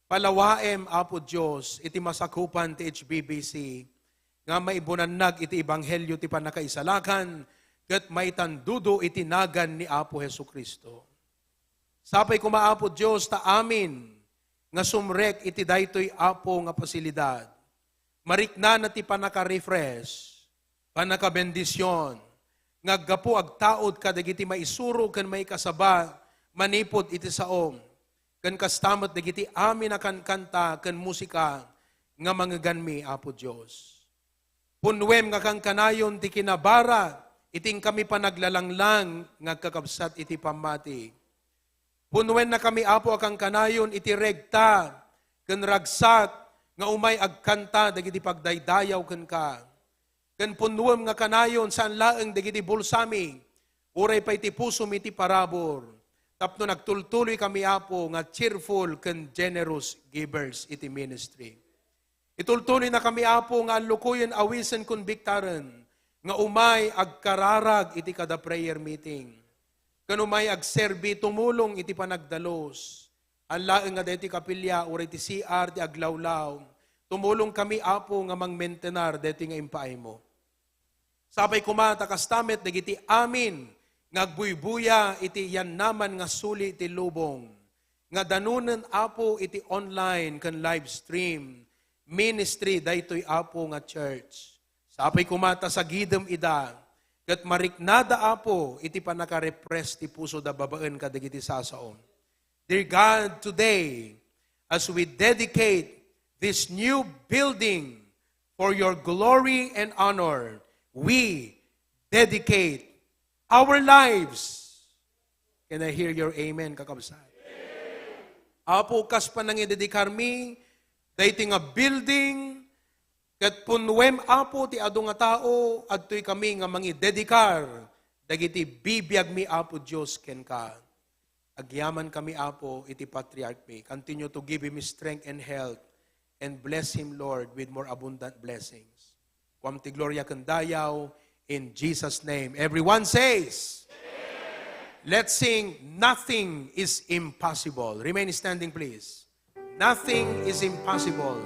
Palawaem, Apo Dios, iti masakupan ti H B B C nga maibunannag iti ebanghelio ti pannakaisalakan ket maitandudo iti nagan ni Apo Jesu-Cristo. Sapay koma, Apo Dios, ta amin nga sumrek iti daytoy, Apo, nga pasilidad, mariknana ti pannaka-refresh, pannakabendision, nga aggapu agtaud kadagiti maisuro ken maikasaba manipud iti saom, ken kasta met dagiti amin a kankanta ken musika nga mangeganmi, Apo Dios. Punnuem nga kankanayon ti kinabara iti inkami panaglalanglang nga agkakabsat iti pammati. Punnuennakami, Apo, a kankanayon iti regta ken ragsak nga umay agkanta dagiti pagdaydayaw kenka. Ken punnuem nga kanayon saan laeng dagiti bulsami, uray pay ti pusomi ti parabur, tapno nagtultuloykami, Apo, nga cheerful ken generous givers iti ministry. Itultuloynakami, Apo, nga allukoyen, awisen, konbiktaren nga umay agkararag iti kada prayer meeting ken umay agserbi, tumulong iti panagdalus. Saan laeng nga daytoy kapilya uray ti C R ti aglawlaw, tumulongkami, Apo, nga mangmentenar daytoy nga impaaymo. Sapay koma ta kasta met dagiti amin nga agbuybuya iti yannaman nga suli ti lubong, nga danunen, Apo, iti online ken live stream ministry daytoy, Apo, nga church. Sapay koma ta sagidem ida, ket mariknada, Apo, iti pannaka-refresh ti pusoda babaen kadagiti sasao. Dear God, today, as we dedicate this new building for your glory and honor, we dedicate our lives. Can I hear your amen, kakabsat? Apo, kas panangidedikarmi daytoy nga building, ket punnuem, Apo, ti adu nga tao, adtoy kami nga mangidedikar dagiti bibiagmi, Apo Dios, kenka. Agyaman kami, Apo, iti patriarch mi. Continue to give him strength and health, and bless him, Lord, with more abundant blessings. Kuam ti gloria ken dayaw in Jesus' name. Everyone says, let's sing, "Nothing is Impossible." Remain standing, please. Nothing is impossible.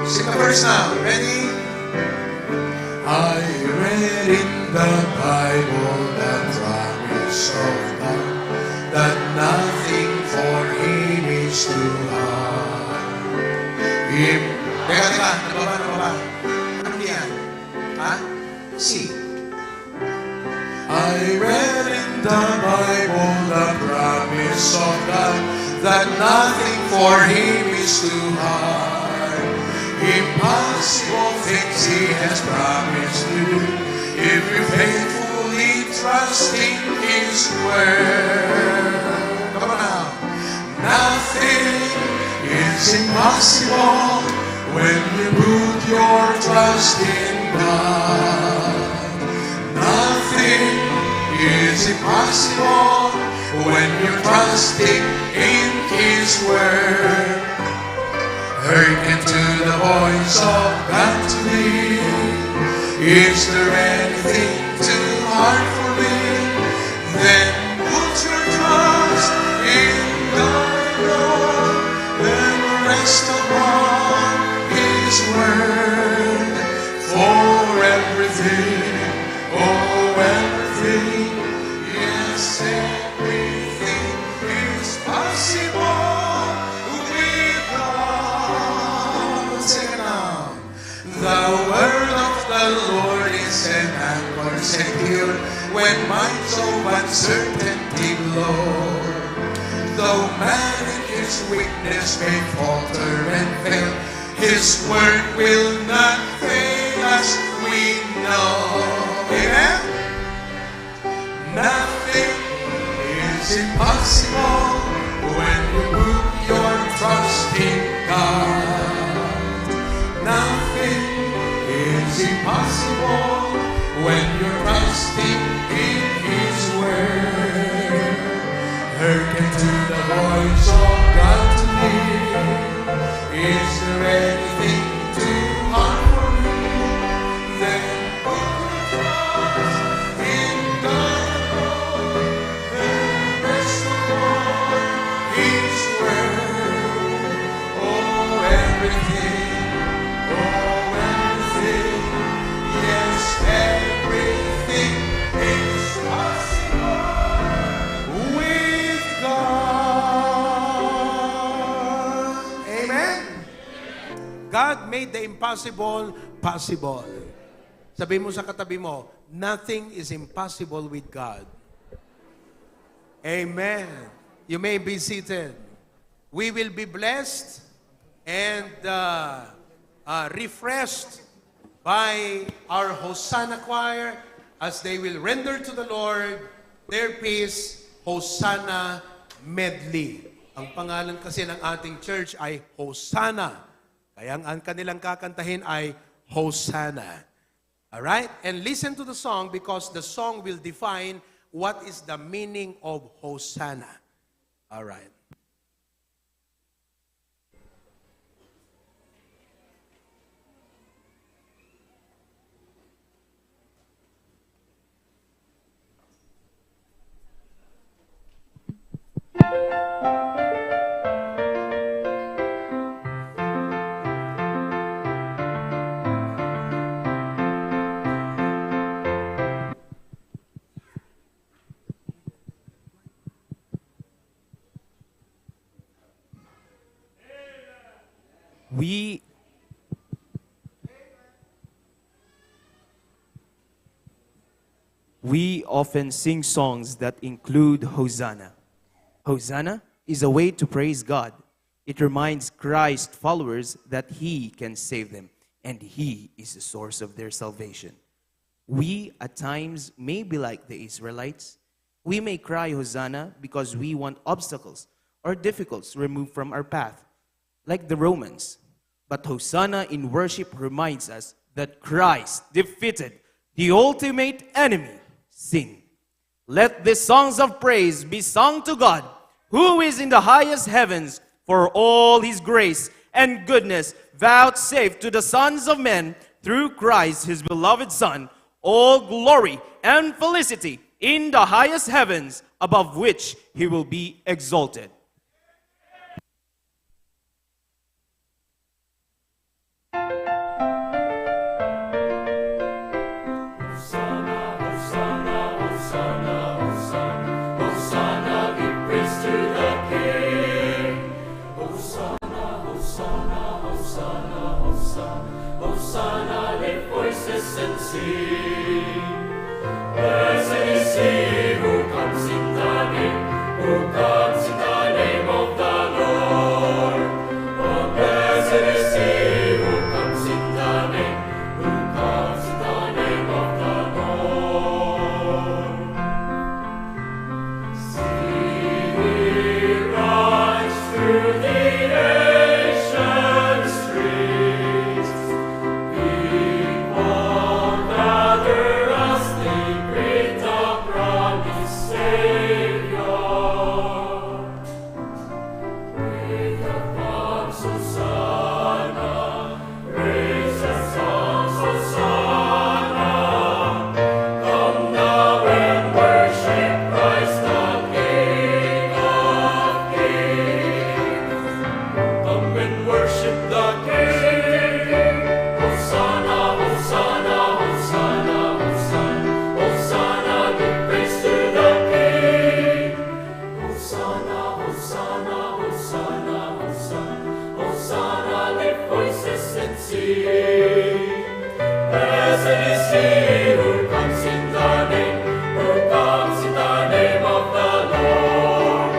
Sing the verse now. Ready? I read in the Bible the promise of God that nothing for him is too hard. Im- Teka, teka. Nababa, nababa. Ano yan? Ha? Si. I read in the Bible the promise of God that nothing for him is too hard. Impossible things he has promised to do if we faithfully trust in his word. Come on now. Nothing is impossible when you put your trust in God. Nothing is impossible when you're trusting in His Word. Hearken to the voice of God today. Is there anything too hard for me? Then put your trust in God alone and rest upon His word. For everything, oh, everything, yes, everything is possible with God. Sing it now. The word of the Lord is an anchor secure when winds of uncertainty blow. Though man in his weakness may falter and fail, His word will not fail, as we know. Amen? Nothing is impossible when you put your trust in God. Nothing is impossible when you're trusting in His word. Hearken to the voice of God today. Is there anything too hard for me? Then put your trust in God alone and rest upon His word. Oh, everything, oh, everything, yes, everything is possible with God. Amen. God made the impossible possible. Sabi mo sa katabi mo, "Nothing is impossible with God." Amen. You may be seated. We will be blessed and, uh, uh, refreshed by our Hosanna Choir as they will render to the Lord their piece, Hosanna Medley. Ang pangalan kasi ng ating church ay Hosanna. Kaya ang kanilang kakantahin ay Hosanna. All right? And listen to the song because the song will define what is the meaning of Hosanna. All right. We often sing songs that include Hosanna. Hosanna is a way to praise God. It reminds Christ followers that He can save them and He is the source of their salvation. We, at times, may be like the Israelites. We may cry Hosanna because we want obstacles or difficulties removed from our path, like the Romans. But Hosanna in worship reminds us that Christ defeated the ultimate enemy, sin. Let these songs of praise be sung to God, who is in the highest heavens, for all His grace and goodness vouchsafed to the sons of men through Christ, His beloved Son, all glory and felicity in the highest heavens, above which He will be exalted. Hosanna, Hosanna, Hosanna, Hosanna, Hosanna, give praise to the King. Hosanna, Hosanna, Hosanna, Hosanna, Hosanna, lift voices and sing. Blessed is he who comes in the name, who comes in the name of the Lord. Oh, blessed is he who comes in the name, who comes in the name of the Lord. See, we rise through the ancient streets. People gather as they greet the promised Savior. With the pomps, Hosanna, praise the songs, Hosanna. Come now and worship Christ, the King of Kings. Come and worship the King. Hosanna, Hosanna, Hosanna, Hosanna. Hosanna, give praise to the King. Hosanna, Hosanna, Hosanna, Hosanna, Hosanna, lift voices and sing. Blessed is he who comes in the name, who comes in the name of the Lord.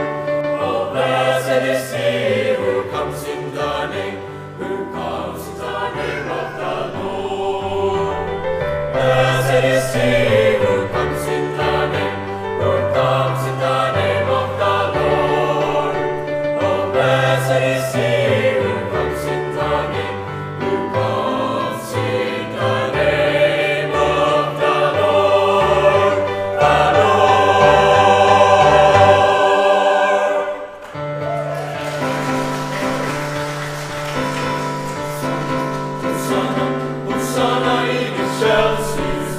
Oh, blessed is he who comes in the name, who comes in the name of the Lord. Blessed is he who comes in the name, who comes in the name of the Lord. Oh, blessed is he who comes in the name, who comes in the name of the Lord, the Lord. Hosanna, Hosanna in excelsis.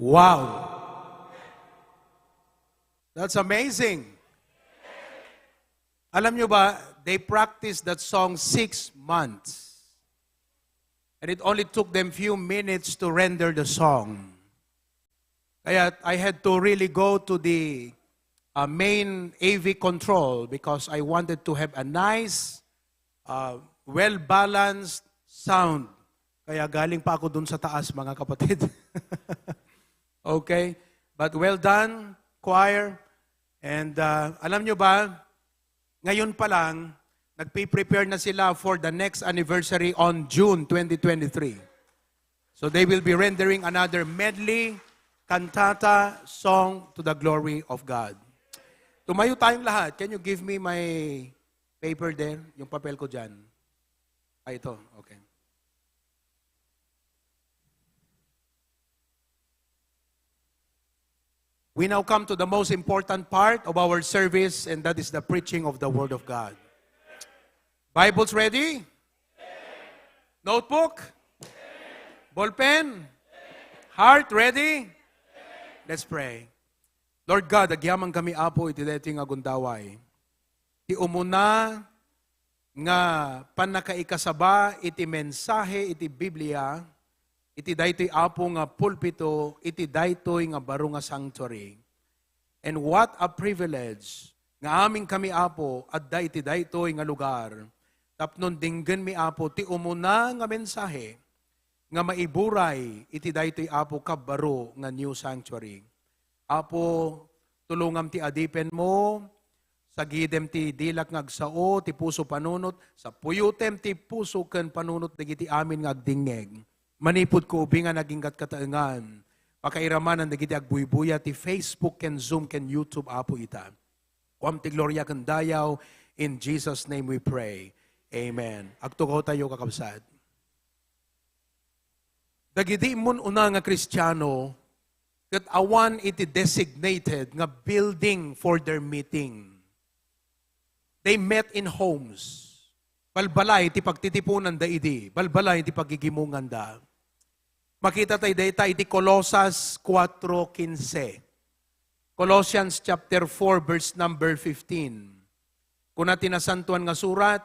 Wow! That's amazing. Alam nyo ba, they practiced that song six months. And it only took them few minutes to render the song. Kaya I had to really go to the uh, main A V control because I wanted to have a nice, uh, well-balanced sound. Kaya galing pa ako dun sa taas, mga kapatid. Okay? But well done, choir. And uh, alam nyo ba, ngayon pa lang, nagpi-prepare na sila for the next anniversary on June twenty twenty-three. So they will be rendering another medley cantata song to the glory of God. Tumayo tayong lahat. Can you give me my paper there? Yung papel ko dyan. Ah, ito. Okay. We now come to the most important part of our service, and that is the preaching of the Word of God. Bibles ready? Notebook? Ballpen? Heart ready? Let's pray. Lord God, agyaman kami, Apo, iti daytoy nga gundaway. Ti umuna nga pannakaikasaba iti mensahe iti Biblia, iti daytoy, Apo, nga pulpito, iti daytoy nga baro nga sanctuary. And what a privilege nga amin kami, Apo, adda iti daytoy nga lugar, tapno denggenmi, Apo, ti umuna nga mensahe nga maiburay iti daytoy, Apo, kabbaro nga new sanctuary. Apo, tulongam ti adipenmo, sagidem ti dilak nga agsao, ti puso panunot, sapuyotem ti puso ken panunot dagiti amin nga agdingngeg. Manipud kubingan aginggat kataengan, pakairamanan dagiti agbuybuya ti Facebook ken Zoom ken YouTube, Apo, ita. Kuam ti gloria ken dayaw, in Jesus' name we pray. Amen. Agtugaw tayo, kakabsat. Dagiti immun-una nga Kristiano, ket awan iti designated nga building for their meeting. They met in homes. Balbalay ti pagtitipunanda idi, balbalay ti pagigimunganda. Makita tay dayta iti Colosas four quince. Colossians chapter four, verse number fifteen. Kuna ti Nasantoan nga Surat,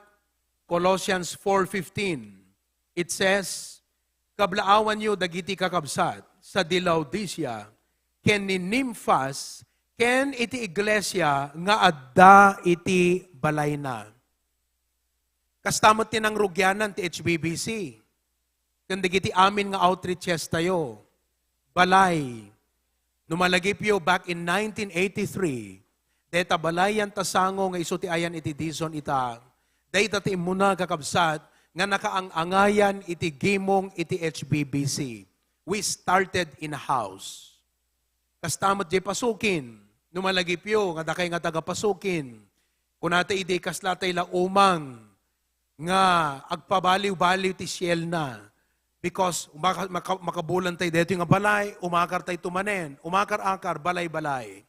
Colossians four fifteen. It says, "Kablaawanyo dagiti kakabsat sadi Laodicea, ken ni Nimfas, ken iti iglesia nga adda iti balayna." Kasta met ti nangrugianan ti H B B C ken dagiti amin nga outreaches tayo. Balay. No malagipyo, back in nineteen eighty-three, dayta balay yan ta sango nga isu ti ayan iti Dizon ita. Dayta ti immuna, kakabsat, nga nakaang-angayan iti gimong iti H B B C. We started in a house. Kasta met diay Pasukin, no malagipyo nga dakay nga taga Pasukin, kunata idi kasla tay la umang nga agpabaliw-baliw ti sielna. Because umaka-, maka-, makabulan tay daytoy nga balay, umakar tay tumanen, umakar-akar, balay-balay.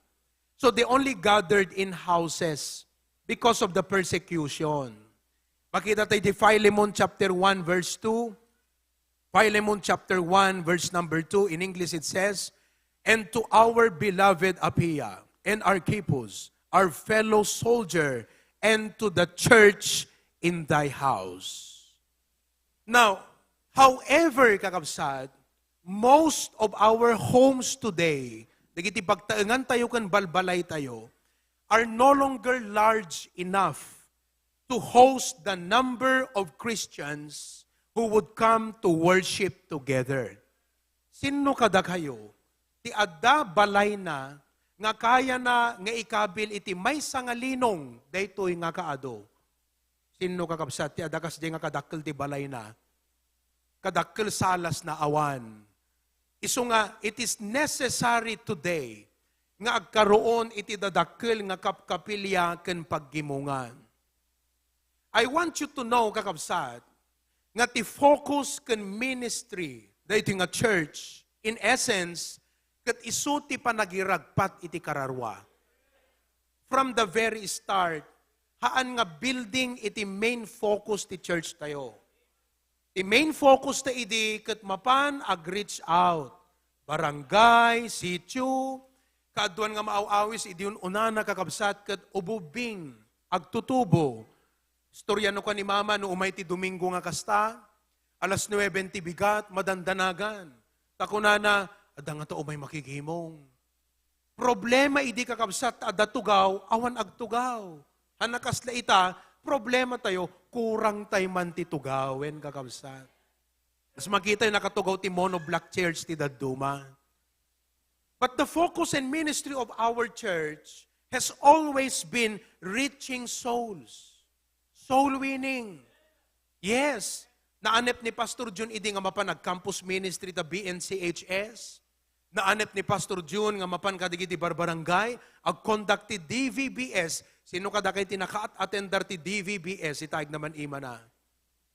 So they only gathered in houses because of the persecution. Makita tay di Philemon chapter one, verse two. Philemon chapter one, verse number two, in English it says, "And to our beloved Apphia and Archippus, our fellow soldier, and to the church in thy house." Now, however, kakabsat, most of our homes today, dagiti pagtaengan tayo ken balbalay tayo, are no longer large enough to host the number of Christians who would come to worship together. Sinno kadakayo ti adda balayna nga kayana nga ikabil iti maysa nga linong daytoy nga kaadu? Sinno, kakabsat, ti adda kasdiay nga kadakkel ti balayna? Kadakkel salasna? Awan. Isu nga, it is necessary today nga agkaroon iti dadakkel nga kapkapilya ken paggimongan. I want you to know, kakabsat, nga ti focus ken ministry daytoy nga church, in essence, ket isu ti panagiragpat iti kararua. From the very start, haan nga building iti main focus ti church tayo. Ti main focus ta idi ket mapan ag-reach out, barangay, sitio, kaaduan nga maaw-awis idi un-unana, kakabsat, ket ububing, agtutubo. Istorya no kua ni Mama no umay ti Domingo nga kasta, alas nuebe ti bigat, madandanagan. Ta kunana, "Adda ngata umay makigimong." Problema idi, kakabsat, ta adda tugaw, awan agtugaw. Haan a kasla ita, problema tayo, kurang tay man ti tugawen, kakabsat. Mas makita nakatugaw ti monoblock church ti dadduma. But the focus and ministry of our church has always been reaching souls. Soul winning. Yes. Naanep ni Pastor Jun idi nga mapan ag-campus ministry ta B N C H S. Naanep ni Pastor Jun nga mapan kadagiti barbarangay, ag-conduct ti D V B S. Sino kadakay ti naka-attendar ti D V B S? Itaig naman imana.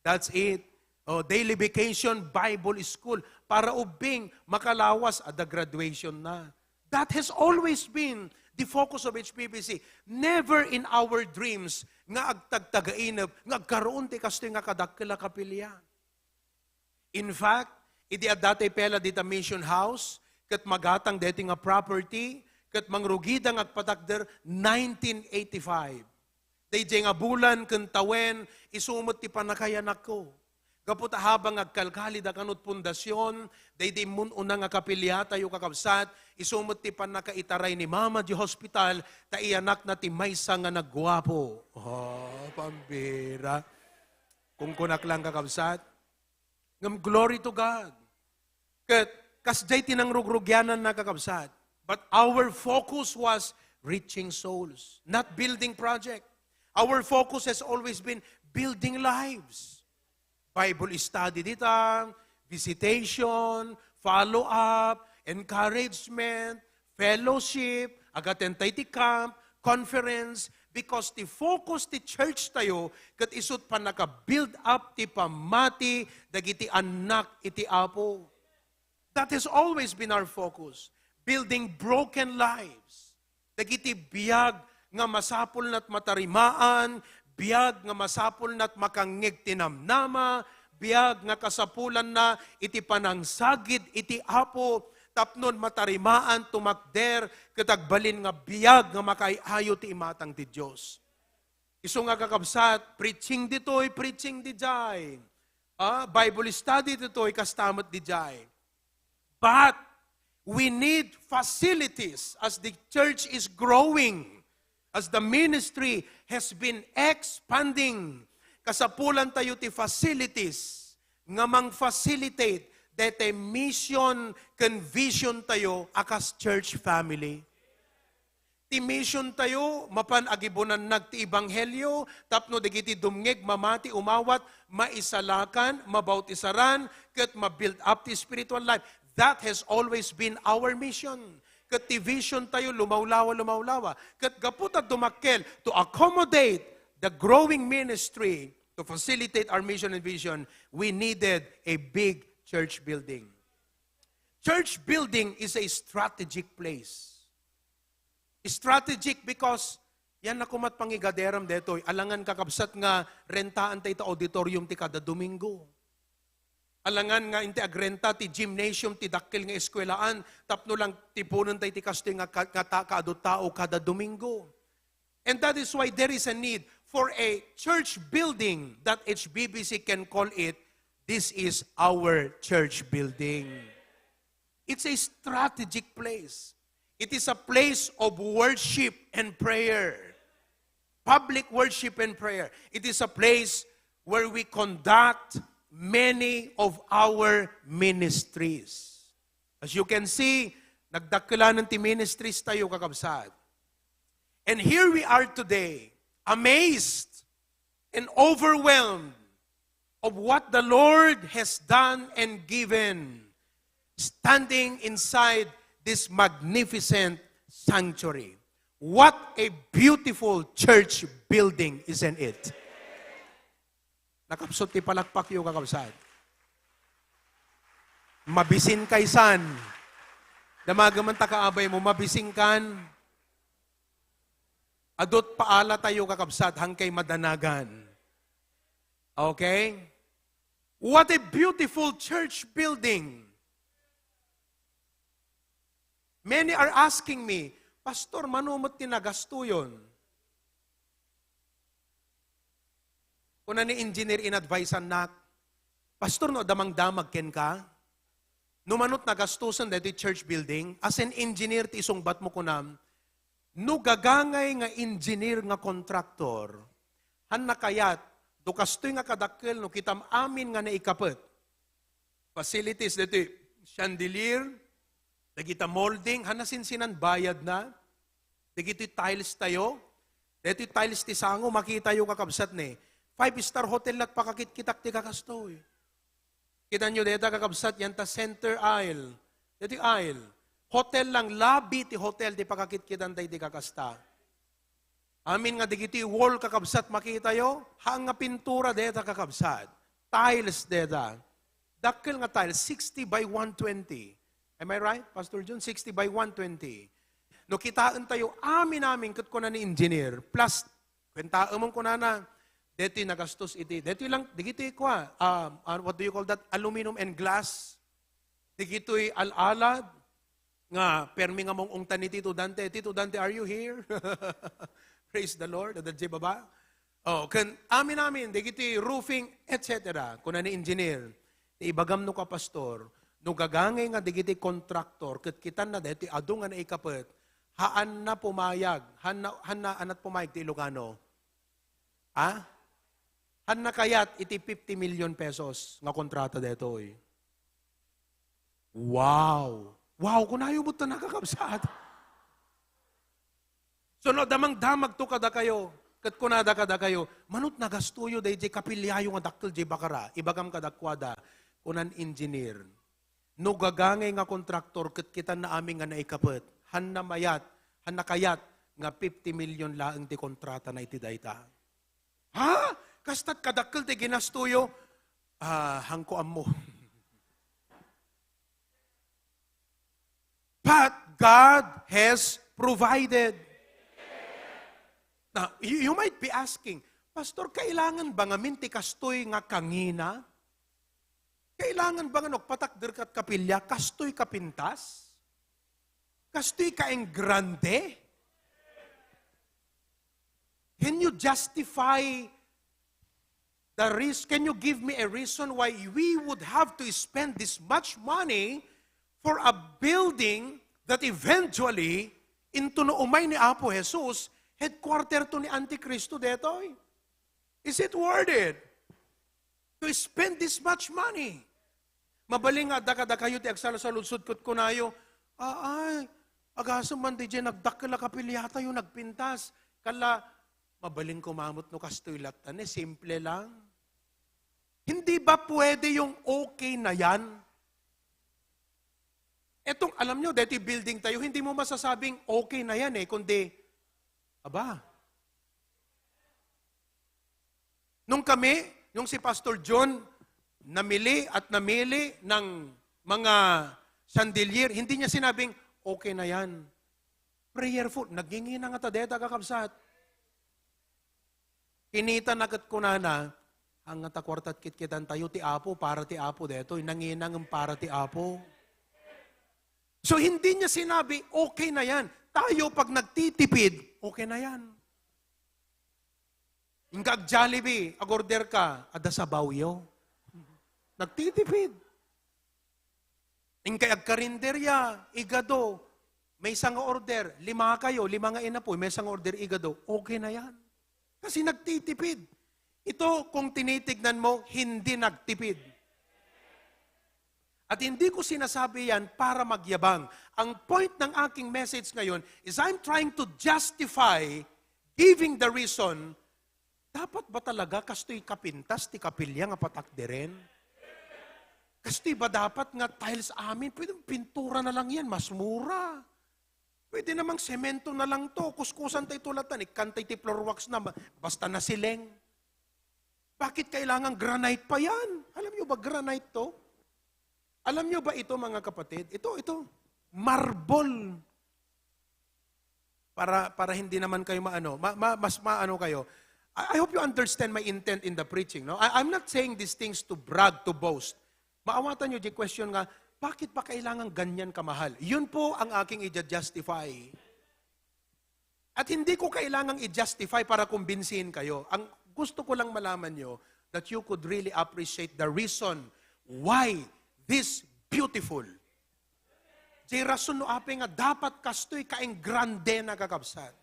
That's it. Oh, daily vacation, Bible school. Para ubing, makalawas, adda graduation na. That has always been the focus of H B B C. Never in our dreams nga agtagtagainep, nga agkaroon ti kastoy nga kadakkel a kapilya. In fact, idi adda tay pela dita mission house, ket magatang daytoy nga property, ket mangrugida nga agpatakder nineteen eighty-five. Daydiay nga bulan ken tawen, isu met ti pannakayanakko. Gapu ta habang agkalkalida kanut pundasyon, daydi immun-una nga kapiliatayo, kakabsat, isu met ti pannakaitaray ni Mama di hospital, ta iyanakna ti maysa nga nagguapo. Oh, pambira. Kungkunak lang, kakabsat. Ngem glory to God. Ket kasdiay ti nangrugrugiananna, kakabsat. But our focus was reaching souls, not building project. Our focus has always been building lives. Bible study dita, visitation, follow-up, encouragement, fellowship, ag-attend tay ti camp, conference, because ti focus ti church tayo ket isut pannaka-build up ti pammati dagiti annak iti Apo. That has always been our focus, building broken lives. Dagiti biag nga masapulna ti matarimaan, biag nga masapulna ti makangngeg ti namnama, biag nga kasapulanna iti panangsagid iti Apo, tapno matarimaan tumakder ket agbalin nga biag nga makaay-ayo ti imatang ti Dios. Isu nga, kakabsat, preaching ditoy, preaching didiay. Ah, Bible study ditoy, kasta met didiay. But we need facilities as the church is growing, as the ministry has been expanding. Kasapulan tayo ti facilities nga mang-facilitate daytay mission ken vision tayo a kas church family. Ti mission tayo, mapan agibunannak ti ebanghelio, tapno dagiti dumngeg, mamati, umawat, maisalakan, mabautisaran, ket ma-build up ti spiritual life. That has always been our mission. Ket ti vision tayo, lumawlawa, lumawlawa. Ket gapu ta dumakkel, to accommodate the growing ministry, to facilitate our mission and vision, we needed a big church building. Church building is a strategic place. Strategic because yan na kumat pangigaderem detoy. Alangan, kakabsat, nga rentaan tayo ta auditorium ti kada Domingo. Alangan nga inti agrenta ti gymnasium ti dakkel nga eskuelaan tapno lang tipunen tayo ti kastoy nga ka-, nga ta-, kaadu tao kada Domingo. And that is why there is a need for a church building that H B B C can call it, "This is our church building." It's a strategic place. It is a place of worship and prayer. Public worship and prayer. It is a place where we conduct many of our ministries. As you can see, nagdakkelanan ti ministries tayo, kakabsat. And here we are today, amazed and overwhelmed of what the Lord has done and given, standing inside this magnificent sanctuary. What a beautiful church building, isn't it? Nakapsut ti palakpakyo, kakabsat. Mabisin kaysan. Damagen man ta kaabay mo, mabisin kan. Adut paala tayo, kakabsat, hangkay madanagan. Okay? What a beautiful church building. Many are asking me, "Pastor, mano met ti nagastoyon?" Kuna ni engineer, in-adviseannak, "Pastor, no damangdamag kenka, no mano ti nagastosen daytoy church building, as an engineer ti isungbatmo," kunam, "no gagangay nga engineer nga contractor, hanna kayat, do kastoy nga kadakkel no kitam amin nga naikapet, facilities daytoy, chandelier, dagita molding, hanna sinsinan bayadna, dagitoy tiles tayo, daytoy tiles ti sango, makitayo, kakabsat, ne. Five-star hotel lat pakakitkitak ti kakastoy. Kitanyo dayta, kakabsat, yanta center aisle. Daytoy aisle. Hotel lang, lobby ti hotel ti pakakitkitan daydi kakasta." Amin nga dagiti wall, kakabsat, makitayo, haan nga pintura deta, kakabsat. Tiles deta. Dakkel nga tiles, sixty by one twenty. Am I right, Pastor John? Sixty by one twenty. No kitaentayo, amin-amin, ket kuna ni engineer, plus, kuentaemon kunana, deti nagastos iti, deti lang, digiti kua, ah, ah, what do you call that? Aluminum and glass. Digitoy al-alad, nga permi nga mung-ungtan ni Tito Dante. Tito Dante, are you here? Praise the Lord. Adda diay baba? Oh, ken amin-amin, digiti roofing, et cetera. Kuna ni engineer, "Ti ibagam no ka, pastor, no gagangay nga digiti kontraktor, ket kitanna daytoy adu nga naikapet, haanna pumayag, hanna, hanna anat pumayag ti Ilocano. Ha? Hanna kayat iti fifty million pesos nga kontrata daytoy." Wow! Wow, kunayo met ta, kakabsat. So, no, damangdamagto kadakayo, ket kunada kadakayo, "Mano ti nagastoyo daydiay kapiliayo nga dakkel diay bakara?" Ibagam kadakuada, kunan engineer, "No gagangay nga kontraktor, ket kitanna amin nga naikapet, hanna mayat, hanna kayat nga fifty million laeng ti kontratana iti dayta." Ha? Kastat kadakkel ti ginastoyo? Ah, haanko ammo. But God has provided. Now, you, you might be asking, "Pastor, kailangan ba ngamin ti kastoy nga kangina? Kailangan ba nga no agpatakder kat kapilia, kastoy kapintas? Kastoy ka engrande?" Can you justify the risk? Can you give me a reason why we would have to spend this much money for a building that eventually, into no umay ni Apo Jesus, headquarter to ni Antikristo detoy? Is it worth it to spend this much money? Mabalin nga adda kadakayo ti agsalsaludsod ket kunayo, "Aay, agasem man diay nagdakkel a kapiliatayo, nagpintas." Kala, mabalin koma met no kastoy latta, ne, simple lang. Hindi ba pwede yung okay na yan? Etong, alam nyo, deti building tayo, hindi mo masasabing okay na yan eh, kundi, aba, nung kami, yung si Pastor John, namili at namili ng mga chandelier, hindi niya sinabing, "Okay na yan." Prayerful. Nagngingina nga ta deta, kakabsat. Kinita na ket kunana, "Haan nga ta kuartat kitkitan tayo ti Apo, para ti Apo detoy, nangina ngem para ti Apo." So, hindi niya sinabi, "Okay na yan." Tayo, pag nagtitipid, okay na yan. Inka ag-Jollibee, ag-order ka, adda sabawyo. Nagtitipid. Inkay agkarinderya, igado, maysa nga order, lima kayo, lima nga inapoy, maysa nga order, igado, okay na yan. Kasi nagtitipid. Ito, kung tinitignan mo, hindi nagtipid. At hindi ko sinasabi yan para magyabang. Ang point ng aking message ngayon is I'm trying to justify giving the reason, dapat ba talaga kastoy kapintas ti kapilya nga patakderen? Kastoy ba dapat nga tiles amin? Pwede pintura na lang yan, mas mura. Pwede namang semento na lang to. Kuskusan tayo tulatan, ikkan tayo ti floor wax na, ba-, basta nasileng. Bakit kailangan granite pa yan? Alam nyo ba granite to? Alam nyo ba ito, mga kapatid? Ito, ito. Marble. Para, para hindi naman kayo maano, ma-, ma-, mas maano kayo. I, I hope you understand my intent in the preaching, no? I, I'm not saying these things to brag, to boast. Maawatan nyo di question nga, Bakit ba kailangan ganyan kamahal? Yun po ang aking i-justify. At hindi ko kailangang i-justify para kumbinsihin kayo. Ang gusto ko lang malaman nyo that you could really appreciate the reason why this beautiful. Jay rason no apay nga dapat kastoy ka engrande na kakabsat.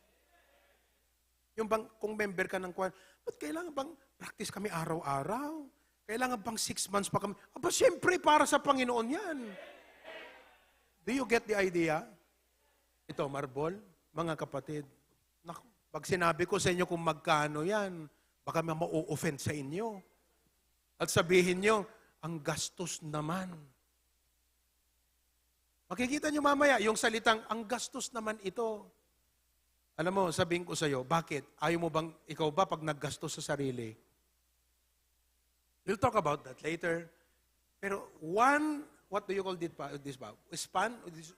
Yung bang, kung member ka ng kwan, ba't kailangan bang practice kami araw-araw? Kailangan bang six months pa kami? Aba, siyempre, para sa Panginoon yan. Do you get the idea? Ito, Marbol, mga kapatid, naku, pag sinabi ko sa inyo kung magkano yan, baka ma-offend sa inyo. At sabihin nyo, "Ang gastos naman." Makikita nyo mamaya, yung salitang, "Ang gastos naman ito." Alam mo, sabihin ko sa'yo, bakit? Ayaw mo bang, ikaw ba, pag naggastos sa sarili? We'll talk about that later. Pero one, what do you call this pa, this ba? Span? This,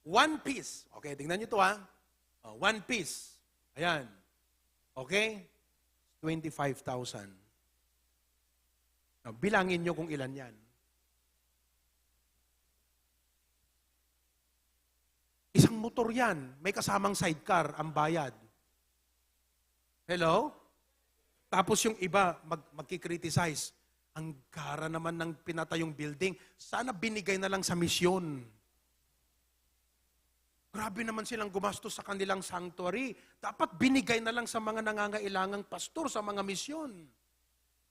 one piece. Okay, tingnan nyo to ha. Oh, one piece. Ayan. Okay? Twenty-five thousand. Now, bilangin nyo kung ilan yan. Isang motor yan. May kasamang sidecar ang bayad. Hello? Tapos yung iba, mag, magki-criticize. "Ang gara naman ng pinatayong building. Sana binigay na lang sa misyon. Grabe naman silang gumastos sa kanilang sanctuary. Dapat binigay na lang sa mga nangangailangang pastor sa mga misyon."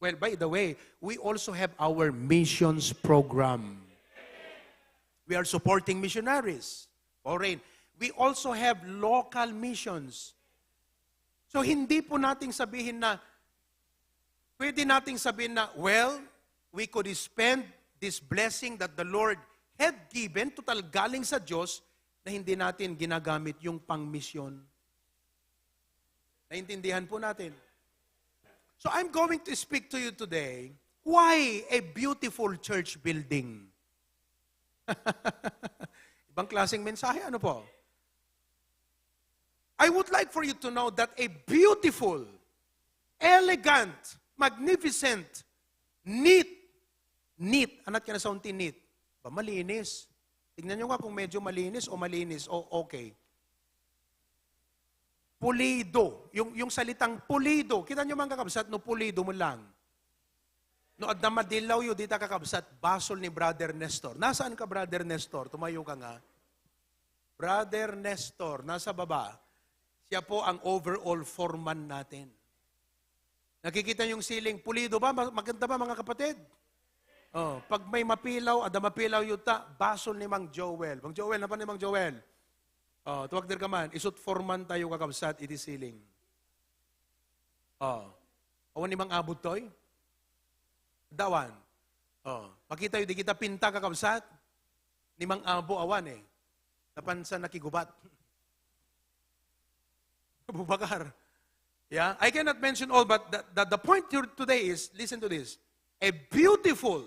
Well, by the way, we also have our missions program. We are supporting missionaries, foreign. We also have local missions. So, hindi po nating sabihin na, pwede nating sabihin na, "Well, we could spend this blessing that the Lord had given, total galing sa Diyos, na hindi natin ginagamit yung pang-misyon." Naintindihan po natin. So I'm going to speak to you today, why a beautiful church building? Ibang klaseng mensahe, ano po? I would like for you to know that a beautiful, elegant, magnificent, neat, neat, anat ka na sa unti neat? Ba, malinis. Tingnan nyo nga kung medyo malinis o malinis o okay. Pulido. Yung, yung salitang pulido. Kita nyo, mga kakabsat, no, pulido mo lang. No, adda madilaw yu dita, kakabsat, basol ni Brother Nestor. Nasaan ka, Brother Nestor? Tumayo ka nga. Brother Nestor, nasa baba. Siya po ang overall foreman natin. Nakikita yung ceiling. Pulido ba? Ma-, maganda ba, mga kapatid? Oh, pag may mapilaw, adda mapilaw yuta, basol ni Mang Joel. Mang Joel, napan ni Mang Joel? Oh, tuwag dir ka man. Isut foreman tayo, kakabsat, iti ceiling. Oh. Awan ni Mang Abot toy? Dawan. Oh. Makita yu, di kita pinta, kakabsat? Ni Mang Abo, awan eh. Napansa nakigubat. Abubakar. Yeah, I cannot mention all, but the, the, the point here today is, listen to this. A beautiful,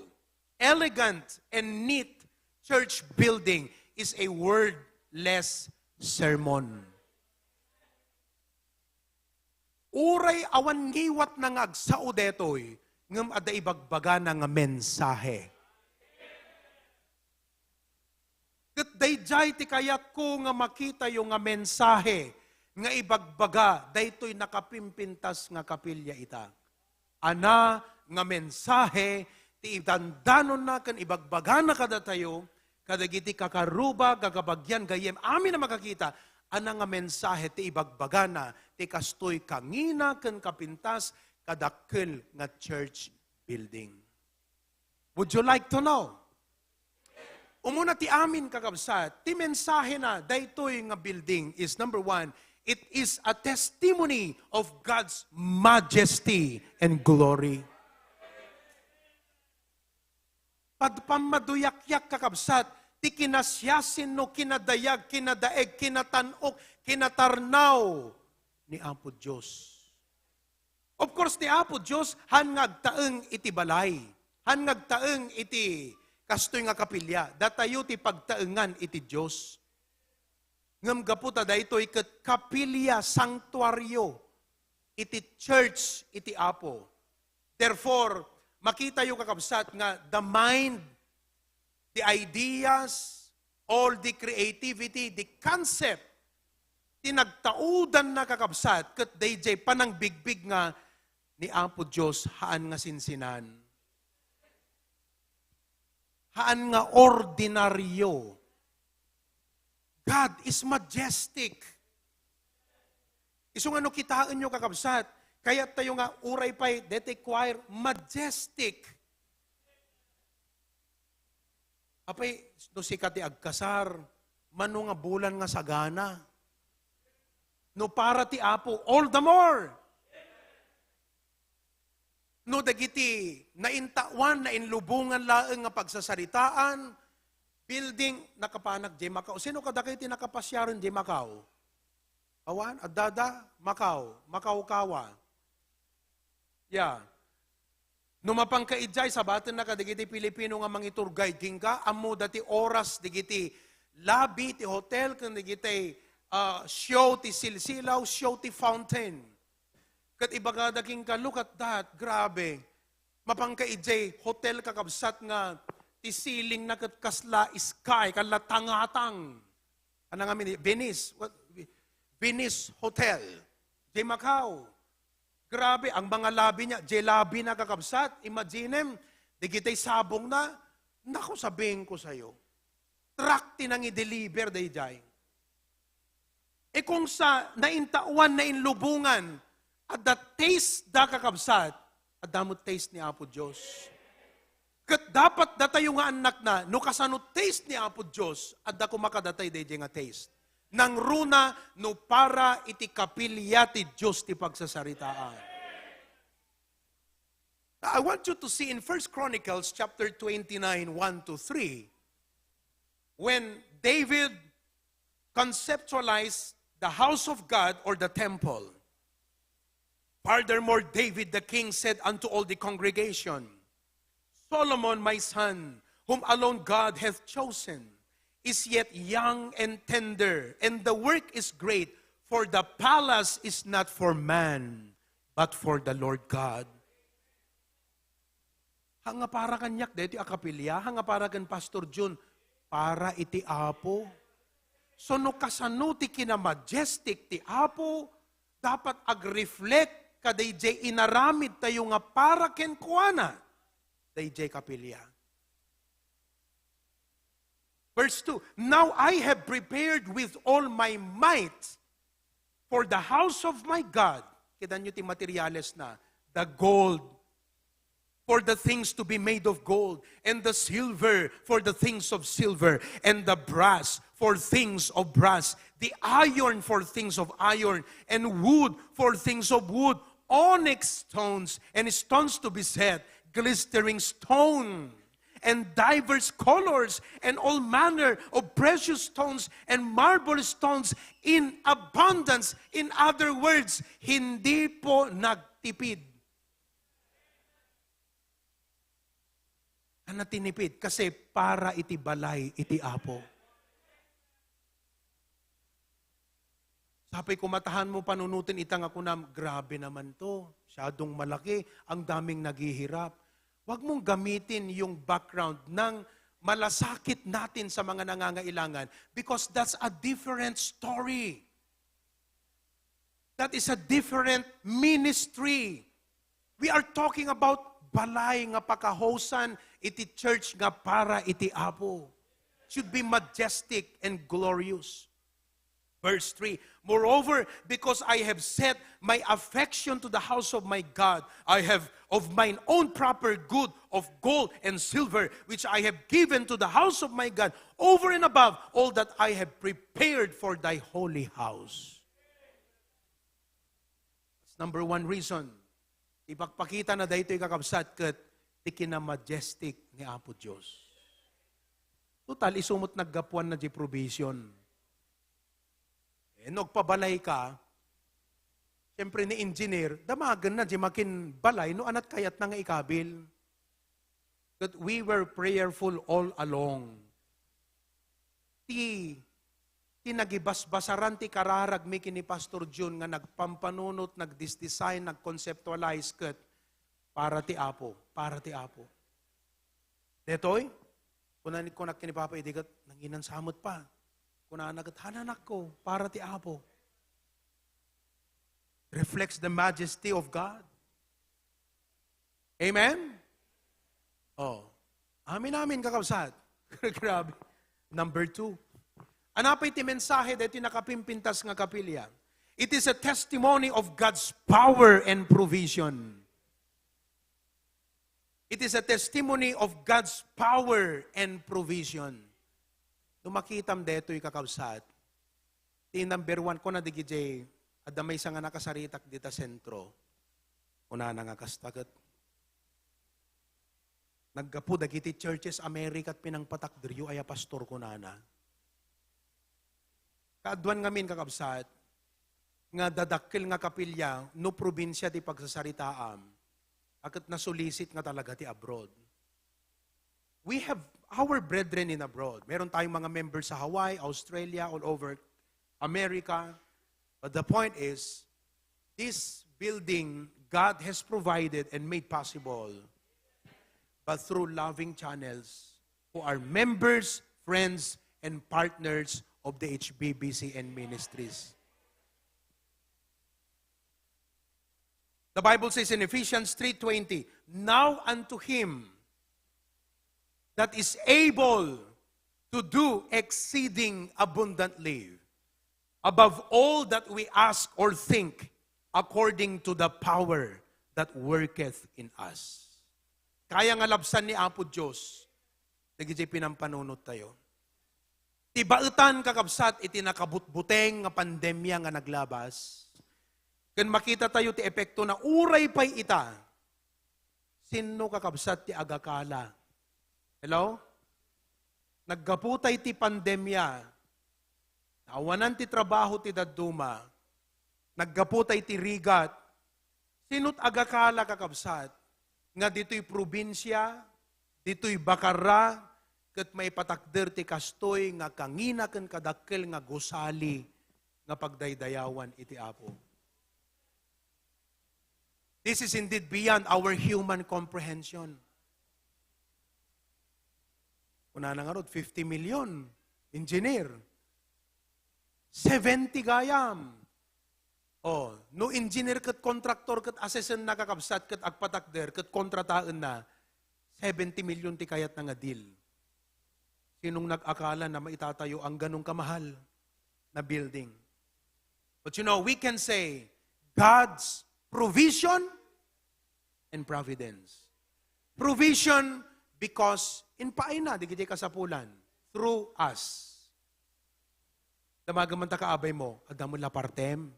elegant, and neat church building is a wordless sermon. Uray awan ngiwat na nga agsao detoy, ngem adda ibagbagana nga mensahe. Ket daydiay ti kayatko nga makitayo nga mensahe nga ibagbaga daytoy nakapimpintas nga kapilya ita. Ana nga mensahe ti idandanonna ken ibagbagana kadatayo, kadagiti kakaruba, kakabagian, gayyem, amin a makakita, ana nga mensahe ti ibagbagana ti kastoy kangina ken kapintas kadakkel nga church building. Would you like to know? Umuna ti amin, kakabsat, ti mensahena daytoy nga building is, number one, it is a testimony of God's majesty and glory. Pag pammaduyakyak, kakabsat, ti kinasiasino, kinadayag, kinadaeg, kinatan-ok, kinatarnaw ni Apo Dios. Of course, ni Apo Dios, han nga agtaeng iti balay, han nga agtaeng iti kastoy nga kapilya, datayo ti pagtaengan iti Dios. Ngem gapu ta daytoy ket kapilya, sanctuario, iti church iti Apo. Therefore, makitayo, kakabsat, nga the mind the ideas, all the creativity, the concept, ti nagtaudanna, kakabsat, ket dayjay panangbigbig nga ni Apo Dios haan nga sinsinan. Haan nga ordinaryo. God is majestic. Isu nga no kitaenyo, kakabsat, kayat tayo nga uray pay deti choir, majestic. Apay, no sika ti agkasar, mano nga bulan nga sagana? No para ti Apo, all the more. No dagiti naintawan, nainlubongan laeng nga pagsasaritaan, building, nakapanak diay Macau. Sino kadakayo ti nakapasiaren diay Macau? Awan, addada, Macau, Macau kawa. Yeah. No mapanka idiay, sabatenna kadagiti Pilipino nga mangi-tour guide kenka, ammoda ti oras dagiti lobby ti hotel ken dagiti, ah, show ti silsilaw, show ti fountain. Ket ibagada kenka, "Look at that, grabe." Mapanka idiay hotel, kakabsat, nga ti ceiling na ket kasla sky, kasla tangatang. Ano nga mini-, Venice, what? Venice Hotel. Diay Macau. Grabe, ang mga lobby niya, diay lobby na, kakabsat. Imaginem, dagiti sabong na, naku, sabienko sayo. Truck ti nangi-deliver daydiay. E kung sa naintawan, nainlubongan, adda taste da, kakabsat, adda met taste ni Apo Dios. Ket dapat datayo nga annakna, no kasano taste ni Apo Dios, adda koma kadatay daydiay nga taste. Nangruna no para iti kapilya ti Dios ti pagsasaritaan. I want you to see in First Chronicles chapter twenty-nine, one to three, when David conceptualized the house of God or the temple. Furthermore, David the king said unto all the congregation, "Solomon, my son, whom alone God hath chosen, is yet young and tender, and the work is great, for the palace is not for man, but for the Lord God." Ha nga para kaniak daytoy a kapilya, ha nga para ken Pastor Jun, para iti Apo. So, no kasano ti kinamajestic ti Apo, dapat agreflect kadaydiay inaramid tayo nga para kenkuana, daydiay kapilya. Verse two, "Now I have prepared with all my might for the house of my God." Kita nyo ti materiales na, the gold for the things to be made of gold, and the silver for the things of silver, and the brass for things of brass, the iron for things of iron, and wood for things of wood, onyx stones, and stones to be set, glistering stone, and divers colors, and all manner of precious stones and marble stones in abundance. In other words, hindi po nagtipid. Ang natinipid kasi para iti balay iti Apo. Sapay ko, matahan mo panunoten ita nga kunam, "Grabe naman to. Masyadong malaki. Ang daming naghihirap." Huwag mong gamitin yung background ng malasakit natin sa mga nangangailangan, because that's a different story. That is a different ministry. We are talking about balay nga pakahosan iti church nga para iti Apo. Should be majestic and glorious. Verse three, "Moreover, because I have set my affection to the house of my God, I have of mine own proper good of gold and silver, which I have given to the house of my God, over and above all that I have prepared for thy holy house." That's number one reason. Ipakpakita na daytoy, kakabsat, ket ti kinamajestic ni Apo Dios. Total, isu met naggapuan na di provision. Eh, no agpabalay ka, siyempre ni engineer, damagen na di makin balay no anat kayat na nga ikabil. That we were prayerful all along. Ti, ti nagibasbasaran ti kararagmi ken ni Pastor Jun nga nagpampanunot, nagdisdesign, nagconceptualize ket para ti Apo, para ti Apo. Detoy, Kuna ni, kunak ken ni Papa, "Idi ket nanginan sa met pa." Kunana ket, "Hananakko, para ti Apo." Reflects the majesty of God. Amen? Oh. Amin, amin, kakabsat. Grabe. Number two. Ania pay ti mensahe daytoy nakapimpintas nga kapilya? It is a testimony of God's power and provision. It is a testimony of God's power and provision. No makitam daytoy, kakabsat, ti number one, kuna dagiti, adda maysa nga nakasaritak dita sentro. Kunana nga kasta ket, "Naggapu dagiti churches America ti pinangpatakderyo aya, Pastor," kunana. Kaaduan ngamin, kakabsat, nga dadakkel nga kapilya no probinsia ti pagsasaritaam, a ket nasulisit nga talaga ti abroad. We have our brethren in abroad. Meron tayong mga members sa Hawaii, Australia, all over America. But the point is, this building, God has provided and made possible, but through loving channels who are members, friends, and partners of the H B B C N ministries. The Bible says in Ephesians three twenty, "Now unto him that is able to do exceeding abundantly above all that we ask or think, according to the power that worketh in us." Kaya nga labsan ni Apo Dios dagiti pinampanunot tayo. Ti baetan, kakabsat, iti nakabutbuteng nga pandemia nga naglabas, ken makita tayo ti epekto na uray pay ita, sinno, kakabsat, ti agakala? Hello? Naggapu tay ti pandemia, naawanan ti trabaho ti dadduma, naggapu tay ti rigat, sinot agakala, kakabsat, nga ditoy probinsia, ditoy Bacarra, ket maipatakder ti kastoy nga kangina ken kadakkel nga gusali nga pagdaydayawan iti Apo? This is indeed beyond our human comprehension. Kunana ngarud, fifty million, engineer. Seventy gayam. Oh, no engineer ket contractor ket asesenna, kakabsat, ket agpatakder ket kontrataenna, seventy million ti kayatna nga deal. Sinong nag-akala na maitatayo ang ganong kamahal na building? But you know, we can say, God's provision and providence. Provision because impaayna dagiti kasapulan through us. Damagen man ta kaabay mo, adda met la partem.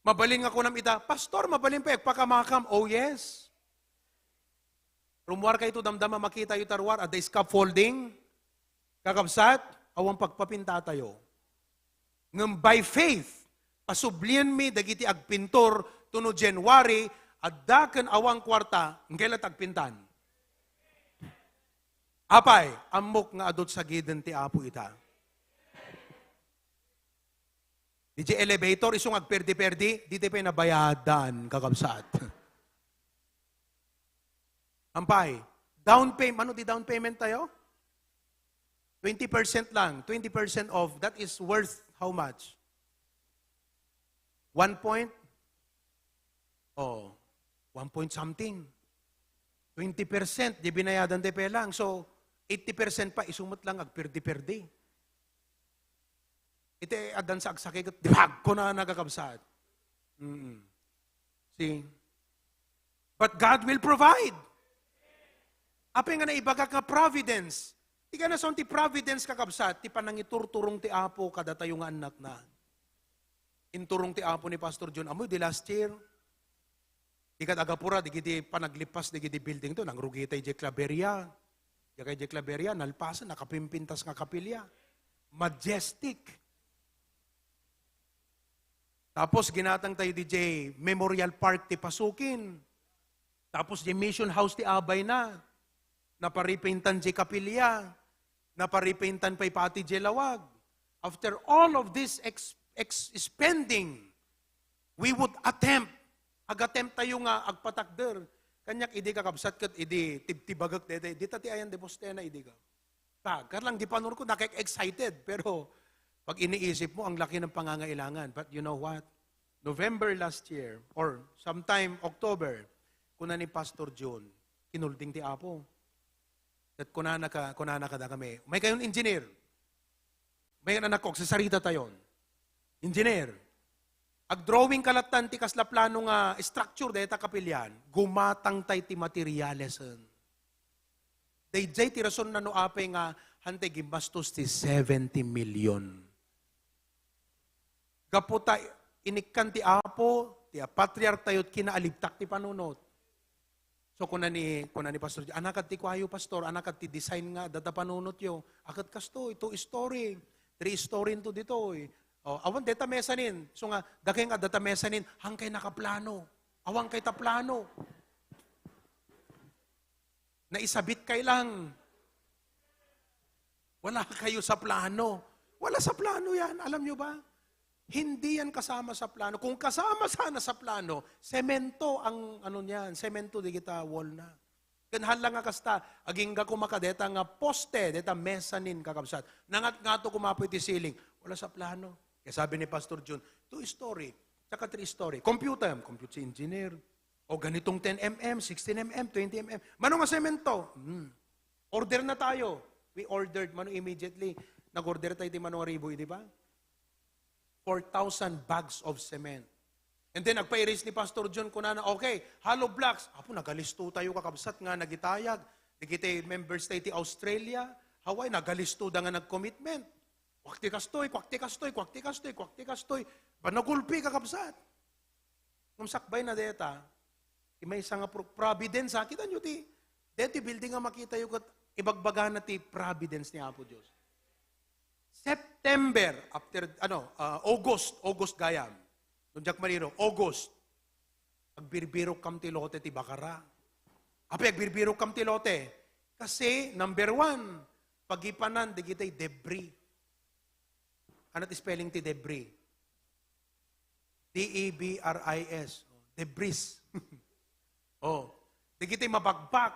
Mabalin nga kunam ita, "Pastor, mabalin pay agpakamakam." Oh, yes. Rummuarkayo damdama, makitayo ta ruar, adda scaffolding. Kakabsat, awan pagpapintatayo. Ngem by faith, pasublienmi dagiti agpintor, tuno January, adda ken awan kuarta, ngem kayat agpintan. Apay, ammok nga adu ti sagiden ti Apo ita. Diay elevator, isu nga agperdi-perdi, dita pay nabayadan, kakabsat. Ampay, down payment, ano ti down payment tayo? Twenty percent lang. Twenty percent of that is worth how much? One point? Oh, one point something. Twenty percent, di binayadan ti pelang. So, eighty percent pa, isu met lang agperdi-perdi. Iti addan sa agsakey ket, "Di ba agko na nagakabsat?" Mm. See? But God will provide. Apay nga naibagak nga providence? Ti kanayon ti providence, kakabsat, ti panangiturturong ti Apo kadatayo nga annakna. Inturong ti Apo ni Pastor John, ammoyo, di last year, di kad agapura, dagiti panaglipas dagiti building to, nangrugi tay diay Claveria. Diay kay diay Claveria, nalpasen, nakapimpintas nga kapilya. Majestic. Tapos ginatang tayo diay Memorial Park ti Pasukin. Tapos diay Mission House ti abayna. Naparipaintan diay kapilya. Naparipaintan pay pati diay lawag. After all of this ex-, ex-, spending, we would attempt, ag-attempt tayo nga agpatakder. Kaniak idi, kakabsat, ket idi tibtibagek dayta, dita ti ayan di postena idi ka. Pagka lang di panunotko, nakek-excited. Pero pag iniisip mo, ang laki ng pangangailangan. But you know what? November last year, or sometime October, kuna ni Pastor Jun, "Kinulding ti Apo." Ket kunana ka, kunana kadakami, "Umay kayon engineer. Umay kayon, anakko, agsasarita tayon. Engineer, agdrawing ka lattan ti kasla plano nga structure dayta kapilian, gumatang tay ti materialesen." Daydiay ti rason na no apay nga hantay gimmastos ti seventy million. Gapu ta inikkan ti Apo, ti patriark tayo, kinaalibtak ti panunot. So, kuna ni, kuna ni Pastor, "Anakad ti kuayo, Pastor? Anakad ti design nga data panunotyo?" "Akat kastoy, two story, three story into ditoy. O, awan deta mezzanine." So nga, "Dakay nga data mezzanine, hangkay nakaplano. Awan kay ta plano." Naisabit kay lang. Wala kayo sa plano. Wala sa plano yan. Alam nyo ba? Hindi yan kasama sa plano. Kung kasama sana sa plano, semento ang ano niyan, semento di kita wall na. Ken hala nga kasta, agingga koma kadeta nga poste, deta mezzanine, kakabsat. Nangat-ngato koma pay ti ceiling. Wala sa plano. Kaya sabi ni Pastor Jun, "Two story, tsaka three story." Compute, compute si engineer. O ganitong ten M M, sixteen M M, twenty M M. Mano nga semento? Hmm. Order na tayo. We ordered, mano, immediately. Nag-order tayo ti mano nga ribo, di ba? Four thousand bags of cement. And then, nagpa-erase ni Pastor John, kunana, "Okay, hollow blocks." Apo, nagalisto tayo, kakabsat, nga nagitayag. Dagiti members tayo ti Australia, Hawaii, nagalisto da nga nag-commitment. Kuak ti kastoy, kuak ti kastoy, kuak ti kastoy, kuak ti kastoy. Ba, nagulpi, kakabsat. Ngem sakbay na deta, ti maysa nga pro-, providence, ha? Kita nyo ti, deti building nga makita yo ket ibagbagana ti providence ni Apo Dios. September, after, ano, ah, August, August gayam. Don Jack Marino, August. Agbirbirokkam ti lote ti Bacara. Apay agbirbirokkam ti lote? Kasi, number one, pagipanan dagiti debris. Ano ti spelling ti debris? D E B R I S. Debris. Oh, dagiti mabakbak.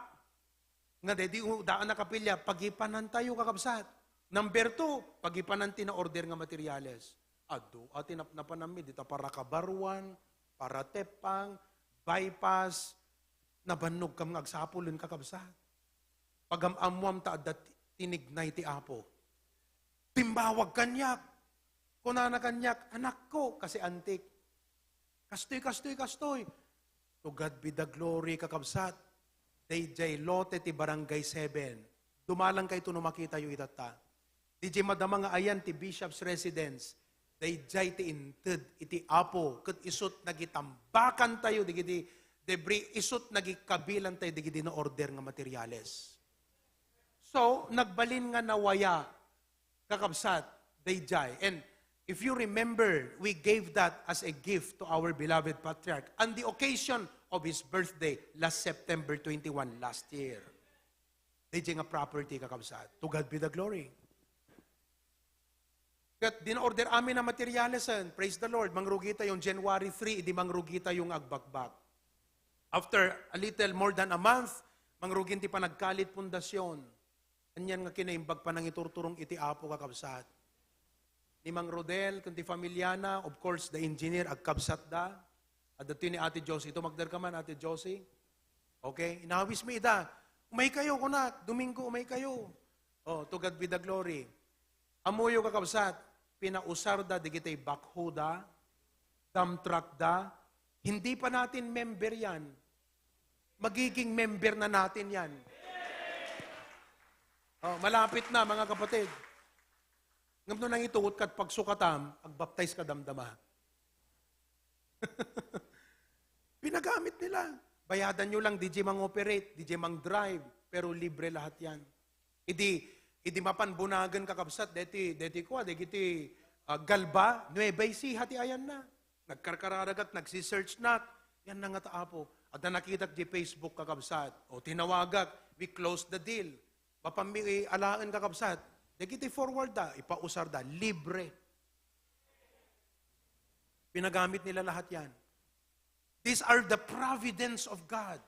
Nga dedi, daan a kapilya, pagipanan tayo, kakabsat. Number two, pagipanan ti na-order nga materials. Adu, ati nap-, napananmi, dita para kabaruan, para tepang, bypass, nabannog kam nga agsapulen, kakabsat. Pagam-ammuam ta adda ti-, tinignay ti Apo. Timbawag kaniak. Kunana kaniak, "Anakko," kasi antik. "Kastoy, kastoy, kastoy." To God be the glory, kakabsat. Daydiay lote ti Barangay seven. Dumalangkayto no makitayo itatta. Daydiay madama nga ayan ti Bishop's Residence. Daydiay ti inted iti Apo, ket isut nagitambakantayo digiti debris, isut nagikabilantayo digiti na-order nga materials. So, nagbalin nga nawaya, kakabsat, daydiay. And if you remember, we gave that as a gift to our beloved patriarch on the occasion of his birthday last September twenty-one last year. Daydiay nga property, kakabsat. To God be the glory. Ket din order amin a materialesen, praise the Lord, mangrugi tayo January three, idi mangrugi tayo nga agbakbak. After a little more than a month, mangrugin ti panagkalit pundasyon. Anian nga kinaimbag panangiturturong iti Apo, kakabsat. Ni Mang Rodel, ken ti familiana, of course, the engineer, agkabsatda. Adda ti ni Ate Josie. Tumagder ka man, Ate Josie. Okay? Inawis mi ida. "Umay kayo," kuna, "Domingo, umay kayo." Oh, to God be the glory. Ammoyo, kakabsat, pinausarda digitay backhoe da, dump truck da. Hindi pa natin member yan. Magiging member na natin yan. Oh, malapit na, mga kapatid. Ngem no nangituot kad pagsukatam, agbaptize ka damdama. Pinagamit nila. Bayadan nyo lang, D J mang-operate, D J mang-drive, pero libre lahat yan. Idi, idi mapan bunagan, kakabsat, deti, deti kua, dagiti, ah, Galba, Nueva Ecija ti ayanna. Nagkarkararagak, nagsisearch nak, yan na nga ta, Apo. Adda nakitak di Facebook, kakabsat. O tinawagak, we close the deal. Mapan mi alaen, kakabsat. Dagiti forward da, ipausar da, libre. Pinagamit nila lahat yan. These are the providence of God.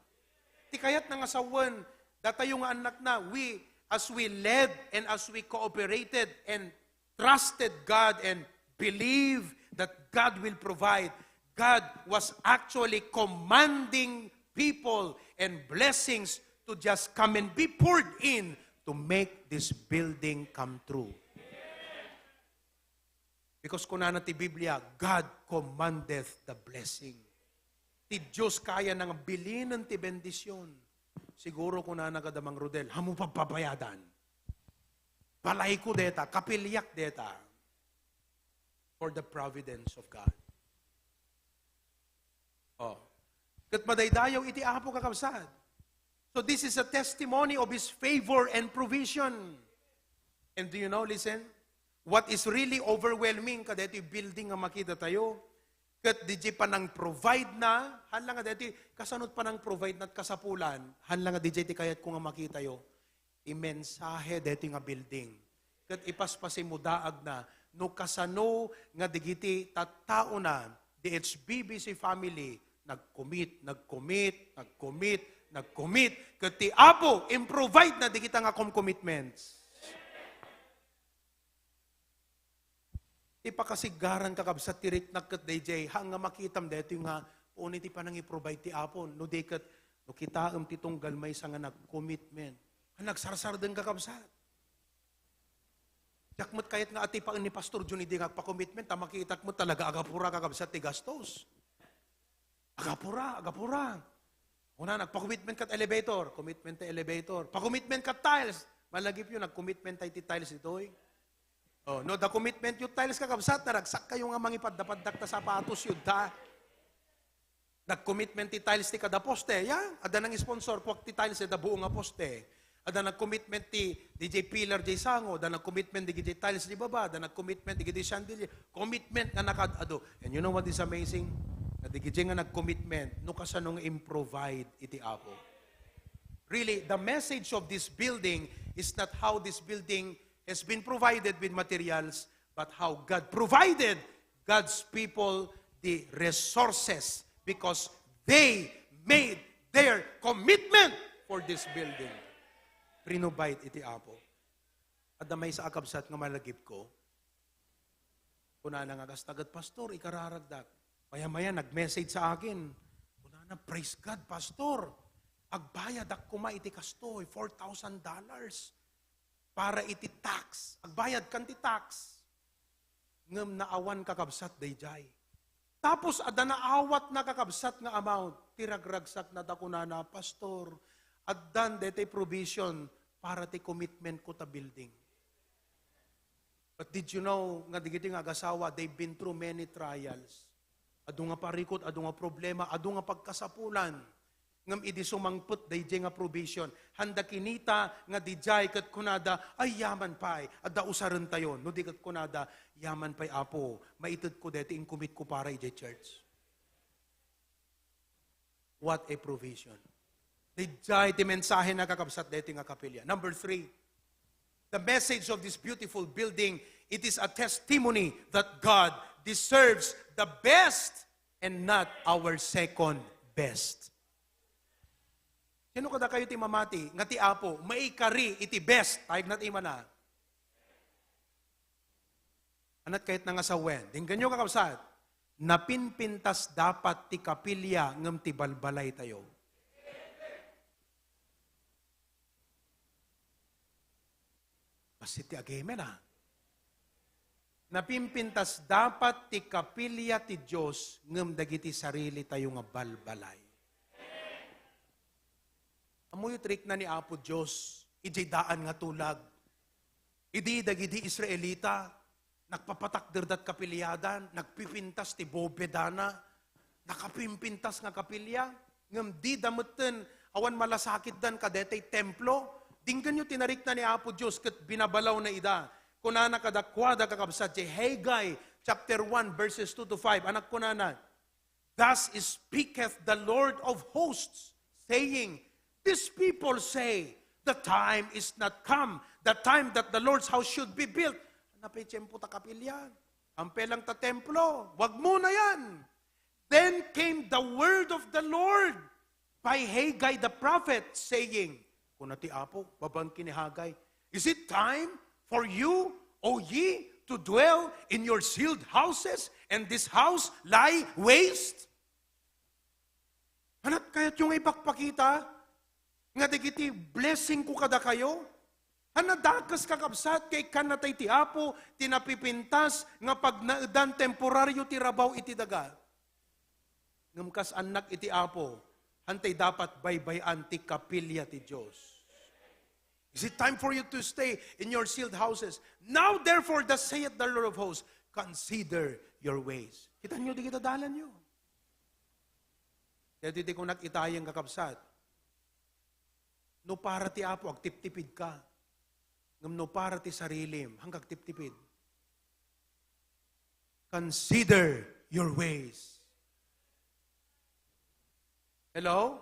Ti kayatna nga sawen, datayo nga annakna, we, as we led and as we cooperated and trusted God and believe that God will provide, God was actually commanding people and blessings to just come and be poured in to make this building come true. Because kunana ti Biblia, "God commandeth the blessing." Ti Dios kayana nga bilinen ti bendision. Siguro kunana kada Mang Rodel, "Ammo pagbabayadan. Balayko deta, kapiliak deta." For the providence of God. Oh. Ket madaydayaw iti Apo, kakabsat. So this is a testimony of His favor and provision. And do you know, listen, what is really overwhelming kadaytoy building nga makita tayo, ket diay panang-provide na, hala nga daytoy, kasano panang-provide na, kasapulan, hala nga diay ti kayatko nga makitayo, ti mensahe daytoy nga building. Ket ipaspasimo daagna no kasano nga dagiti tattaona, the H B B C family, nag-commit, nag-commit, nag-commit, nag-commit. Ket ti Apo, improvide na dagita nga com-, commitments. Ti pakasigaran, kakabsat, ti riknak ket daydiay, haan nga makitam daytoy nga, uni ti panangi-provide ti Apo, no di ket, no kitaem ti tunggal maysa nga nag-commitment. Nga nagsarsardeng, kakabsat. Diak met kayat nga atipaen ni Pastor Jun idi nga agpa-commitment, ta makitak met talaga agapura, kakabsat, ti gastos. Agapura, agapura. Una, nagpa-commitment kat elevator, commitment ti elevator. Pa-commitment kat tiles, malagipyo, nag-commitment tayo ti tiles ditoy. Oh, no, da commitment yung tiles, kakabsat, naragsak kayo nga mangipadda-paddak ta sapatos yun, ta. Nag-commitment ti tiles ti kada poste, ya? Ada nang sponsor, kuak ti tiles, da buo nga poste. Ada nag-commitment ti, diay pillar, diay sango, ada nag-commitment diay tiles diay baba, ada nag-commitment diay chandelier. Commitment nga nakaad-adu. And you know what is amazing? Nga diay nga nag-commitment, no kasano nga improvide iti Apo. Really, the message of this building is not how this building has been provided with materials, but how God provided God's people the resources because they made their commitment for this building. Prinobide iti Apo. Adda maysa a kabsat nga malagipko. Kunana nga, "Kasta ket, Pastor, ikararagdak." Maya-maya, nag-message sa akin. Kunana, "Praise God, Pastor. Agbayadak koma iti kastoy, four thousand dollars para iti tax. Agbayad kan ti tax." Ngem naawan, kakabsat, daydiay. Tapos adda naawatna, kakabsat, nga amount. Ti ragragsakna da kunana, "Pastor, addan daytoy provision para ti commitment ko ta building." But did you know nga digiti nga agasawa, they've been through many trials. Adu nga parikut, adu nga problema, adu nga pagkasapulan. Ngem idi sumangpet daydiay nga provision, handa kinita nga didiay ket kunada, "Ay, yaman pay, adda usarentayon." No di ket kunada, "Yaman pay, Apo, maitedko daytoy inkumitko para idiay church." What a provision. Didiay ti mensahe, nakakabsat, daytoy nga kapilya. Number three, the message of this beautiful building, it is a testimony that God deserves the best and not our second best. Sino kadakayo ti mamati nga ti Apo maikari iti best? Tayag na ti imana. Anat kayat na nga sawen? Dingganyo, kakabsat, napinpintas dapat ti kapilya ngem ti balbalaytayo. Bassit ti agimen, a. Napimpintas dapat ti kapilya ti Dios ngem dagiti sarili tayo nga balbalay. Ammoyo ti rikna ni Apo Dios idiay daan nga tulag. Idi dagiti Israelita, nagpapatakderdat kapiliadan, nagpipintas ti bobedana, nakapimpintas nga kapilya, ngem dida metten awan malasakitdan kadaytoy templo. Dinggenyo ti narikna ni Apo Dios ket binabalawna ida. Kunana kadakuada, kakabsat, ti Haggai chapter one, verses two to five. Anak kunana, "Thus speaketh the Lord of hosts, saying, These people say, 'The time is not come, the time that the Lord's house should be built.'" Napay tiempo ta kapilya. Ampe lang ta templo. Wag muna yan. Then came the word of the Lord. by Haggai the prophet, saying, kuna ti Apo, babaen ken ni Haggai, "Is it time for you, O ye, to dwell in your sealed houses, and this house lie waste?" Ania ti kayatyo nga ipakpakita nga dagiti blessing ko kadakayo? Ania dakes, kakabsat, nga ikkanna ti Apo ti napipintas nga pagnaedan temporario ti rabaw iti daga. Ngem kas annak iti Apo, haantay dapat baybay-an ti kapilya ti Dios. Is it time for you to stay in your sealed houses? Now therefore, thus saith the Lord of hosts, consider your ways. Kita niyo, di kita dalan niyo. Kaya di ko nakitayan, kakabsat. No para ti Apo, agtiptipid ka. Ngem no para ti sarilim, haanka agtiptipid. Consider your ways. Hello?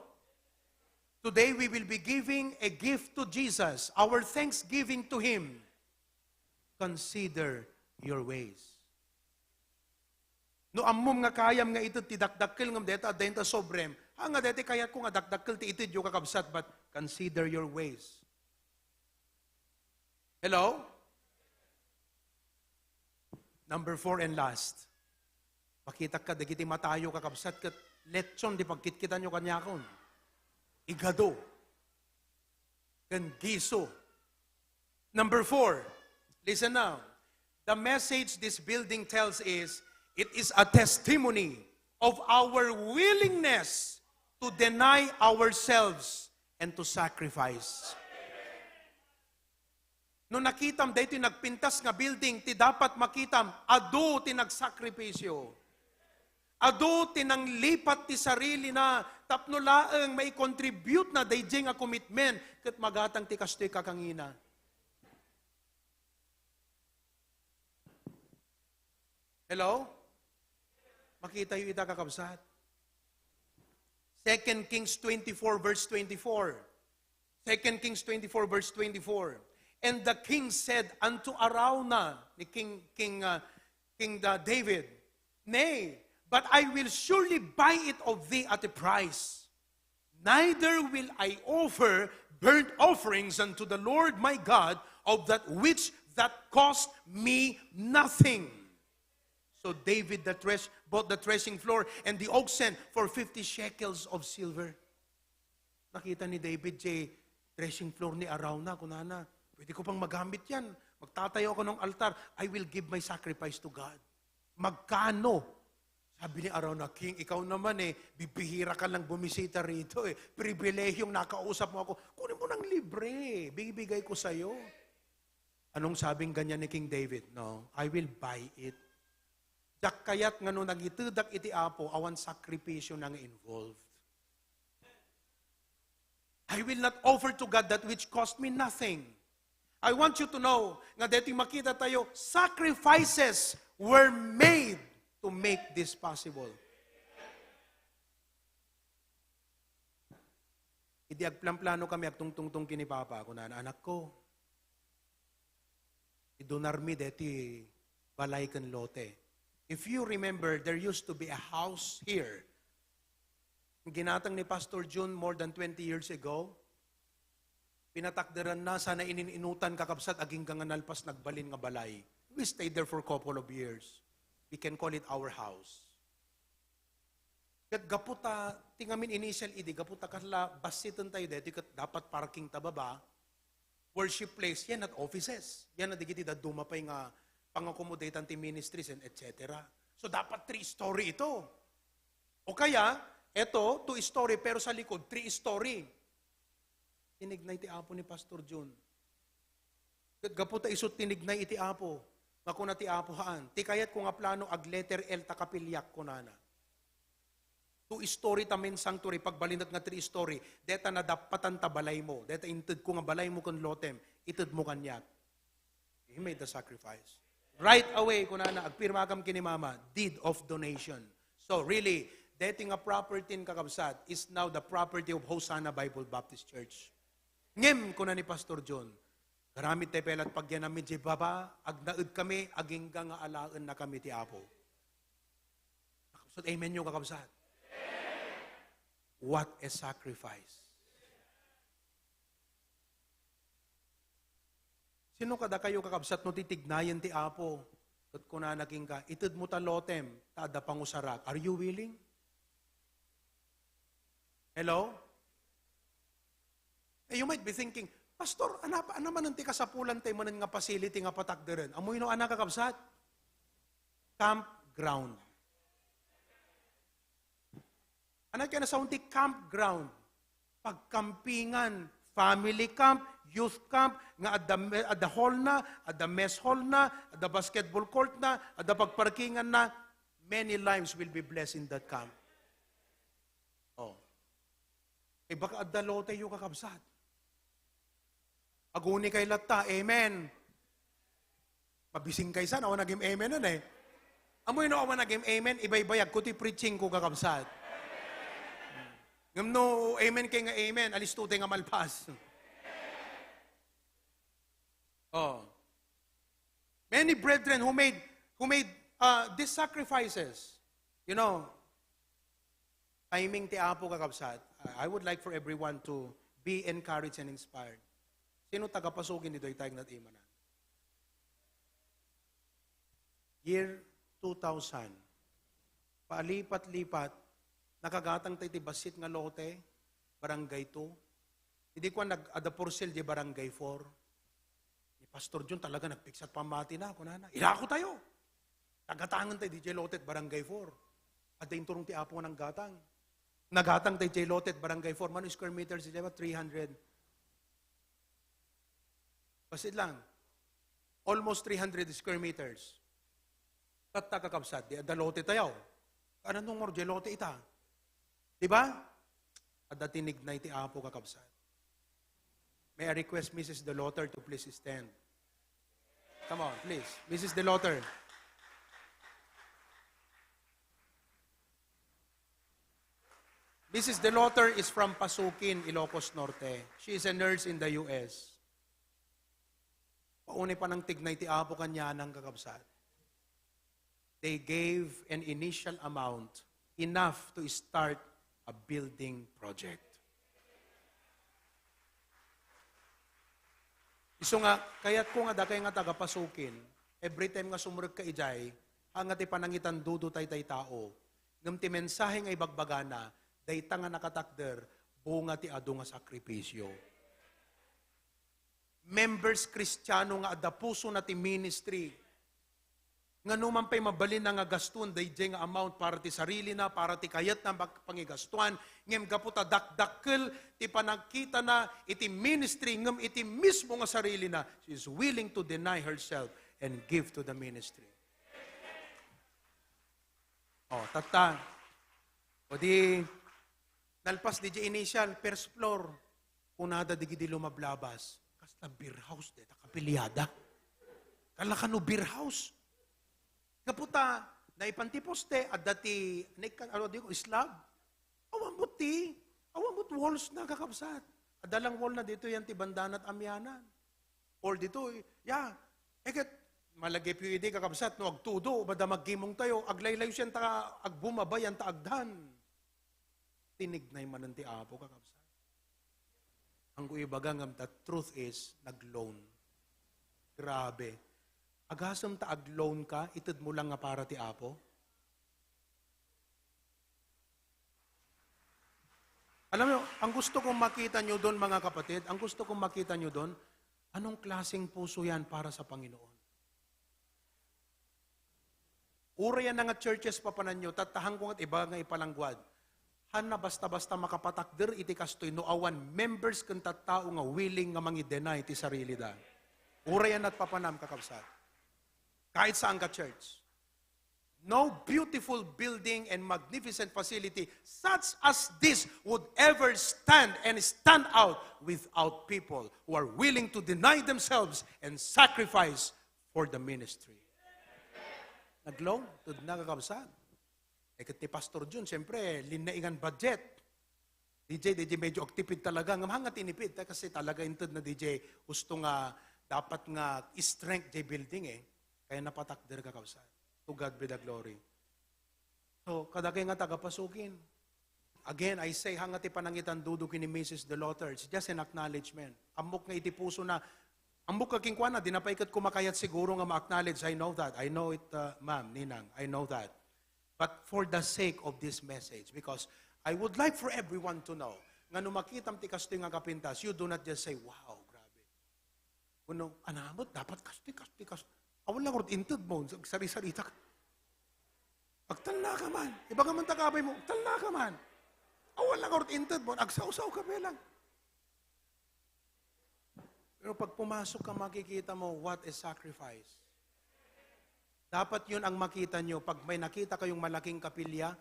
Today we will be giving a gift to Jesus, our thanksgiving to Him. Consider your ways. No ammom nga kayam nga ited ti dakdakkel ngem dayta adda inta sobrem, ha, nga dayta kayatko nga dakdakkel ti itedyo, kakabsat, but consider your ways. Hello? Number four and last. Makitak ka dagiti matayo, kakabsat, ket letson ti pagkitkitanyo kaniakon. Igado. Ken giso. Number four, listen now. The message this building tells is, it is a testimony of our willingness to deny ourselves and to sacrifice. No nakitam daytoy nagpintas nga building, ti dapat makitam, adu ti nagsakripisyo. Adu ti nanglipat ti sarilina tapno laeng maikontribute na daydiay nga commitment ket magatang ti kastoy kakangina. Hello? Makitayo ita, kakabsat. Second Kings twenty-four, verse twenty-four. Second Kings twenty-four, verse twenty-four. And the king said unto Araunah, ni King, King, uh, King, uh, David, "Nay, but I will surely buy it of thee at a price. Neither will I offer burnt offerings unto the Lord my God of that which that cost me nothing." So David the thresh-, bought the threshing floor and the oxen for fifty shekels of silver. Nakita ni David ti threshing floor ni Araunah, kunana, "Pwede ko pang magamit yan. Magtatayo ako ng altar. I will give my sacrifice to God." "Magkano?" Sabi ni Araunah, "King, ikaw naman eh, bibihira ka lang bumisita rito eh. Pribilehyong nakausap mo ako. Kunin mo ng libre. Bibigay ko sa'yo." Anong sabing ganyan ni King David? "No, I will buy it." Diak kayat nga no nangitedak iti Apo, awan sakripisyo na nga involved. "I will not offer to God that which cost me nothing." I want you to know nga deti makita tayo, sacrifices were made to make this possible. Idi agplanplano kami, agtungtungtong ken ni Papa, kunana, "Anakko, idunarmi deti balay ken lote." If you remember, there used to be a house here. Ginatang ni Pastor Jun more than twenty years ago. Pinatakderanna, sana inin-inutan, kakabsat, agingga nga nalpas nagbalin nga balay. We stayed there for a couple of years. We can call it our house. Ket gapu ta, ti ngamin initial idi, gapu ta kasla bassiten tayo deti, ket dapat parking ta baba, worship place, yan at offices. Yan at digiti dadduma pay nga pang-accommodatean ti ministries and et cetera. So, dapat three-story ito. O kaya, eto, two-story, pero sa likod, three-story. Tinignay ti Apo ni Pastor Jun. Ket gapu ta isu tinignay iti Apo, makuna ti Apo, "Haan, ti kayatko nga plano, ag-letter L ta kapiliak," kunana. Two-story ta main sanctuary, pagbalinda nga three-story, deta nadappatan ta balaymo, deta intedko nga balaymo ken lotem, itedmo kaniak. He made the sacrifice. Right away, kunana, agpirmakam ken ni Mama, deed of donation. So really, deti nga property, kakabsat, is now the property of Hosanna Bible Baptist Church. Ngem, kuna ni Pastor Jun, "Garamid tayo pay la't pagyanami diay baba, agnaed kami, agingga nga alaennakami ti Apo." Kakabsat, amen yo, kakabsat. What a sacrifice. Sino kadakayo, kakabsat, no titignayen ti Apo? Ket kunana kenka, "Itedmo ta lotem, ta adda pangusarak." Are you willing? Hello? Eh, you might be thinking, "Pastor, anapa, ano manen ti kasapulan tay manen nga facility nga patakderen?" Ammoyo no anna, kakabsat? Campground. Ano kaya nasaon ti campground? Pagkampingan, family camp, youth camp, nga adda, adda hall na, adda mess hall na, adda basketball court na, adda pagparkingan na. Many lives will be blessed in that camp. Oh. Eh, baka adda lote yo, kakabsat. Aguni kay latta. Amen. Mabising kay san, awan nagim amen nun eh. Ammoyo no awan nagim amen, ibaybayag ko ti preaching ko, kakabsat. Ngem no amen kay nga amen, alisto tay nga malpas. Oh. Many brethren who made, who made, uh, these sacrifices. You know, timing ti Apo, kakabsat. I would like for everyone to be encouraged and inspired. Sino tagapasukin ni daytay nga natimanan? Year two thousand. Paalipat-lipat, nakagatang tayo ti bassit nga lote, Barangay two. Idi kuan, nag-, adda for sale di Barangay four. Ni Pastor John talaga nagpiksat pammati na, kunana, "Ilako tayo. Tagatangan tayo di jay lotet Barangay four." Adda inturong ti Apo nga nanggatang. Nagatang tayo jay lotet Barangay four. Mano square meters, di ba? Three hundred. Basit lang. Almost three hundred square meters. Tatta, kakabsat, di adda lote tayo. Ano nung more jay lote ita? Di ba? Adda tinignay ti Apo, kakabsat. May I request Missus Delotter to please stand? Come on, please. Missus Delotter. Missus Delotter is from Pasukin, Ilocos Norte. She is a nurse in the U S. Paunay pa nang tignay ti Apo kaniana, kakabsat. They gave an initial amount enough to start a building project. Isu nga, kayatko nga dakay nga taga-Pasukin, every time nga sumrek ka ijay, haan nga ti panangitandudo daytay tao, ngem ti mensahe nga ibagbagana, dayta nga nakatakder, bunga ti adu nga sakripisyo. Members Kristiano nga adda pusona ti ministry. Nga numan pay mabalinna nga gastuan daydiay nga amount para ti sarilina, para ti kayatna pag-, pangigastuan, ngem gapu ta dakdakkel ti panagkitana iti ministry, ngem iti mismo nga sarilina, she is willing to deny herself and give to the ministry. Oh, tatta. O di, nalpas di, di initial, first floor. Kunada di gidi lumablabas. Kasta beer house, deta kapiliada. Kala kano beer house. Gapu ta, naipan ti poste, adda ti, naik-, ano, di ko, slab. Awan mo ti, awan mo walls na, kakabsat. Adda lang wall na dito yan, ti bandanat amianan. Or dito, ya, eket, malagip yu idi, kakabsat, no, agtudo, bada maggimong tayo, aglaylayo siyan ta, agbumaba yan ta agdan. Tinignay manen ti Apo, kakabsat. Ang ibaga ngem, the truth is, nag-loan. Grabe. Agasem ta ag-loan ka, ited mo lang nga para ti Apo? Alam mo, ang gusto kong makita nyo doon, mga kapatid, ang gusto kong makita nyo doon, anong klaseng puso yan para sa Panginoon? Uray yan nga churches papananyo, tattahan ko nga iba nga ipalangguad. Hanna basta-basta makapatakder iti kastoy no awan members ken tattao nga willing nga mangi-deny ti sarilida. Uray yan at papanam, kakabsat. Kahit saan ka church. No beautiful building and magnificent facility such as this would ever stand and stand out without people who are willing to deny themselves and sacrifice for the ministry. Nag-loan, tud na, kakabsat. Eh, ket ni Pastor Jun, siyempre, linnaingan budget. D J, D J, medyo agtipid talaga. Ngam hanga tinipid, ta kasi talaga inted na D J, gusto nga, dapat nga strength jay building eh. Kaya napatakder, kakabsat. To God be the glory. So, kadagay nga taga-Pasukin. Again, I say, hanga ti panangitan Dudu ken ni Missus De Lotter, it's just an acknowledgement. Ammok nga iti puso na, ammok nga kenkuana, di na pay ket kumakayat siguro nga ma-acknowledge. I know that. I know it, uh, ma'am, ninang. I know that. But for the sake of this message, because I would like for everyone to know nga no makitam ti kastoy nga kapintas, you do not just say, "Wow, grabe." Kuno, "Anamot, dapat kastoy, kastoy, kastoy." Awan lang rod inted mo, sari-sarita ka. Agtalna ka man. Ibaga man ta kabay mo, "Agtalna ka man." Awan lang rod inted mo, agsawsaw ka bilang. Pero pag pumasok ka, makikita mo, what a sacrifice. Dapat yun ang makita nyo. Pag may nakita kayong malaking kapilya,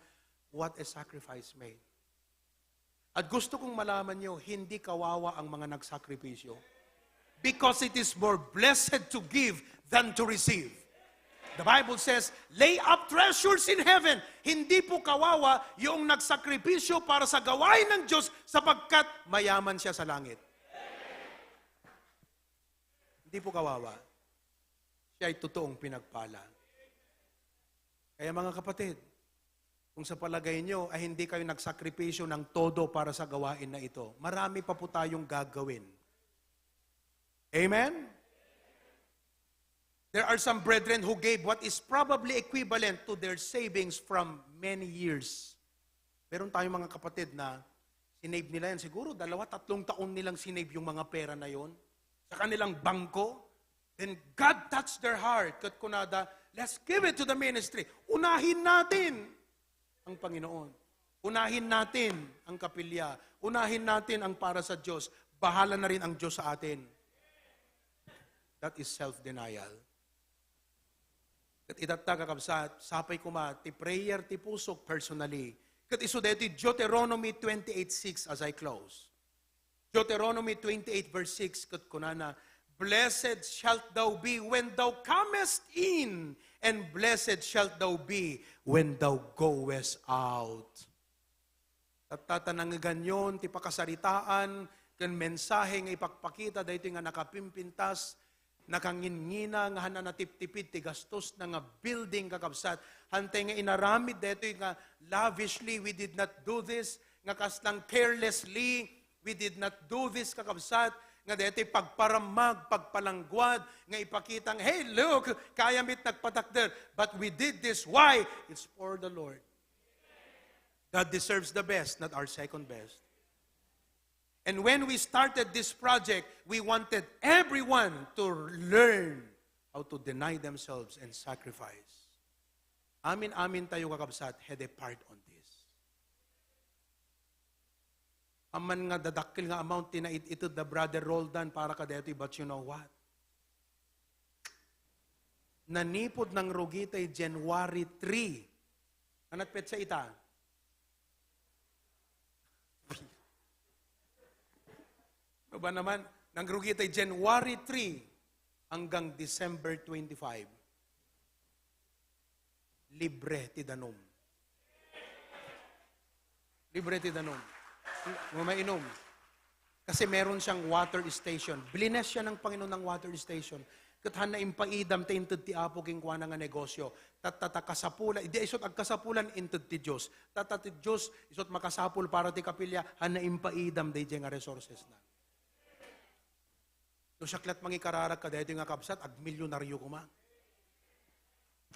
what a sacrifice made. At gusto kong malaman nyo, hindi kawawa ang mga nagsakripisyo. Because it is more blessed to give than to receive. The Bible says, "Lay up treasures in heaven." Hindi po kawawa yung nagsakripisyo para sa gawain ng Diyos sapagkat mayaman siya sa langit. Hindi po kawawa. Siya ay totoong pinagpala. Kaya mga kapatid, kung sa palagay nyo ay hindi kayo nagsakripisyo ng todo para sa gawain na ito, marami pa po tayong gagawin. Amen? There are some brethren who gave what is probably equivalent to their savings from many years. Meron tayong mga kapatid na sinave nila yan. Siguro dalawa, tatlong taon nilang sinave yung mga pera na yon sa kanilang bangko. Then God touched their heart. Ket kunada, "Let's give it to the ministry." Unahin natin ang Panginoon. Unahin natin ang kapilya. Unahin natin ang para sa Diyos. Bahala na rin ang Diyos sa atin. That is self-denial. Ket itatta, kakabsat, sapay koma ti prayer ti pusok personally. Ket isu daytoy Deuteronomy twenty-eight six as I close. Deuteronomy twenty-eight verse six, ket kunana, "Blessed shalt thou be when thou comest in, and blessed shalt thou be when thou goest out." Tatta, ta nangngeganyon ti pakasaritaan ken mensahe nga ipakpakita daytoy nga nakapimpintas, nakangingina nga haan a natiptipid ti gastosna nga building, kakabsat. Hantay nga inaramid daytoy nga lavishly, we did not do this, nga kaslang carelessly, we did not do this, kakabsat, nga daytoy pagparammag, pagpalangguad, nga ipakita nga, "Hey, look, kaya mi't nagpatakder." But we did this. Why? It's for the Lord. God deserves the best, not our second best. And when we started this project, we wanted everyone to learn how to deny themselves and sacrifice. Amin-amin tayo, kakabsat, had a part on this. Aman nga dadakkel nga amount ti naited da Brother Roldan para kadaytoy, but you know what? Nanipod nangrugi tay January three. Anat petsa ita? Ano ba naman? Nangrugi tay January three hanggang December twenty-five. Libre ti danum. Libre ti danum. Mo mainom. Kasi meron siyang water station. Blines siya ng Panginoon ng water station. Ket han naimpaidam ti inted ti Apo kenkuana nga negosyo. Tatta, ta kasapulan, idi isut agkasapulan inted ti Dios. Tatta ti Dios, isut makasapul para ti kapilya, han naimpaidam daydiay nga resources na. No siak lat mangikararag kadaytoy nga kabsat, agmilyonaryo koma.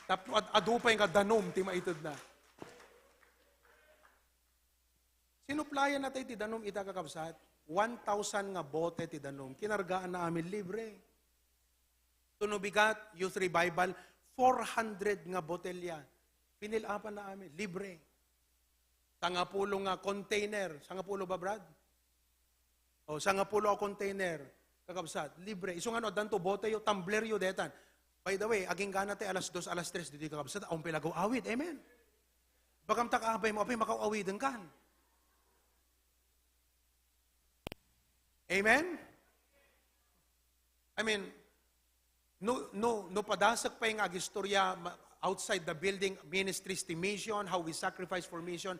Tapno ad-, adu pay nga danum ti maited na. Sinuplayan na tayo ti danum ita, kakabsat. One thousand nga bote ti danum. Kinargaan na amin libre. Tuno bigat, Youth Revival, four hundred nga botelya. Pinilapan na amin, libre. Sangapulo nga container. Sangapulo ba, Brad? O, sangapulo a container, kakabsat, libre. Isu nga no, addanto bote yo, tumbler yo, detan. By the way, agingga na tay alas dos, alas tres, ditoy kakabsat, awan pay lagaw awid. Amen? Bagam ta kaabay mo, apay, makaaw-awiden kan. Amen? I mean, no, no, no padasek pay nga agistorya ma-, outside the building, ministries ti mission, how we sacrifice for mission,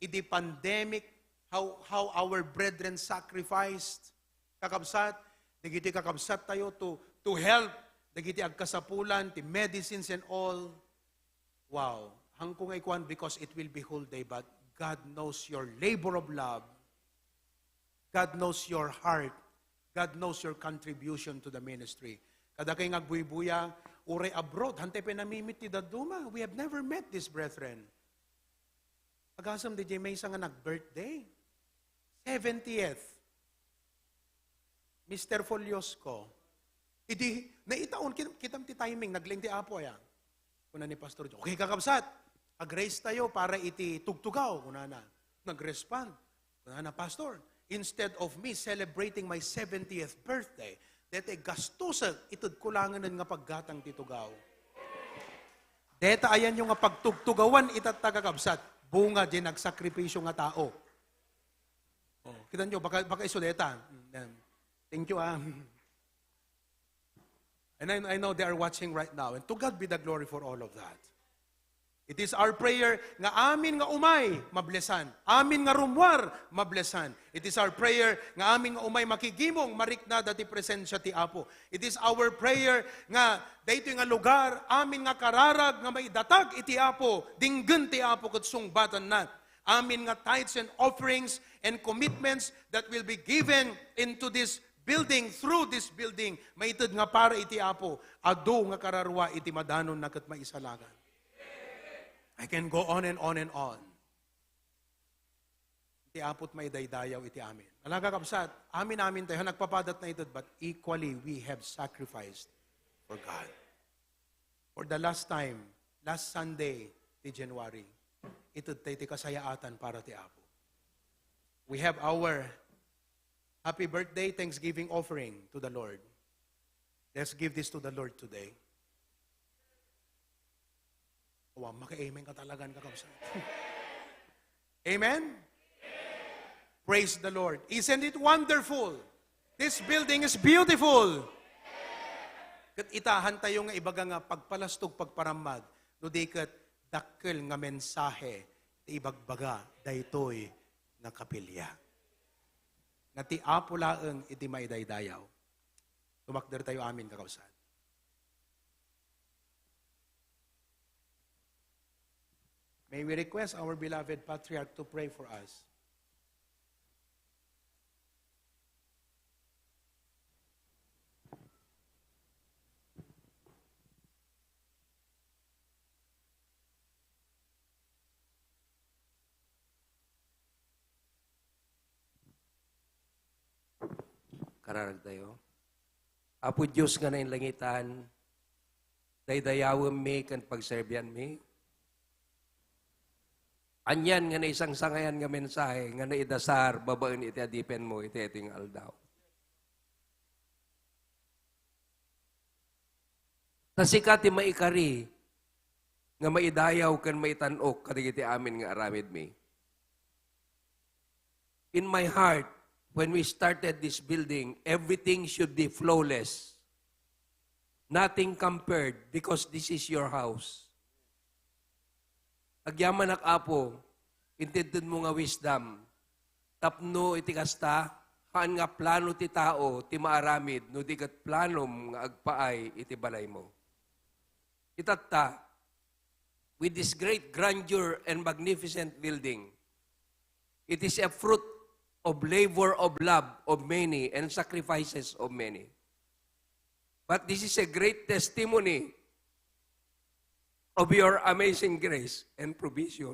idi pandemic, how, how our brethren sacrificed, kakabsat, dagiti kakabsat tayo to, to help dagiti agkasapulan, ti medicines and all. Wow. Hangko nga ikuan because it will be whole day, but God knows your labor of love. God knows your heart. God knows your contribution to the ministry. Kadakay nga agbuybuya, uray abroad, hantay pay namimit ti dadduma. We have never met these brethren. Agasem, D J Mesa nga nag-birthday. Seventieth. Mister Foliosco. Idi, naitaon, kit-, kitam ti timing, naglaing ti Apo, aya. Kuna ni Pastor Joe, "Okay, kakabsat, ag-raise tayo para iti tugtugaw," kunana. Nag-respond. Kunana, "Pastor, instead of me celebrating my seventieth birthday, dete gastusek, ited kulanganen nga paggatang ti tugaw." Deta ayanyo nga pagtugtugawan itatta, kakabsat, bunga di nagsakripisyo nga tao. Oh, kita nyo, baka, baka iso deta. Mm, thank you, ah. And I, I know they are watching right now. And to God be the glory for all of that. It is our prayer nga amin nga umay, mablesan. Amin nga rummuar, mablesan. It is our prayer nga amin nga umay makigimong, mariknada ti presensya ti Apo. It is our prayer nga daytoy nga lugar, amin nga kararag nga maidatag iti Apo, dinggen ti Apo ket sungbatanna. Amin nga tithes and offerings and commitments that will be given into this building, through this building, maited nga para iti Apo, adu nga kararua iti madanonna ket maisalakan. I can go on and on and on. Ti Apo't maidaydayaw iti amin. Ala, kakabsat, amin-amin tayo, nagpapadat na ited, but equally, we have sacrificed for God. For the last time, last Sunday ti January, ited tayo ti kasayaatan para ti Apo. We have our happy birthday Thanksgiving offering to the Lord. Let's give this to the Lord today. Wow, maka-amen ka talaga, kakabsat. Amen? Praise the Lord. Isn't it wonderful? This building is beautiful. Ket itahan tayo nga ibaga nga pagpalastog, pagparammag, no di ket dakkel nga mensahe ti ibagbaga daytoy nga kapilya. Nga ti Apo laeng iti maidaydayaw. Tumakder tayo amin, kakabsat. May we request our beloved Patriarch to pray for us. Kararag tayo. Apo Dios nga nainlangitan, daydayawemmi ken pagserbianmi. Anian nga naisangsangayan nga mensahe nga naidasar babaen iti adipenmo iti daytoy nga aldaw. Ta sika ti maikari nga maidayaw ken maitan-ok kadagiti amin nga aramidmi. In my heart, when we started this building, everything should be flawless. Nothing compared because this is your house. Agyamanak, Apo, intedmo nga wisdom. Tapno iti kasta, haan nga plano ti tao ti maaramid no di ket planom nga agpaay iti balaymo. Itatta, with this great grandeur and magnificent building, it is a fruit of labor of love of many and sacrifices of many. But this is a great testimony of your amazing grace and provision.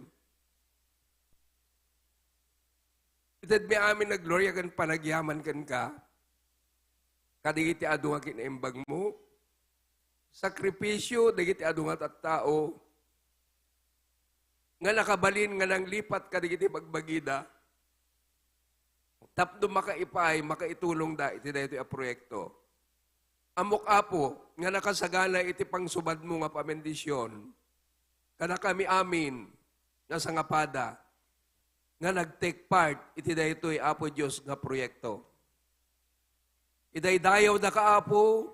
Itedmi amin a gloria ken panagyaman kenka, kadagiti adu nga kinaimbagmo, sakripisio dagiti adu nga tattao, nga nakabalin nga nanglipat kadagiti bagbagida, tapno makaipaay, makaitulongda iti daytoy a proyekto. Ammok, Apo, nga nakasagana iti pangsubadmo nga pamendisyon kadakami amin nga sangapada nga nag-take part iti daytoy, Apo Dios, nga proyekto. Idaydayawdaka, Apo,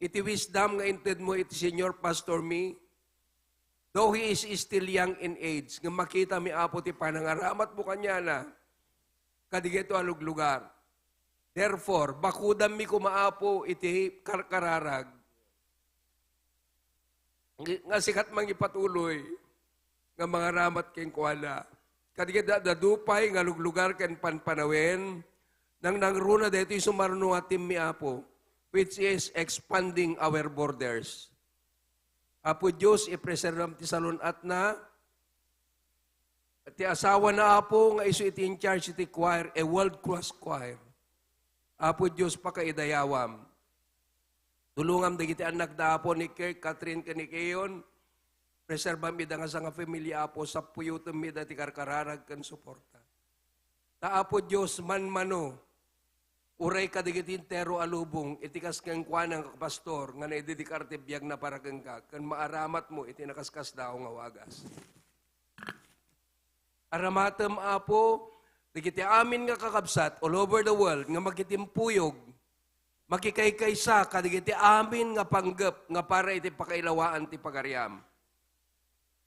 iti wisdom nga intedmo iti senior pastor mi, though he is still young in age, nga makitami, Apo, ti panangaramatmo kaniana kadagitoy a luglugar. Therefore, bakudanmi koma, Apo, iti karkararag nga sikat mangipatuloy nga mangaramat kenkuana kadagiti adda dupay nga luglugar ken panpanawen, nangnangruna daytoy sumarno nga team-mi, Apo, which is expanding our borders. Apo Dios, ipreservam ti salun-atna, ti asawana, Apo, nga isu iti in charge iti choir, a world-class choir. Apo Dios, pakaidayawam. Tulongam dagiti annakda, Apo, ni Kirk, Catherine, ken ni Keon. Preservam ida nga sangafamilia, Apo, sappuyotem ida ti karkararag ken suporta. Ta, Apo Dios, manmano, uray kadagiti entero a lubong, iti kas kenkuana nga pastor, nga naidedikar ti biagna para kenka, ken maaramatmo iti nakaskasdaaw nga wagas. Aramatem, Apo, dagiti amin nga kakabsat all over the world nga makitimpuyog, makikaykaysa kadagiti amin nga panggep nga para iti pakailawaan ti pagariam.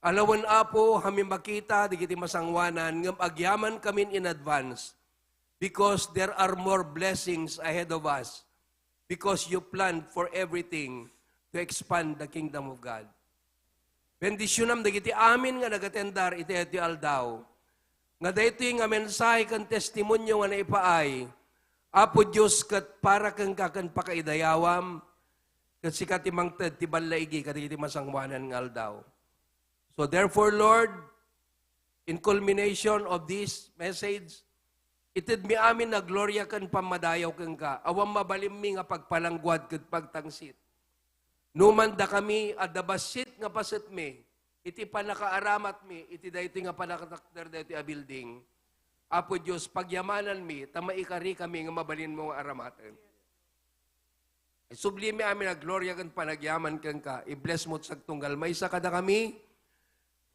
Alawen, Apo, a makita dagiti masangoanan ngem agyamankami in advance because there are more blessings ahead of us because you plan for everything to expand the kingdom of God. Bendisyonam dagiti amin nga nagatendar iti daytoy aldaw, nga daytoy nga mensahe ken testimonio nga naipaay, Apo Dios, ket para kenka ken pakaidayawam, ket sika ti mangted ti ballaigi kadagiti masangoanan nga aldaw. So therefore, Lord, in culmination of this message, itedmi amin a gloria ken pammadayaw kenka, awan mabalinmi nga pagpalangguad ket pagtangsit. Numan dakami, adda bassit nga pasetmi iti pannakaaramatmi iti daytoy nga pannakatakder daytoy a building. Apo Dios, pagyamananmi ta maikarikami nga mabalinmo nga aramaten. Isublimi amin a gloria ken panagyaman kenka. I-bless mo ti sagtunggal maysa kadakami.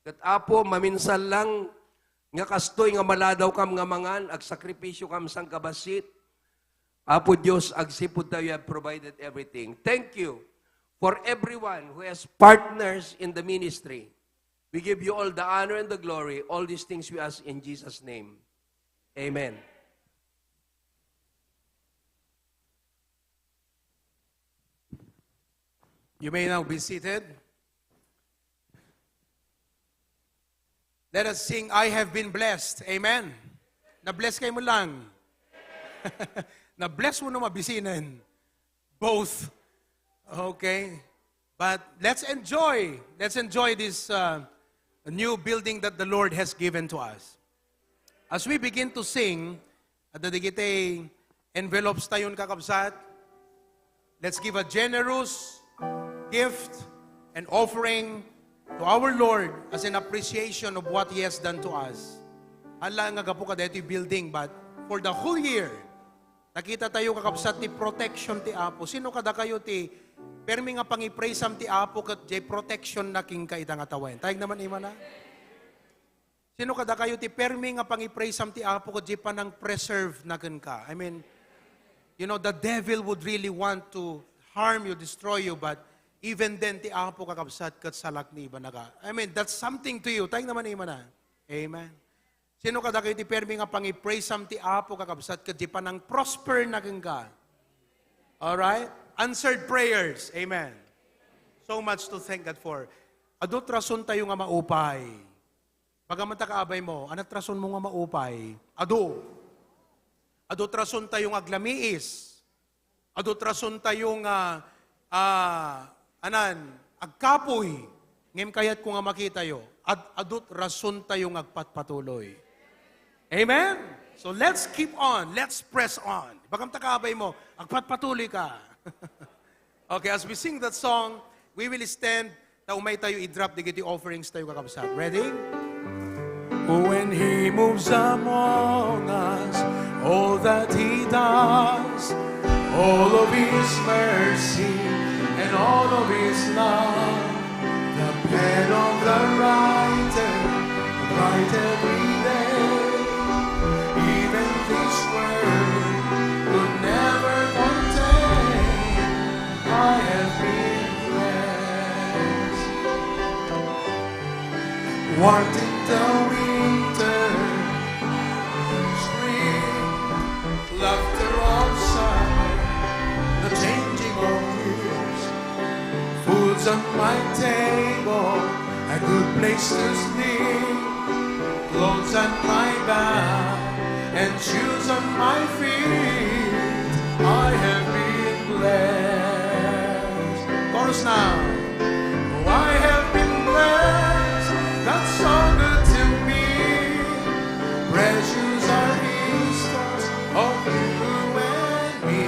Ket, Apo, maminsan lang nga kastoy nga maladawkam nga mangan, agsakripisiokam sangkabassit. Apo Dios, agsipud ta you have provided everything. Thank you for everyone who has partners in the ministry. We give you all the honor and the glory. All these things we ask in Jesus' name. Amen. You may now be seated. Let us sing, "I have been blessed." Amen. Na-bless kayo mo lang. Na-bless mo no mabisinen. Both. Okay. But let's enjoy. Let's enjoy this uh, new building that the Lord has given to us. As we begin to sing, adda dagiti envelopes tayon, kakabsat. Let's give a generous gift and offering to our Lord as an appreciation of what He has done to us. Hala nga gapu kadaytoy building, but for the whole year, nakita tayo, kakabsat, ti protection ti Apo. Sino kadakayo ti permi nga pangipraisam ti Apo ket jay protection na kenka ita nga tawen? Tayag naman imana. Sino kadakayo ti permi nga pangipraisam ti Apo ket jay panang-preserve na kenka? I mean, you know, the devil would really want to harm you, destroy you, but even then, ti Apo, kakabsat, ket salaknibanaka. I mean, that's something to you. Tayag naman imana. Amen. Sino kadakayo ti permi nga pangipraisam ti Apo, kakabsat, ket jay panang-prosper na kenka? Alright? Answered prayers. Amen. So much to thank God for. Adu ti rason tayo nga maupay. Pagamanta ka, abay mo, adu ti rason mo nga maupay? Adu. Adu ti rason tayo nga aglamiis. Adu ti rason tayo nga, ah, anan, agkapoy. Ngem kayatko nga makitayo, ad-, adu ti rason tayo nga agpatpatuloy. Amen? So let's keep on. Let's press on. Pagamanta ka, abay mo, agpatpatuloy ka. Okay, as we sing that song, we will stand. Ta umay tayo i-drop dagiti offerings tayo, kakabsat. Ready? When He moves among us, all that He does, all of His mercy and all of His love, the pen of the writer, write every day. Even this world could never contain. I have been blessed. Warmth in the winter, spring, laughter of summer, the changing of years. Food's on my table, a good place to sleep. Clothes on my back and shoes on my feet, I have been blessed. Chorus now. Oh, I have been blessed. God's so good to me. Precious are his thoughts of you and me.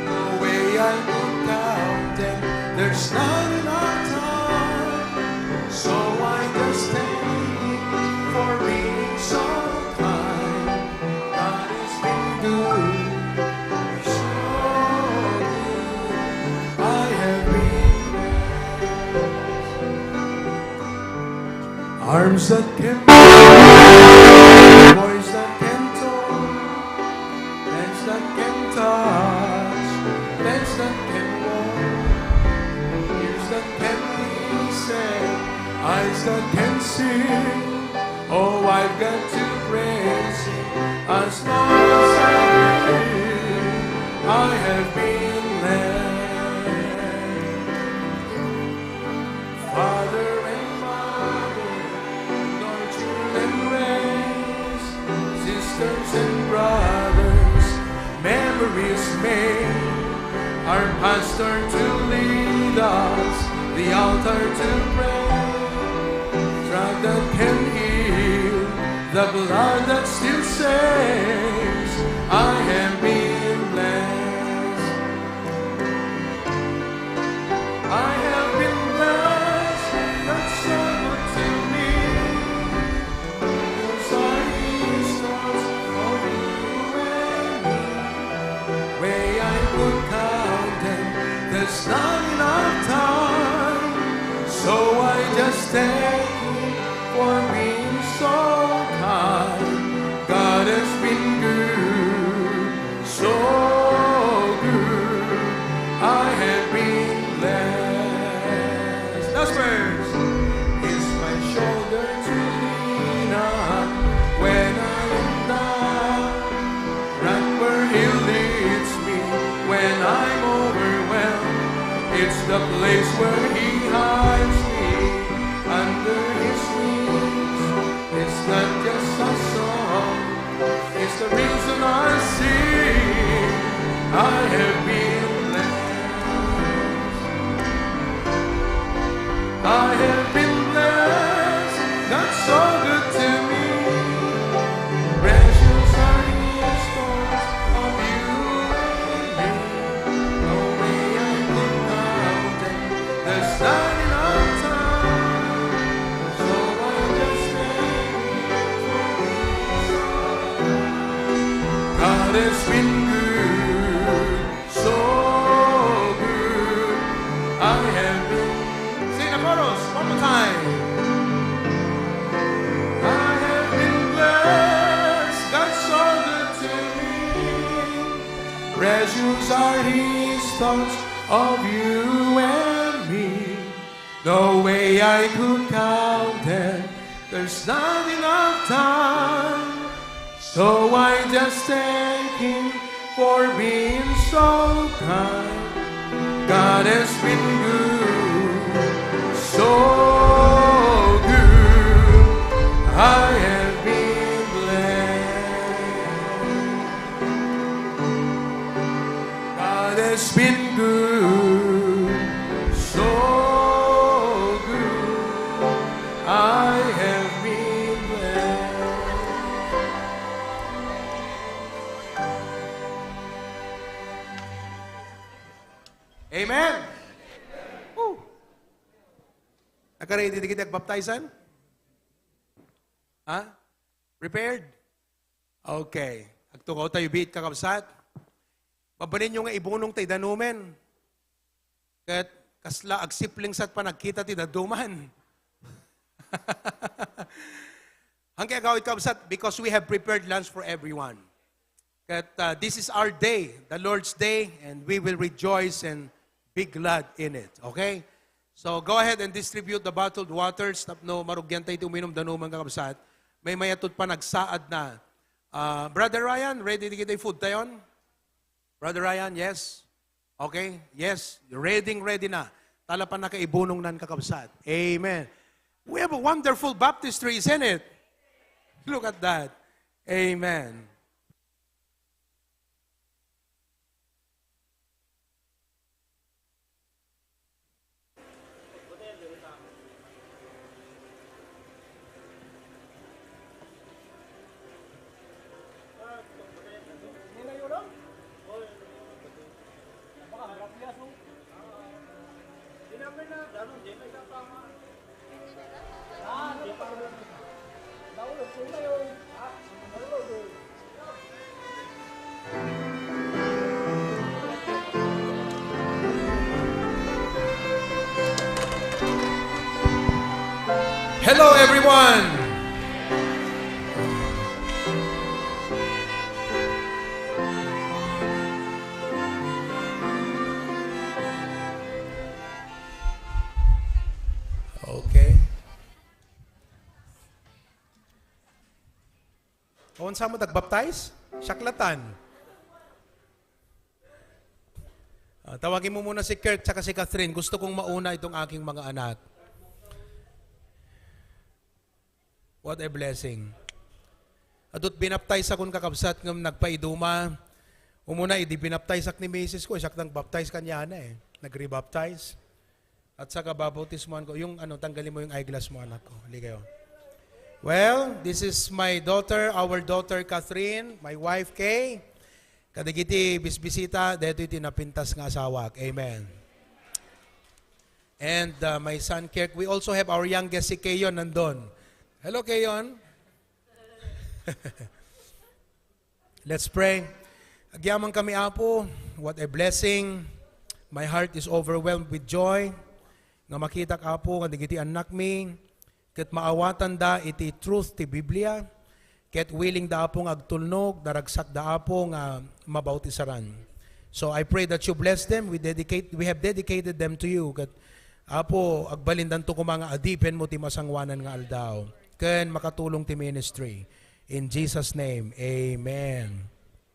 No way I could count them. There's not enough time. So I just thank you for being so kind. God has been good, so good. I have been blessed. Arms that can, voice that can talk, hands that can touch, legs that can walk, ears that can listen, eyes that can see. Oh, I've got to praise Him as long as I live. I have been blessed. Father and mother, nurture and raise, sisters and brothers, memories made, our pastor to lead us, the altar to pray, strap that can heal, the blood that still saves. I have been blessed. I have been blessed, that's so good to me. Those are his thoughts of you and me. Way I could count them, there's not enough time. So I just thank him for being so kind. God has been good, so good. I have been blessed. Last verse. He's my shoulder to lean on when I am down. Right where he leads me when I'm overwhelmed. It's the place where he hides me under his wings. It's not just a song, it's the reason I sing. I have been blessed. I have been blessed. God's so good to me. Precious are his thoughts of you and me. No way I could count them. There's not enough time. So I just thank you for being so kind. God has been good, so good. I have been. Sing the chorus one more time. I have been blessed, God's so good to me. Precious are his thoughts of you and me. No way I could count them, there's not enough time. So I just thank him for being so kind. God has been good, so good. I have been blessed. God has been good, so good. I have been blessed. Amen. Woo. Nagka-ready dagiti agbaptizan? Ha? Prepared? Okay. Agtugaw tayo biit, kakabsat. Mabalinyo nga ibunong tay danumen. Ket kasla agsipling sa panagkita ti daduman. Haanka agawid, kabsat, because we have prepared lunch for everyone. Ket, uh, this is our day, the Lord's day, and we will rejoice and be glad in it. Okay? So, go ahead and distribute the bottled waters tapno marugyan tayo ti uminum danuman, kakabsat. Maymayat ti panagsaad na. Uh, Brother Ryan, ready dagiti food tayon? Brother Ryan, yes? Okay? Yes, ready, ready na. Tala pa nakaibunong nan, kakabsat. Amen. We have a wonderful baptistry, isn't it? Look at that. Amen. Hello, everyone. Okay. Unsa mo, nagbaptize? Siak latan. Ah, tawagin mo muna si Kurt tsaka si Catherine. Gusto kong mauna itong aking mga anak. What a blessing. Adut binaptize akon kakabsat ngem nagpaiduma. Umuna, idi binaptize ak ni misis ko, siak nagbaptize kaniana eh. Nagrebaptize. At saka babautismoan ko. Yung ano, tanggalin mo yung eyeglass mo, anak ko. Halika kayo. Well, this is my daughter, our daughter Catherine, my wife Kay. Kadagiti bisbisita, daytoy ti napintas nga asawak. Amen. And uh, my son Kirk, we also have our youngest, si Keyon, nandun. Hello, Keyon. Let's pray. Agyaman kami, Apo. What a blessing. My heart is overwhelmed with joy nga makitak, Apo, nga digiti annakmi ket maawatanda iti truth ti Biblia, ket willing da, Apo, nga agtulnog, naragsakda, Apo, nga mabautisaran. So I pray that you bless them. We dedicate, we have dedicated them to you. Ket, Apo, agbalindanto koma nga adipenmo ti masangoanan nga aldaw ken makatulong ti ministry. In Jesus' name, amen.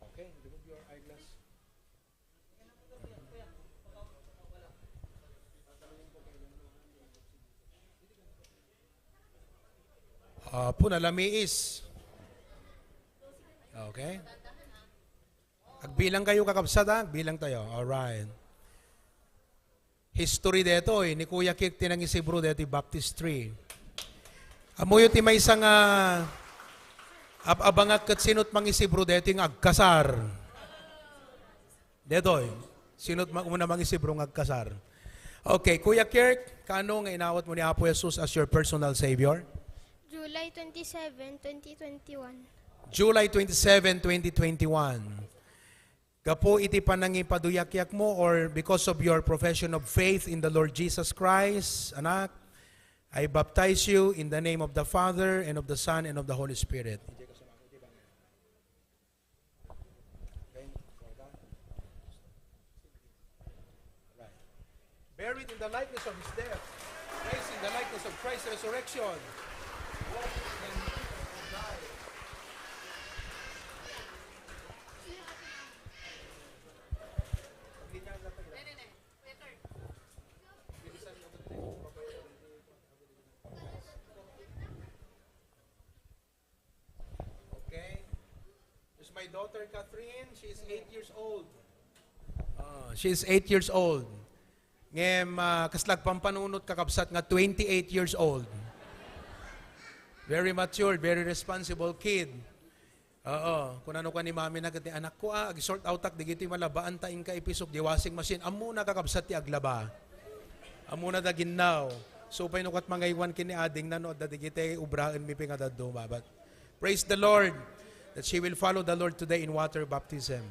Okay, remove your eyeglass. Apo, nalamiis. Okay. Agbilang kayo, kakabsat, ha? Agbilang tayo. Alright. History detoy, ni Kuya Kirk ti nangisibro detoy baptistry. Ammoyo ti maysa nga ab-abangak ket sino't mangisibro detoy nga agkasar. Detoy, sino't ma-, una mangisibro nga agkasar? Okay, Kuya Kirk, kaano nga inawat mo ni Apo Jesus as your personal Savior? July twenty-seven, twenty twenty-one. July twenty-seven, twenty twenty-one. Gapu iti panangipaduyakyakmo, or because of your profession of faith in the Lord Jesus Christ, anak, I baptize you in the name of the Father, and of the Son, and of the Holy Spirit. Buried in the likeness of his death, raised in the likeness of Christ's resurrection. Okay. Here's my daughter, Catherine. She is eight years old. Ah, she is eight years old. Ngem, ah, kasla agpampanunot, kakabsat, nga twenty-eight years old. Very matured, very responsible kid. Oo, kun ano ka ni mami na, "Anak ko, ah, ag-sort out ak, digitoy malabaan ta inka ipisok, di washing machine." Ammona, kakabsat, ti aglaba. Ammona da ginnaw. So, pay no kat mangaywan ken ni adingna no adda digiti ubraenmi pay nga dadduma. But praise the Lord that she will follow the Lord today in water baptism.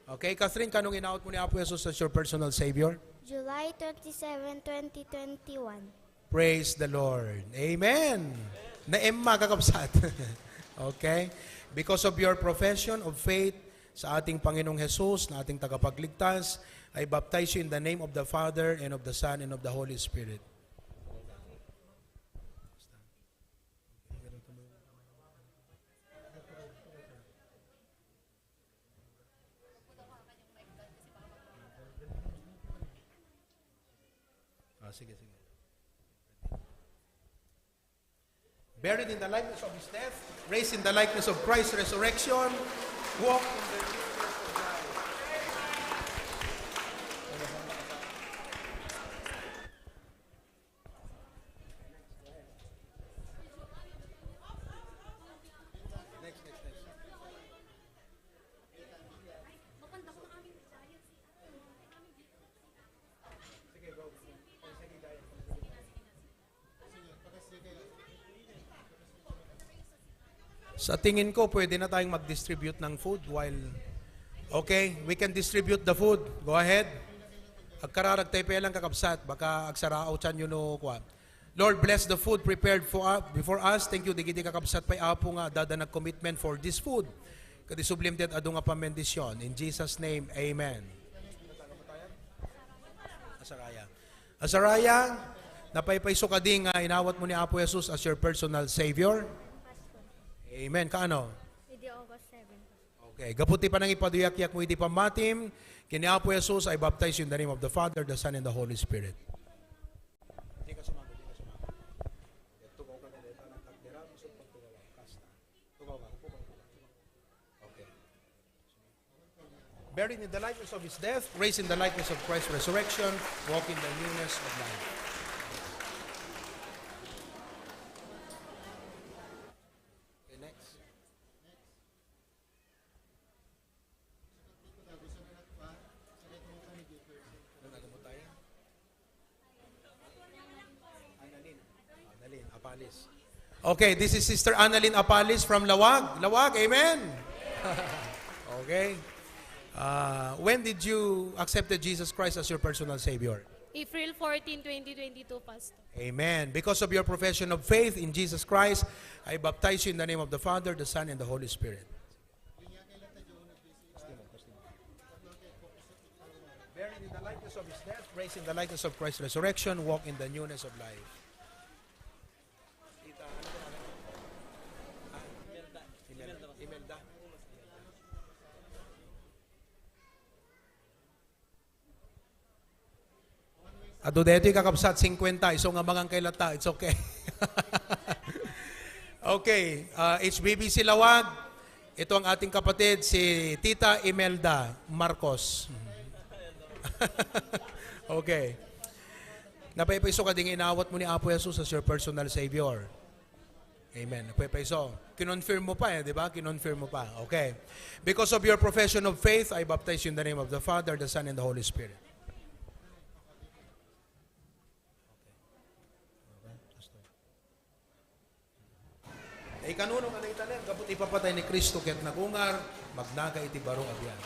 Okay, Catherine, kanong inawat mo ni Apo Jesus as your personal Savior? July twenty-seven, twenty twenty-one. Praise the Lord. Amen. Na-Emma, kakabsat. Okay? Because of your profession of faith sa ating Panginoong Jesus na ating tagapagligtas, I baptize you in the name of the Father, and of the Son, and of the Holy Spirit. Ah, sige, sige. Buried in the likeness of his death, raised in the likeness of Christ's resurrection, walk in the newness of life. Next, next, next. Sige, go. Sige, Giant. Sa tingin ko, pwede na tayong mag-distribute ng food while, okay, we can distribute the food. Go ahead. Agkararag tayo pa lang, kakabsat. Baka agsaraaw tiyan yun o kuwan. Lord, bless the food prepared for, uh, before us. Thank you, digiti kakabsat pay, Apo, nga adda nag-commitment for this food. Kadi sublim ti ad-adu nga pamendisyon. In Jesus' name, amen. Asaraya. Asaraya, napaypayso kadi nga inawat mo ni Apo Jesus as your personal Savior? Amen. Kaano? Idi August seven. Okay. Gapu ti panangipaduyakyat mo iti pammatim ken ni Apo Jesus, I baptize you in the name of the Father, the Son, and the Holy Spirit. Di ka sumagot, di ka sumagot. Tugaw ka na dito, anak, at dira, gusto pagtugawan. Kasta. Tugaw ka, upo ka. Okay. Buried in the likeness of his death, raised in the likeness of Christ's resurrection, walk in the newness of life. Okay, next. Annalyn. Annalyn Apalis. Okay, this is Sister Annalyn Apalis from Laoag. Laoag, amen? Okay. Uh, when did you accepted Jesus Christ as your personal Savior? April fourteen, twenty twenty-two, Pastor. Amen. Because of your profession of faith in Jesus Christ, I baptize you in the name of the Father, the Son, and the Holy Spirit. Buried in the likeness of his death, raised in the likeness of Christ's resurrection, walk in the newness of life. Tita, ano to, ano? Ah, Imelda. Imelda. Adu daytoy, kakabsat, singkwenta, isu nga mangan kay latta, it's okay. Okay, uh, H B B C Laoag, ito ang ating kapatid, si Tita Imelda Marcos. Okay. Napaypayso kadi nga inawat mo ni Apo Jesus as your personal Savior? Amen. Napaypayso. Kinonfirm mo pa eh, di ba? Kinonfirm mo pa. Okay. Because of your profession of faith, I baptize you in the name of the Father, the Son, and the Holy Spirit. Ay, kanuno nga naitanem, gapu ti ipapatay ni Cristo ket nagungar, magnaga iti baro a biag.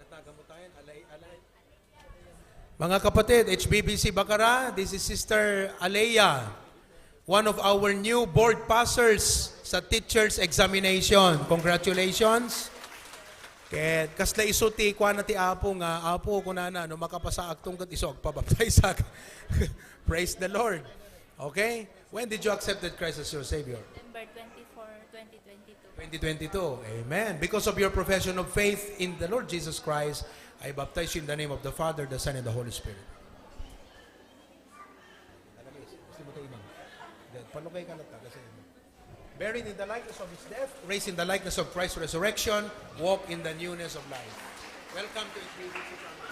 Nataga mo tayo, alay, alay. Mga kapatid, H B B C Bacara, this is Sister Alea, one of our new board passers sa teacher's examination. Congratulations. Ket kasla isu ti kuana ti Apo nga, "Apo," kunana, "no makapasaak tungkad isu, agpabaptaysak." Praise the Lord. Okay? When did you accepted Christ as your Savior? September twenty-four, twenty twenty-two. Twenty twenty-two. Amen. Because of your profession of faith in the Lord Jesus Christ, I baptize you in the name of the Father, the Son, and the Holy Spirit. Alamis, gusto mo tayo, Imam? Then, palukay ka lang, taga sa inyo. Buried in the likeness of his death, raised in the likeness of Christ's resurrection, walk in the newness of life. Welcome to H B B C family.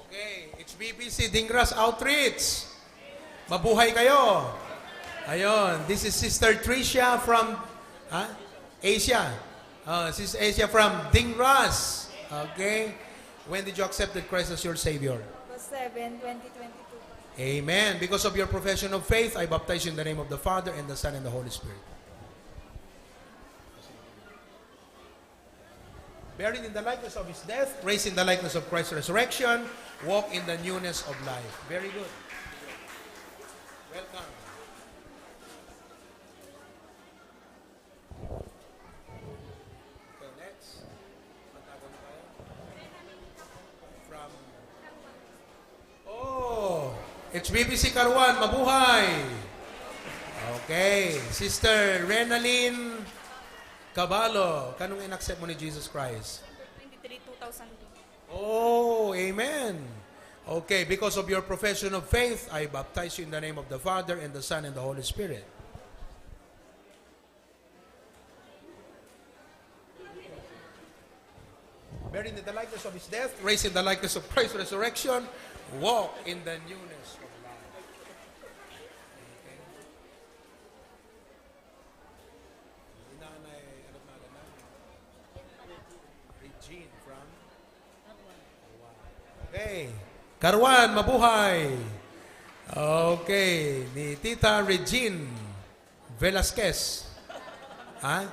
Okay, H B B C Dingras Outreach. Mabuhay kayo. Ayun, this is Sister Tricia from, ha? Asia. Uh, Sis Asia from Dingras. Okay. When did you accept Christ as your Savior? August seven, twenty twenty-two. Amen. Because of your profession of faith, I baptize you in the name of the Father, and the Son, and the Holy Spirit. Buried in the likeness of his death, raised in the likeness of Christ's resurrection, walk in the newness of life. Very good. Welcome. Okay, next. Matagal na tayo. From, oh, H B B C Karuan, mabuhay! Okay. Sister Renalyn Caballo, kanong in-accept mo ni Jesus Christ? Twenty-three, two thousand two. Oh, amen. Okay, because of your profession of faith, I baptize you in the name of the Father, and the Son, and the Holy Spirit. Buried in the likeness of his death, raised in the likeness of Christ's resurrection, walk in the newness of life. Okay. Inanay, ano pangalan na? Regine from Karuan. Okay. Karuan, mabuhay. Okay, ni Tita Regine Velasquez. Ha?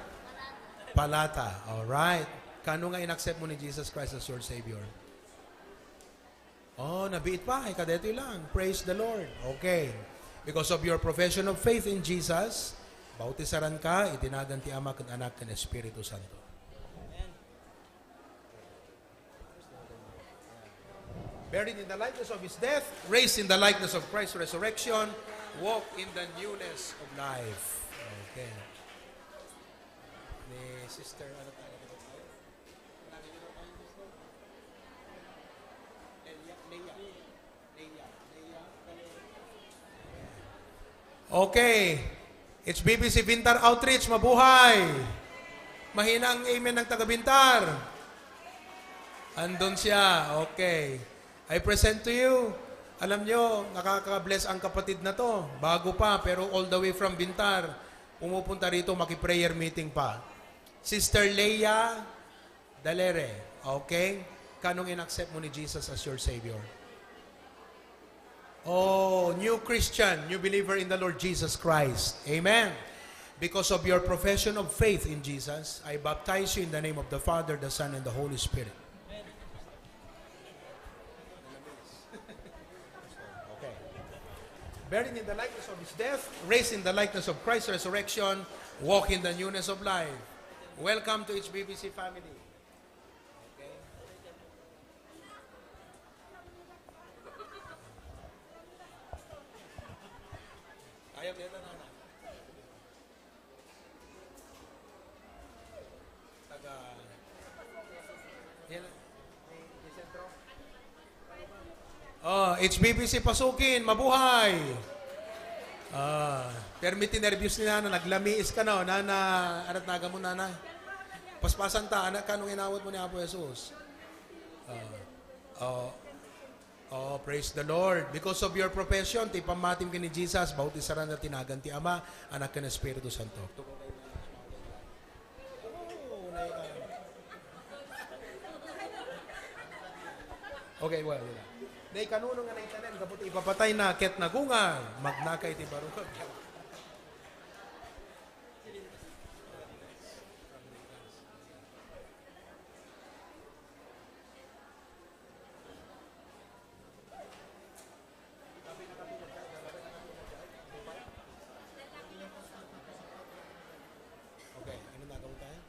Palata. All right. Kano nga in-accept mo ni Jesus Christ as your Savior? Oh, nabiit pa. Ay, kadetoy lang. Praise the Lord. Okay. Because of your profession of faith in Jesus, bautisaran ka iti nagan ti Ama, ken Anak, ken Espiritu Santo. Buried in the likeness of his death, raised in the likeness of Christ's resurrection, walk in the newness of life. Okay. Ni Sister, ano tayo? Okay. H B B C Bintar Outreach, mabuhay! Mahina ang amen ng taga Bintar. Andun siya. Okay. I present to you. Alam nyo, nakaka-bless ang kapatid na to. Bago pa, pero all the way from Bintar, pumupunta rito, maki-prayer meeting pa. Sister Leia Dalere, okay? Kanong in-accept mo ni Jesus as your Savior? Oh, new Christian, new believer in the Lord Jesus Christ. Amen. Because of your profession of faith in Jesus, I baptize you in the name of the Father, the Son, and the Holy Spirit. Okay. Buried in the likeness of his death, raised in the likeness of Christ's resurrection, walk in the newness of life. Welcome to H B B C family. Okay. Ayaw nila na. Taga, yan, may, may sentro. Oh, H B B C Pasukin, mabuhay! Ah, permi ti nerbios ni Nana, naglamiis ka, no? Nana, arat naga mo, Nana? Paspasan ta, anak, kanong inawat mo ni Apo Jesus? Ah, oh, oh, praise the Lord. Because of your profession, ti pammatim ken ni Jesus, bautisaran na ti nagan ti Ama, Anak, ken Espiritu Santo. Okay, well, wala. Naikanuno nga naitanem, gapu ti ipapatayna, ket nagungar, magnaka iti barukag. Okay, ano na, gawin tayo?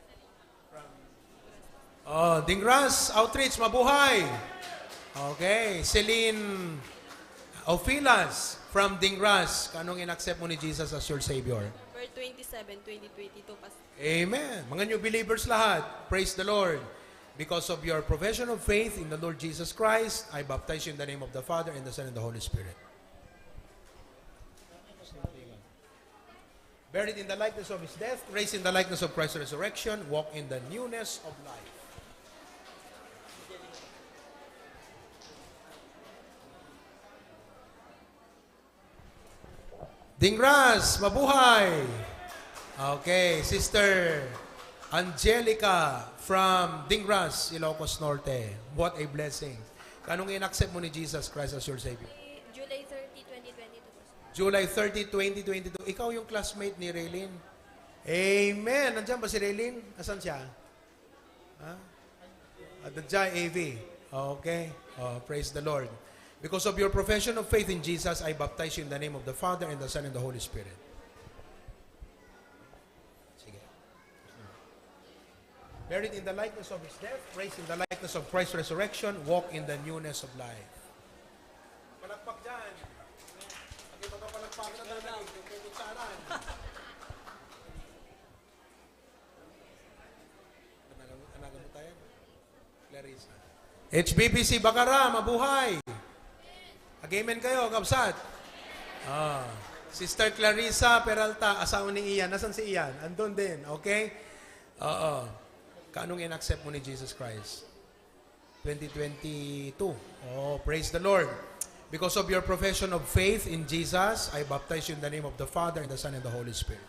Oh, Dingras Outreach, mabuhay! Okay, Celine Ofilas from Dingras. Kanong in-accept mo ni Jesus as your Savior? November twenty-seven, twenty twenty-two, Pastor. Amen. Mga new believers lahat, praise the Lord. Because of your profession of faith in the Lord Jesus Christ, I baptize you in the name of the Father, and the Son, and the Holy Spirit. Buried in the likeness of his death, raised in the likeness of Christ's resurrection, walk in the newness of life. Dingras, mabuhay! Okay, Sister Angelica from Dingras, Ilocos Norte. What a blessing. Kanong in-accept mo ni Jesus Christ as your Savior? July thirty, twenty twenty-two. July thirty, twenty twenty-two. Ikaw yung classmate ni Raylene? Amen. Nandiyan ba si Raylene? Asan siya? Ha? At the J A V. Okay. Oh, praise the Lord. Because of your profession of faith in Jesus, I baptize you in the name of the Father, and the Son, and the Holy Spirit. Sige. Buried in the likeness of his death, raised in the likeness of Christ's resurrection, walk in the newness of life. Palakpak dyan. H B B C Bacara, mabuhay! Ag-amen kayo, kabsat. Ah, Sister Clarissa Peralta, asawa ni Ian. Nasan si Ian? Andun din, okay? Oo. Kanong in-accept mo ni Jesus Christ? Twenty twenty-two. Oh, praise the Lord. Because of your profession of faith in Jesus, I baptize you in the name of the Father, and the Son, and the Holy Spirit.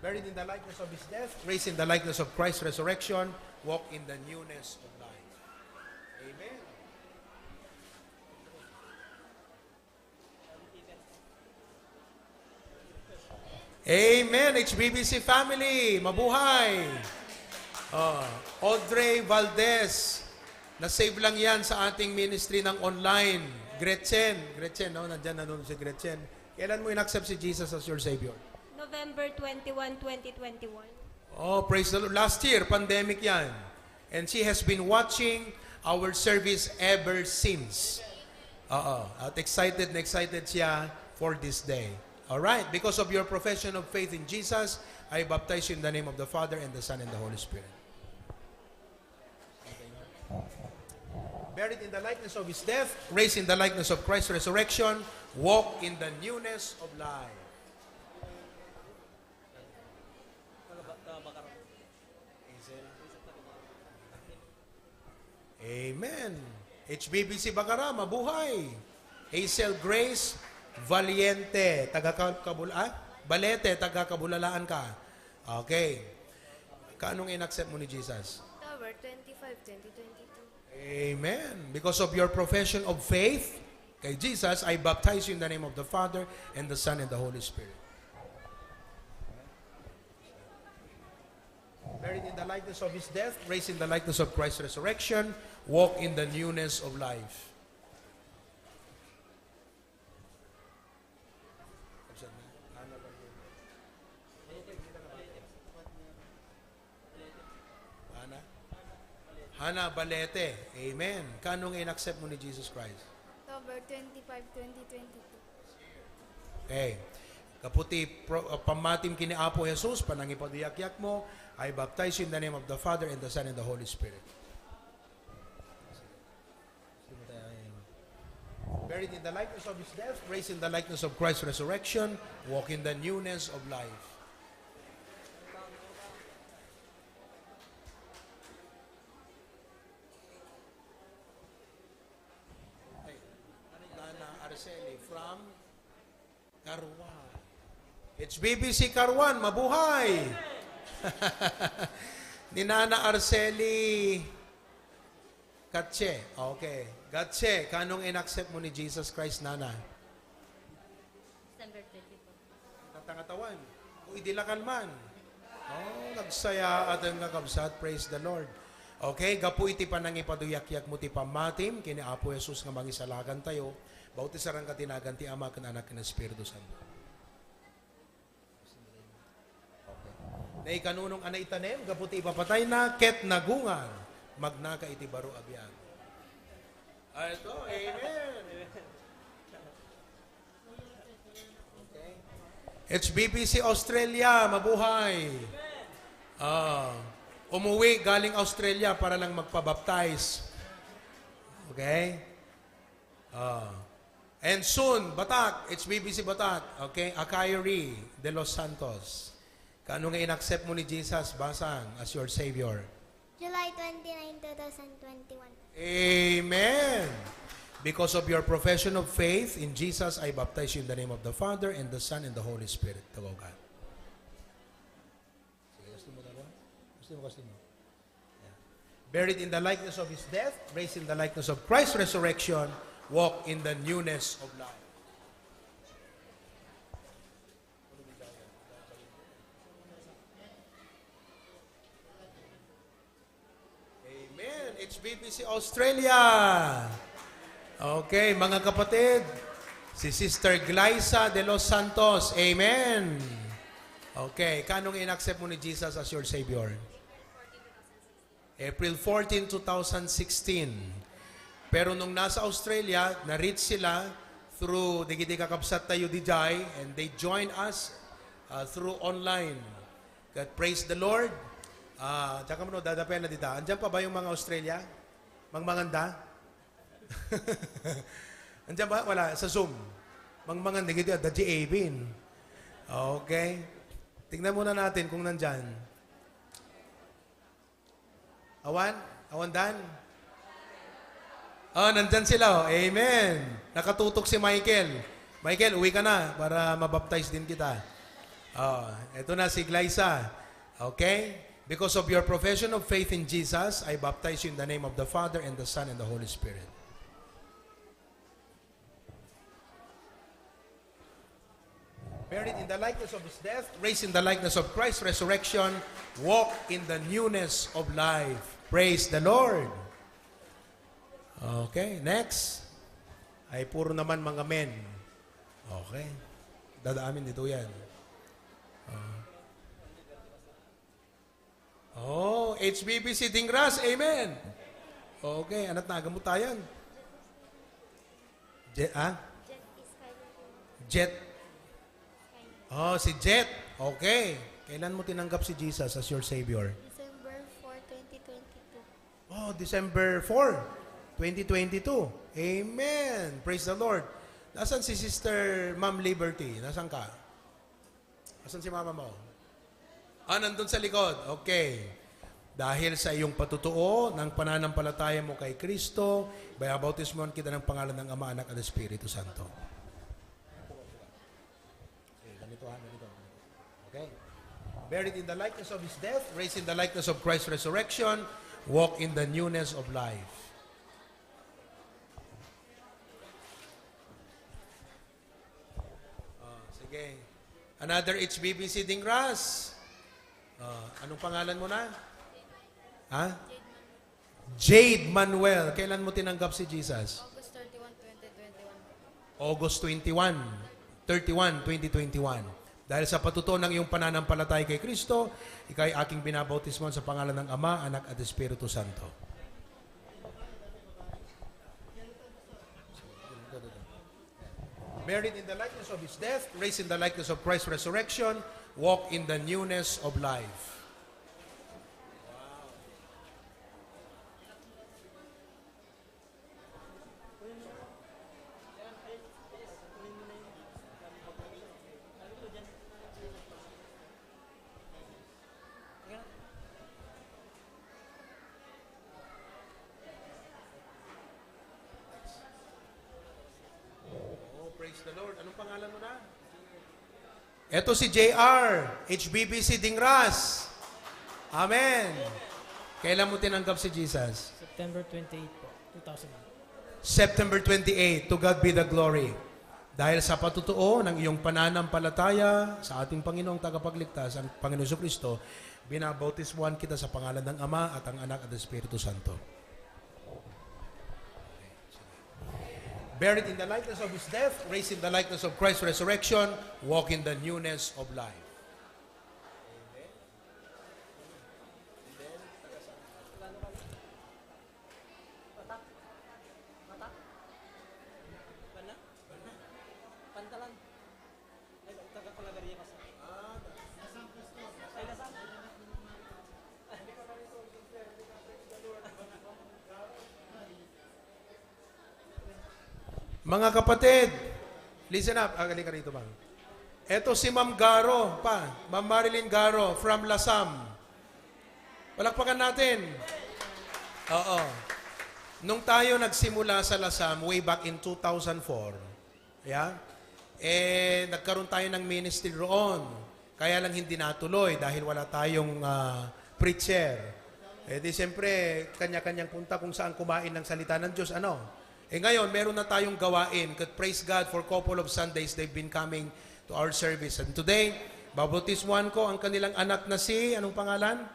Buried in the likeness of his death, raised in the likeness of Christ's resurrection, walk in the newness of life. Amen. Amen, H B B C family. Mabuhay. Oh, Audrey Valdez. Na-save lang yan sa ating ministry ng online. Gretchen. Gretchen, no? Nandyan nanonood si Gretchen. Kailan mo in-accept si Jesus as your Savior? November twenty-one, twenty twenty-one. Oh, praise the Lord. Last year, pandemic yan. And she has been watching our service ever since. Oo. At excited na excited siya for this day. All right. Because of your profession of faith in Jesus, I baptize you in the name of the Father, and the Son, and the Holy Spirit. Buried in the likeness of his death, raised in the likeness of Christ's resurrection, walk in the newness of life. Amen. H B B C Bacara, mabuhay. Hazel Grace Valiente, taga Ka-, Kabul-, ah? Balete, taga Kabulalaan ka. Okay. Kanong in-accept mo ni Jesus? October twenty-five, twenty twenty-two. Amen. Because of your profession of faith kay Jesus, I baptize you in the name of the Father, and the Son, and the Holy Spirit. Buried in the likeness of his death, raised in the likeness of Christ's resurrection, walk in the newness of life. Hana? Hana Balete. Amen. Kanong in-accept mo ni Jesus Christ? October twenty-five, twenty twenty-two. Okay. Gapu ti pro-, uh, pammatim ken ni Apo Jesus, panangipaduyakyat mo, I baptize you in the name of the Father, and the Son, and the Holy Spirit. Buried in the likeness of his death, raised in the likeness of Christ's resurrection, walk in the newness of life. Hey, Nana Araceli from Caruan. H B B C Caruan, mabuhay! Ni Nana Araceli Gatche. Okay. Gatche, kanong in-accept mo ni Jesus Christ, Nana? December twenty-four. Katangatawan. O idi lakal man. Oh, nagsayaaten nga kabsat. Praise the Lord. Okay, gapu iti panangipaduyakyat mo ti pammatim ken ni Apo Jesus nga mangisalakan tayo, bautisarangka ti nagan ti Ama ken Anak ken Espiritu Santo. Naikanunong a naitanem gapu ti ipapatayna ket nagungar, magnaka iti baro a biag. Ah, ito, amen. Okay. H B B C Australia, mabuhay. Ah, umuwi galing Australia para lang magpabaptize. Okay? Ah. And soon, Batak, H B B C Batak, okay? Akayri de los Santos. Kano nga in-accept mo ni Jesus, Basang, as your Savior? July twenty-nine, two thousand twenty-one. Amen. Because of your profession of faith in Jesus, I baptize you in the name of the Father, and the Son, and the Holy Spirit. Tugaw ka. Sige, gusto mo dalawa? Gusto mo, gusto mo? Yeah. Buried in the likeness of his death, raised in the likeness of Christ's resurrection, walk in the newness of life. Amen. H B B C Australia. Okay, mga kapatid, si Sister Glyza de los Santos. Amen. Okay, kanong in-accept mo ni Jesus as your Savior? April fourteen, two thousand sixteen. Pero nung nasa Australia, na-reach sila through digiti kakabsat tayo dijay, and they joined us, uh, through online. That, praise the Lord. Ah, tsaka mo, dadapian na dita. Andyan pa ba yung mga Australia? Mangmanganda? Andyan ba? Wala. Sa Zoom. Mangmanganda. Gito, da J A bin. Okay. Tingnan muna natin kung nandyan. Awan? Awan dan? Oh, nandyan sila. Oh. Amen. Nakatutok si Michael. Michael, uwi ka na para mabaptize din kita. Oh, eto na si Glyza. Okay? Because of your profession of faith in Jesus, I baptize you in the name of the Father and the Son and the Holy Spirit. Buried in the likeness of his death, raised in the likeness of Christ's resurrection, walk in the newness of life. Praise the Lord. Okay, next. Ay, puro naman mga men. Okay. Dadaamin dito yan. Ah. Oh, H B B C Dingras, amen. Okay, anat na agamot tayan. Je-, ah? Jet. Oh, si Jet. Okay. Kailan mo tinanggap si Jesus as your Savior? December four, twenty twenty-two. Oh, December four, twenty twenty-two. Amen. Praise the Lord. Nasaan si Sister Ma'am Liberty? Nasaan ka? Asan si mama mo? Ah, nandun sa likod. Okay. Dahil sa iyong patutuo ng pananampalataya mo kay Kristo, bayabautismuhan kita ng pangalan ng Ama, Anak, at Espiritu Santo. Okay, ganito ha, ganito. Okay. Buried in the likeness of his death, raised in the likeness of Christ's resurrection, walk in the newness of life. Ah, sige. Another H B B C Dingras. Ah, anong pangalan mo na? Ha? Jade Manuel. Kailan mo tinanggap si Jesus? August thirty-one, twenty twenty-one. August twenty-one, thirty-one, twenty twenty-one. Dahil sa patutuo ng iyong pananampalataya kay Kristo, ikay aking binabautismo sa pangalan ng Ama, Anak, at Espiritu Santo. Buried in the likeness of his death, raised in the likeness of Christ's resurrection, walk in the newness of life. Oh, praise the Lord. Anong pangalan mo na? Eto si J R, H B B C Dingras. Amen. Kailan mo tinanggap si Jesus? September twenty-eight po, two thousand. September twenty-eight, to God be the glory. Dahil sa patutuo ng iyong pananampalataya sa ating Panginoong Tagapagligtas, ang Panginoon Jesucristo, binabautismuhan kita sa pangalan ng Ama at ang Anak at Espiritu Santo. Buried in the likeness of his death, raised in the likeness of Christ's resurrection, walk in the newness of life. Mga kapatid, listen up. Ah, halika rito, ma'am. Eto si Ma'am Garo, pa. Ma'am Marilyn Garo, from Lasam. Palakpakan natin. Oo. Nung tayo nagsimula sa Lasam way back in two thousand four, yeah, eh, nagkaroon tayo ng ministry roon. Kaya lang hindi natuloy dahil wala tayong, ah, preacher. Eh, di siyempre, kanya-kanyang punta kung saan kumain ng salita ng Diyos, ano? Eh, ngayon, meron na tayong gawain. Kat-, praise God, for couple of Sundays, they've been coming to our service. And today, babautismuhan ko ang kanilang anak na si, anong pangalan?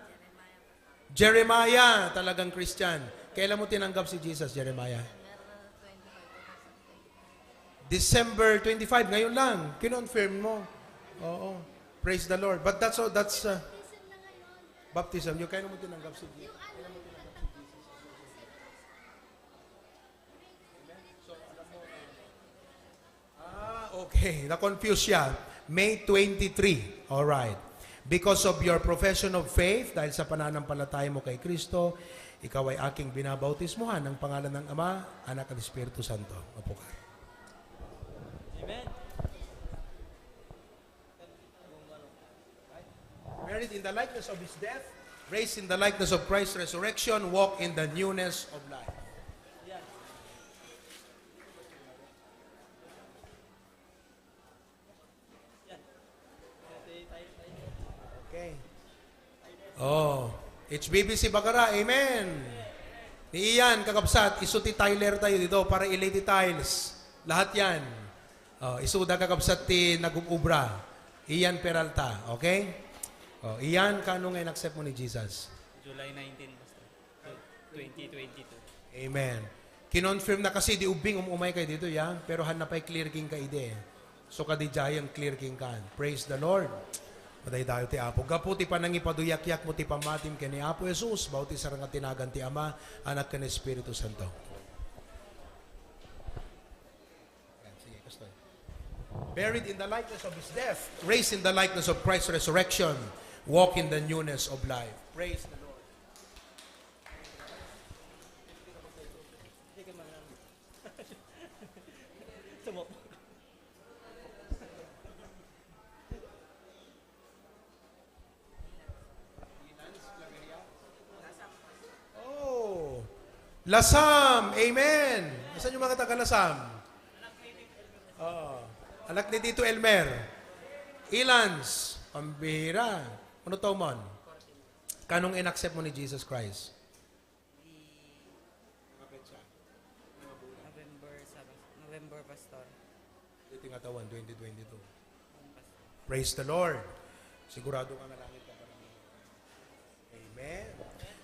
Jeremiah, talagang Christian. Kailan mo tinanggap si Jesus, Jeremiah? December twenty-five, ngayon lang. Kinonfirm mo. Oo. Praise the Lord. But that's all, that's, uh, baptism. Yung kailan mo tinanggap si Jesus? Ah, okay. Na-confuse siya. May twenty-three. All right. Because of your profession of faith, dahil sa pananampalataya mo kay Kristo, ikaw ay aking binabautismohan ng pangalan ng Ama, Anak, at Espiritu Santo. Upo ka. Amen. Buried in the likeness of his death, raised in the likeness of Christ's resurrection, walk in the newness of life. Okay. Oh, H B B C Bagara, amen. Ni Ian, kakabsat, isu ti tiler tayo dito para ilay ti tiles. Lahat yan. Oh, isuda, kakabsat, ti nagububra. Ian Peralta, okay? Oh, Ian, kano nga in-accept mo ni Jesus? July nineteen, Pastor. Twenty twenty-two. Amen. Kinonfirm na kasi di ubing um-umay kay dito, ya. Pero hanna pay clear king ka idi. So, kadi jayan clear king kan. Praise the Lord. Madaydayo ti Apo. Gapu ti panangipaduyakyat mo ti pammatim ken ni Apo Jesus, bao ti sareng a tinagan ti Ama, Anak, ken Espiritu Santo. Ayan, sige, Pastor. Buried in the likeness of his death, raised in the likeness of Christ's resurrection, walk in the newness of life. Praise the Lord. Oh. Lasam. Amen. Asan yung mga taga Lasam? Oh. Anak ni Tito Elmer. Ilans. Pambihira. Ano to, Mon? Kanong in-accept mo ni Jesus Christ? Di November sa, November, Pastor. Iti nga taon, twenty twenty-two. Praise the Lord. Sigurado ka nga langit ka pa rin. Amen.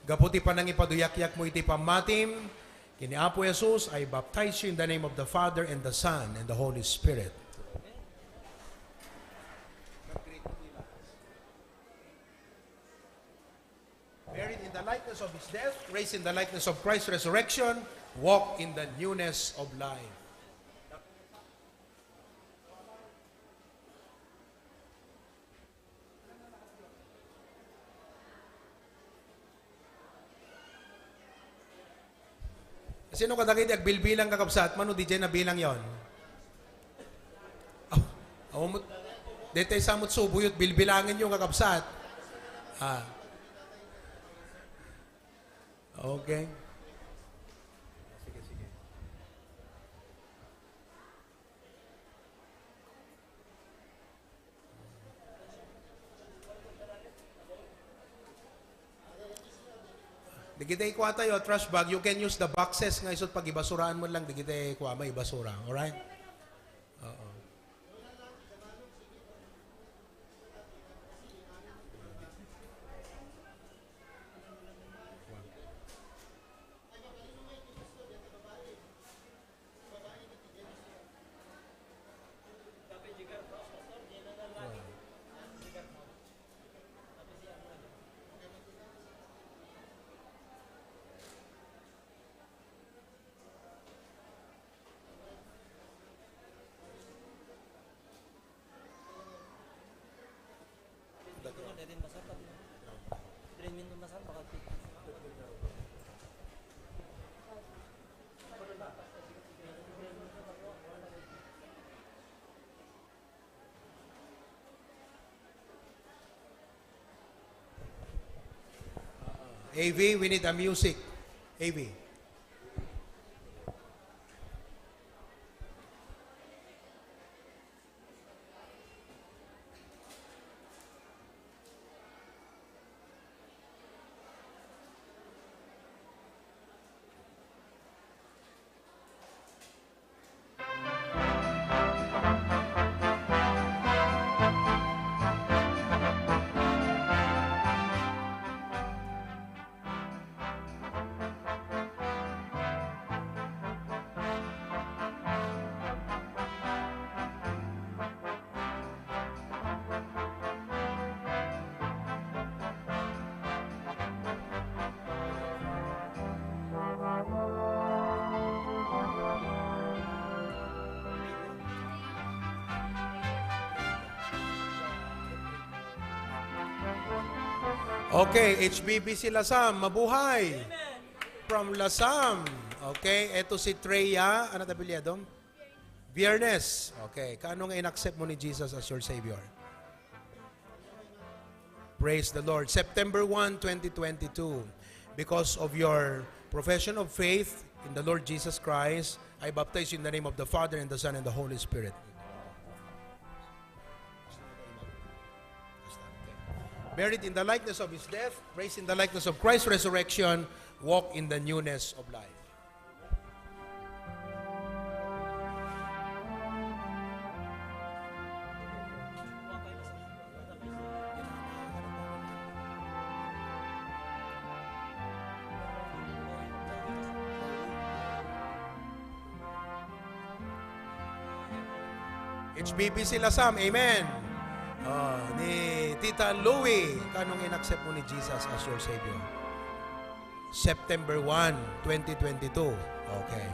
Gapu ti panangipaduyakyat mo iti pammatim, kini Apo Jesus, I baptize you in the name of the Father and the Son and the Holy Spirit. Buried in the likeness of his death, raised in the likeness of Christ's resurrection, walk in the newness of life. Sino kadagiti agbilbilang, kakabsat? Mano, di jay nabilang yon? Aw, aw, mut-, detay sa mut subo yut bilbilangen yo, kakabsat. Ah. Okay. Sige, sige. Dagiti kua tayo, trash bag, you can use the boxes nga isut pagibasuraan mo lang, dagiti kua, maibasura. Alright? Oo. A V, we need a music. A V. Okay, H B B C Lasam, mabuhay! From Lasam. Okay, eto si Treya. Ano ta apelyido? Biernes. Okay, kaano nga in-accept mo ni Jesus as your Savior? Praise the Lord. September one, twenty twenty-two, because of your profession of faith in the Lord Jesus Christ, I baptize you in the name of the Father, and the Son, and the Holy Spirit. Buried in the likeness of his death, raised in the likeness of Christ's resurrection, walk in the newness of life. H B B C Lasam, amen. Ah, ni Tita Louie, kaanong in-accept mo ni Jesus as your Savior? September one, twenty twenty-two. Okay.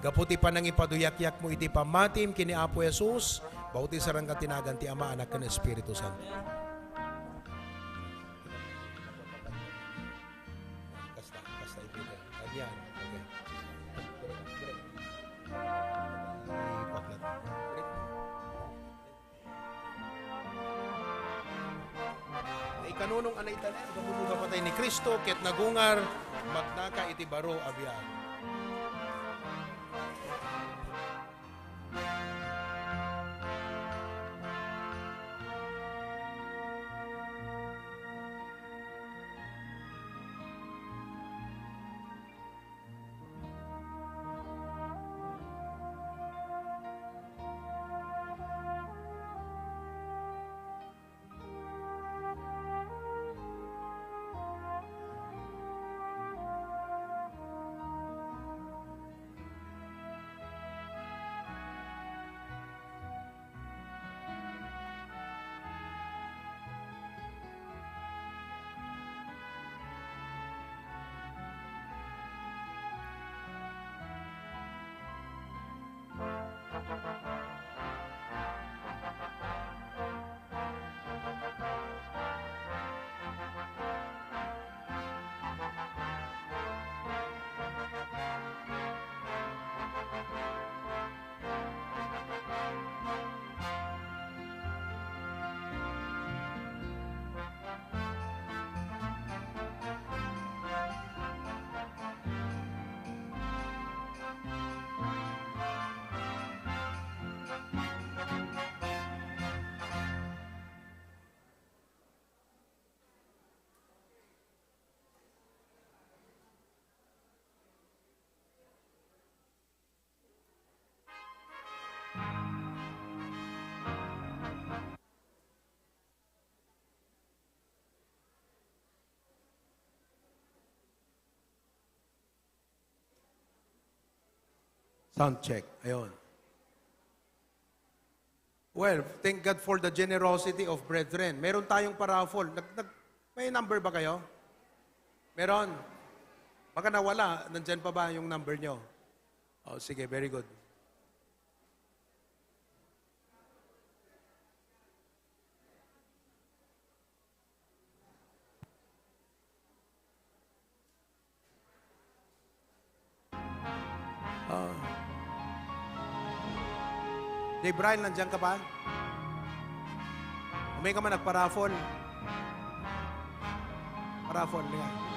Gapu ti panangipaduyakyak mo iti pammatim ken ni Apo Jesus, bautisaranka ti nagan ti Ama, Anak, ken Espiritu Santo. Kasta, kasta iti ken. Ayan. Okay. Ipaklat. Naikanunong a naitanem gapu ti patay ni Cristo, ket nagungar, magnaka iti baro a biag. Sound check. Ayun. Well, thank God for the generosity of brethren. Meron tayong paraffle. Nag, nag, may number ba kayo? Meron? Baka nawala. Nandyan pa ba yung number nyo? Oh, sige, very good. Ah. Dave Brian, nandiyan ka pa? Umay ka man, nagpa-raffle. Pa-raffle, halika.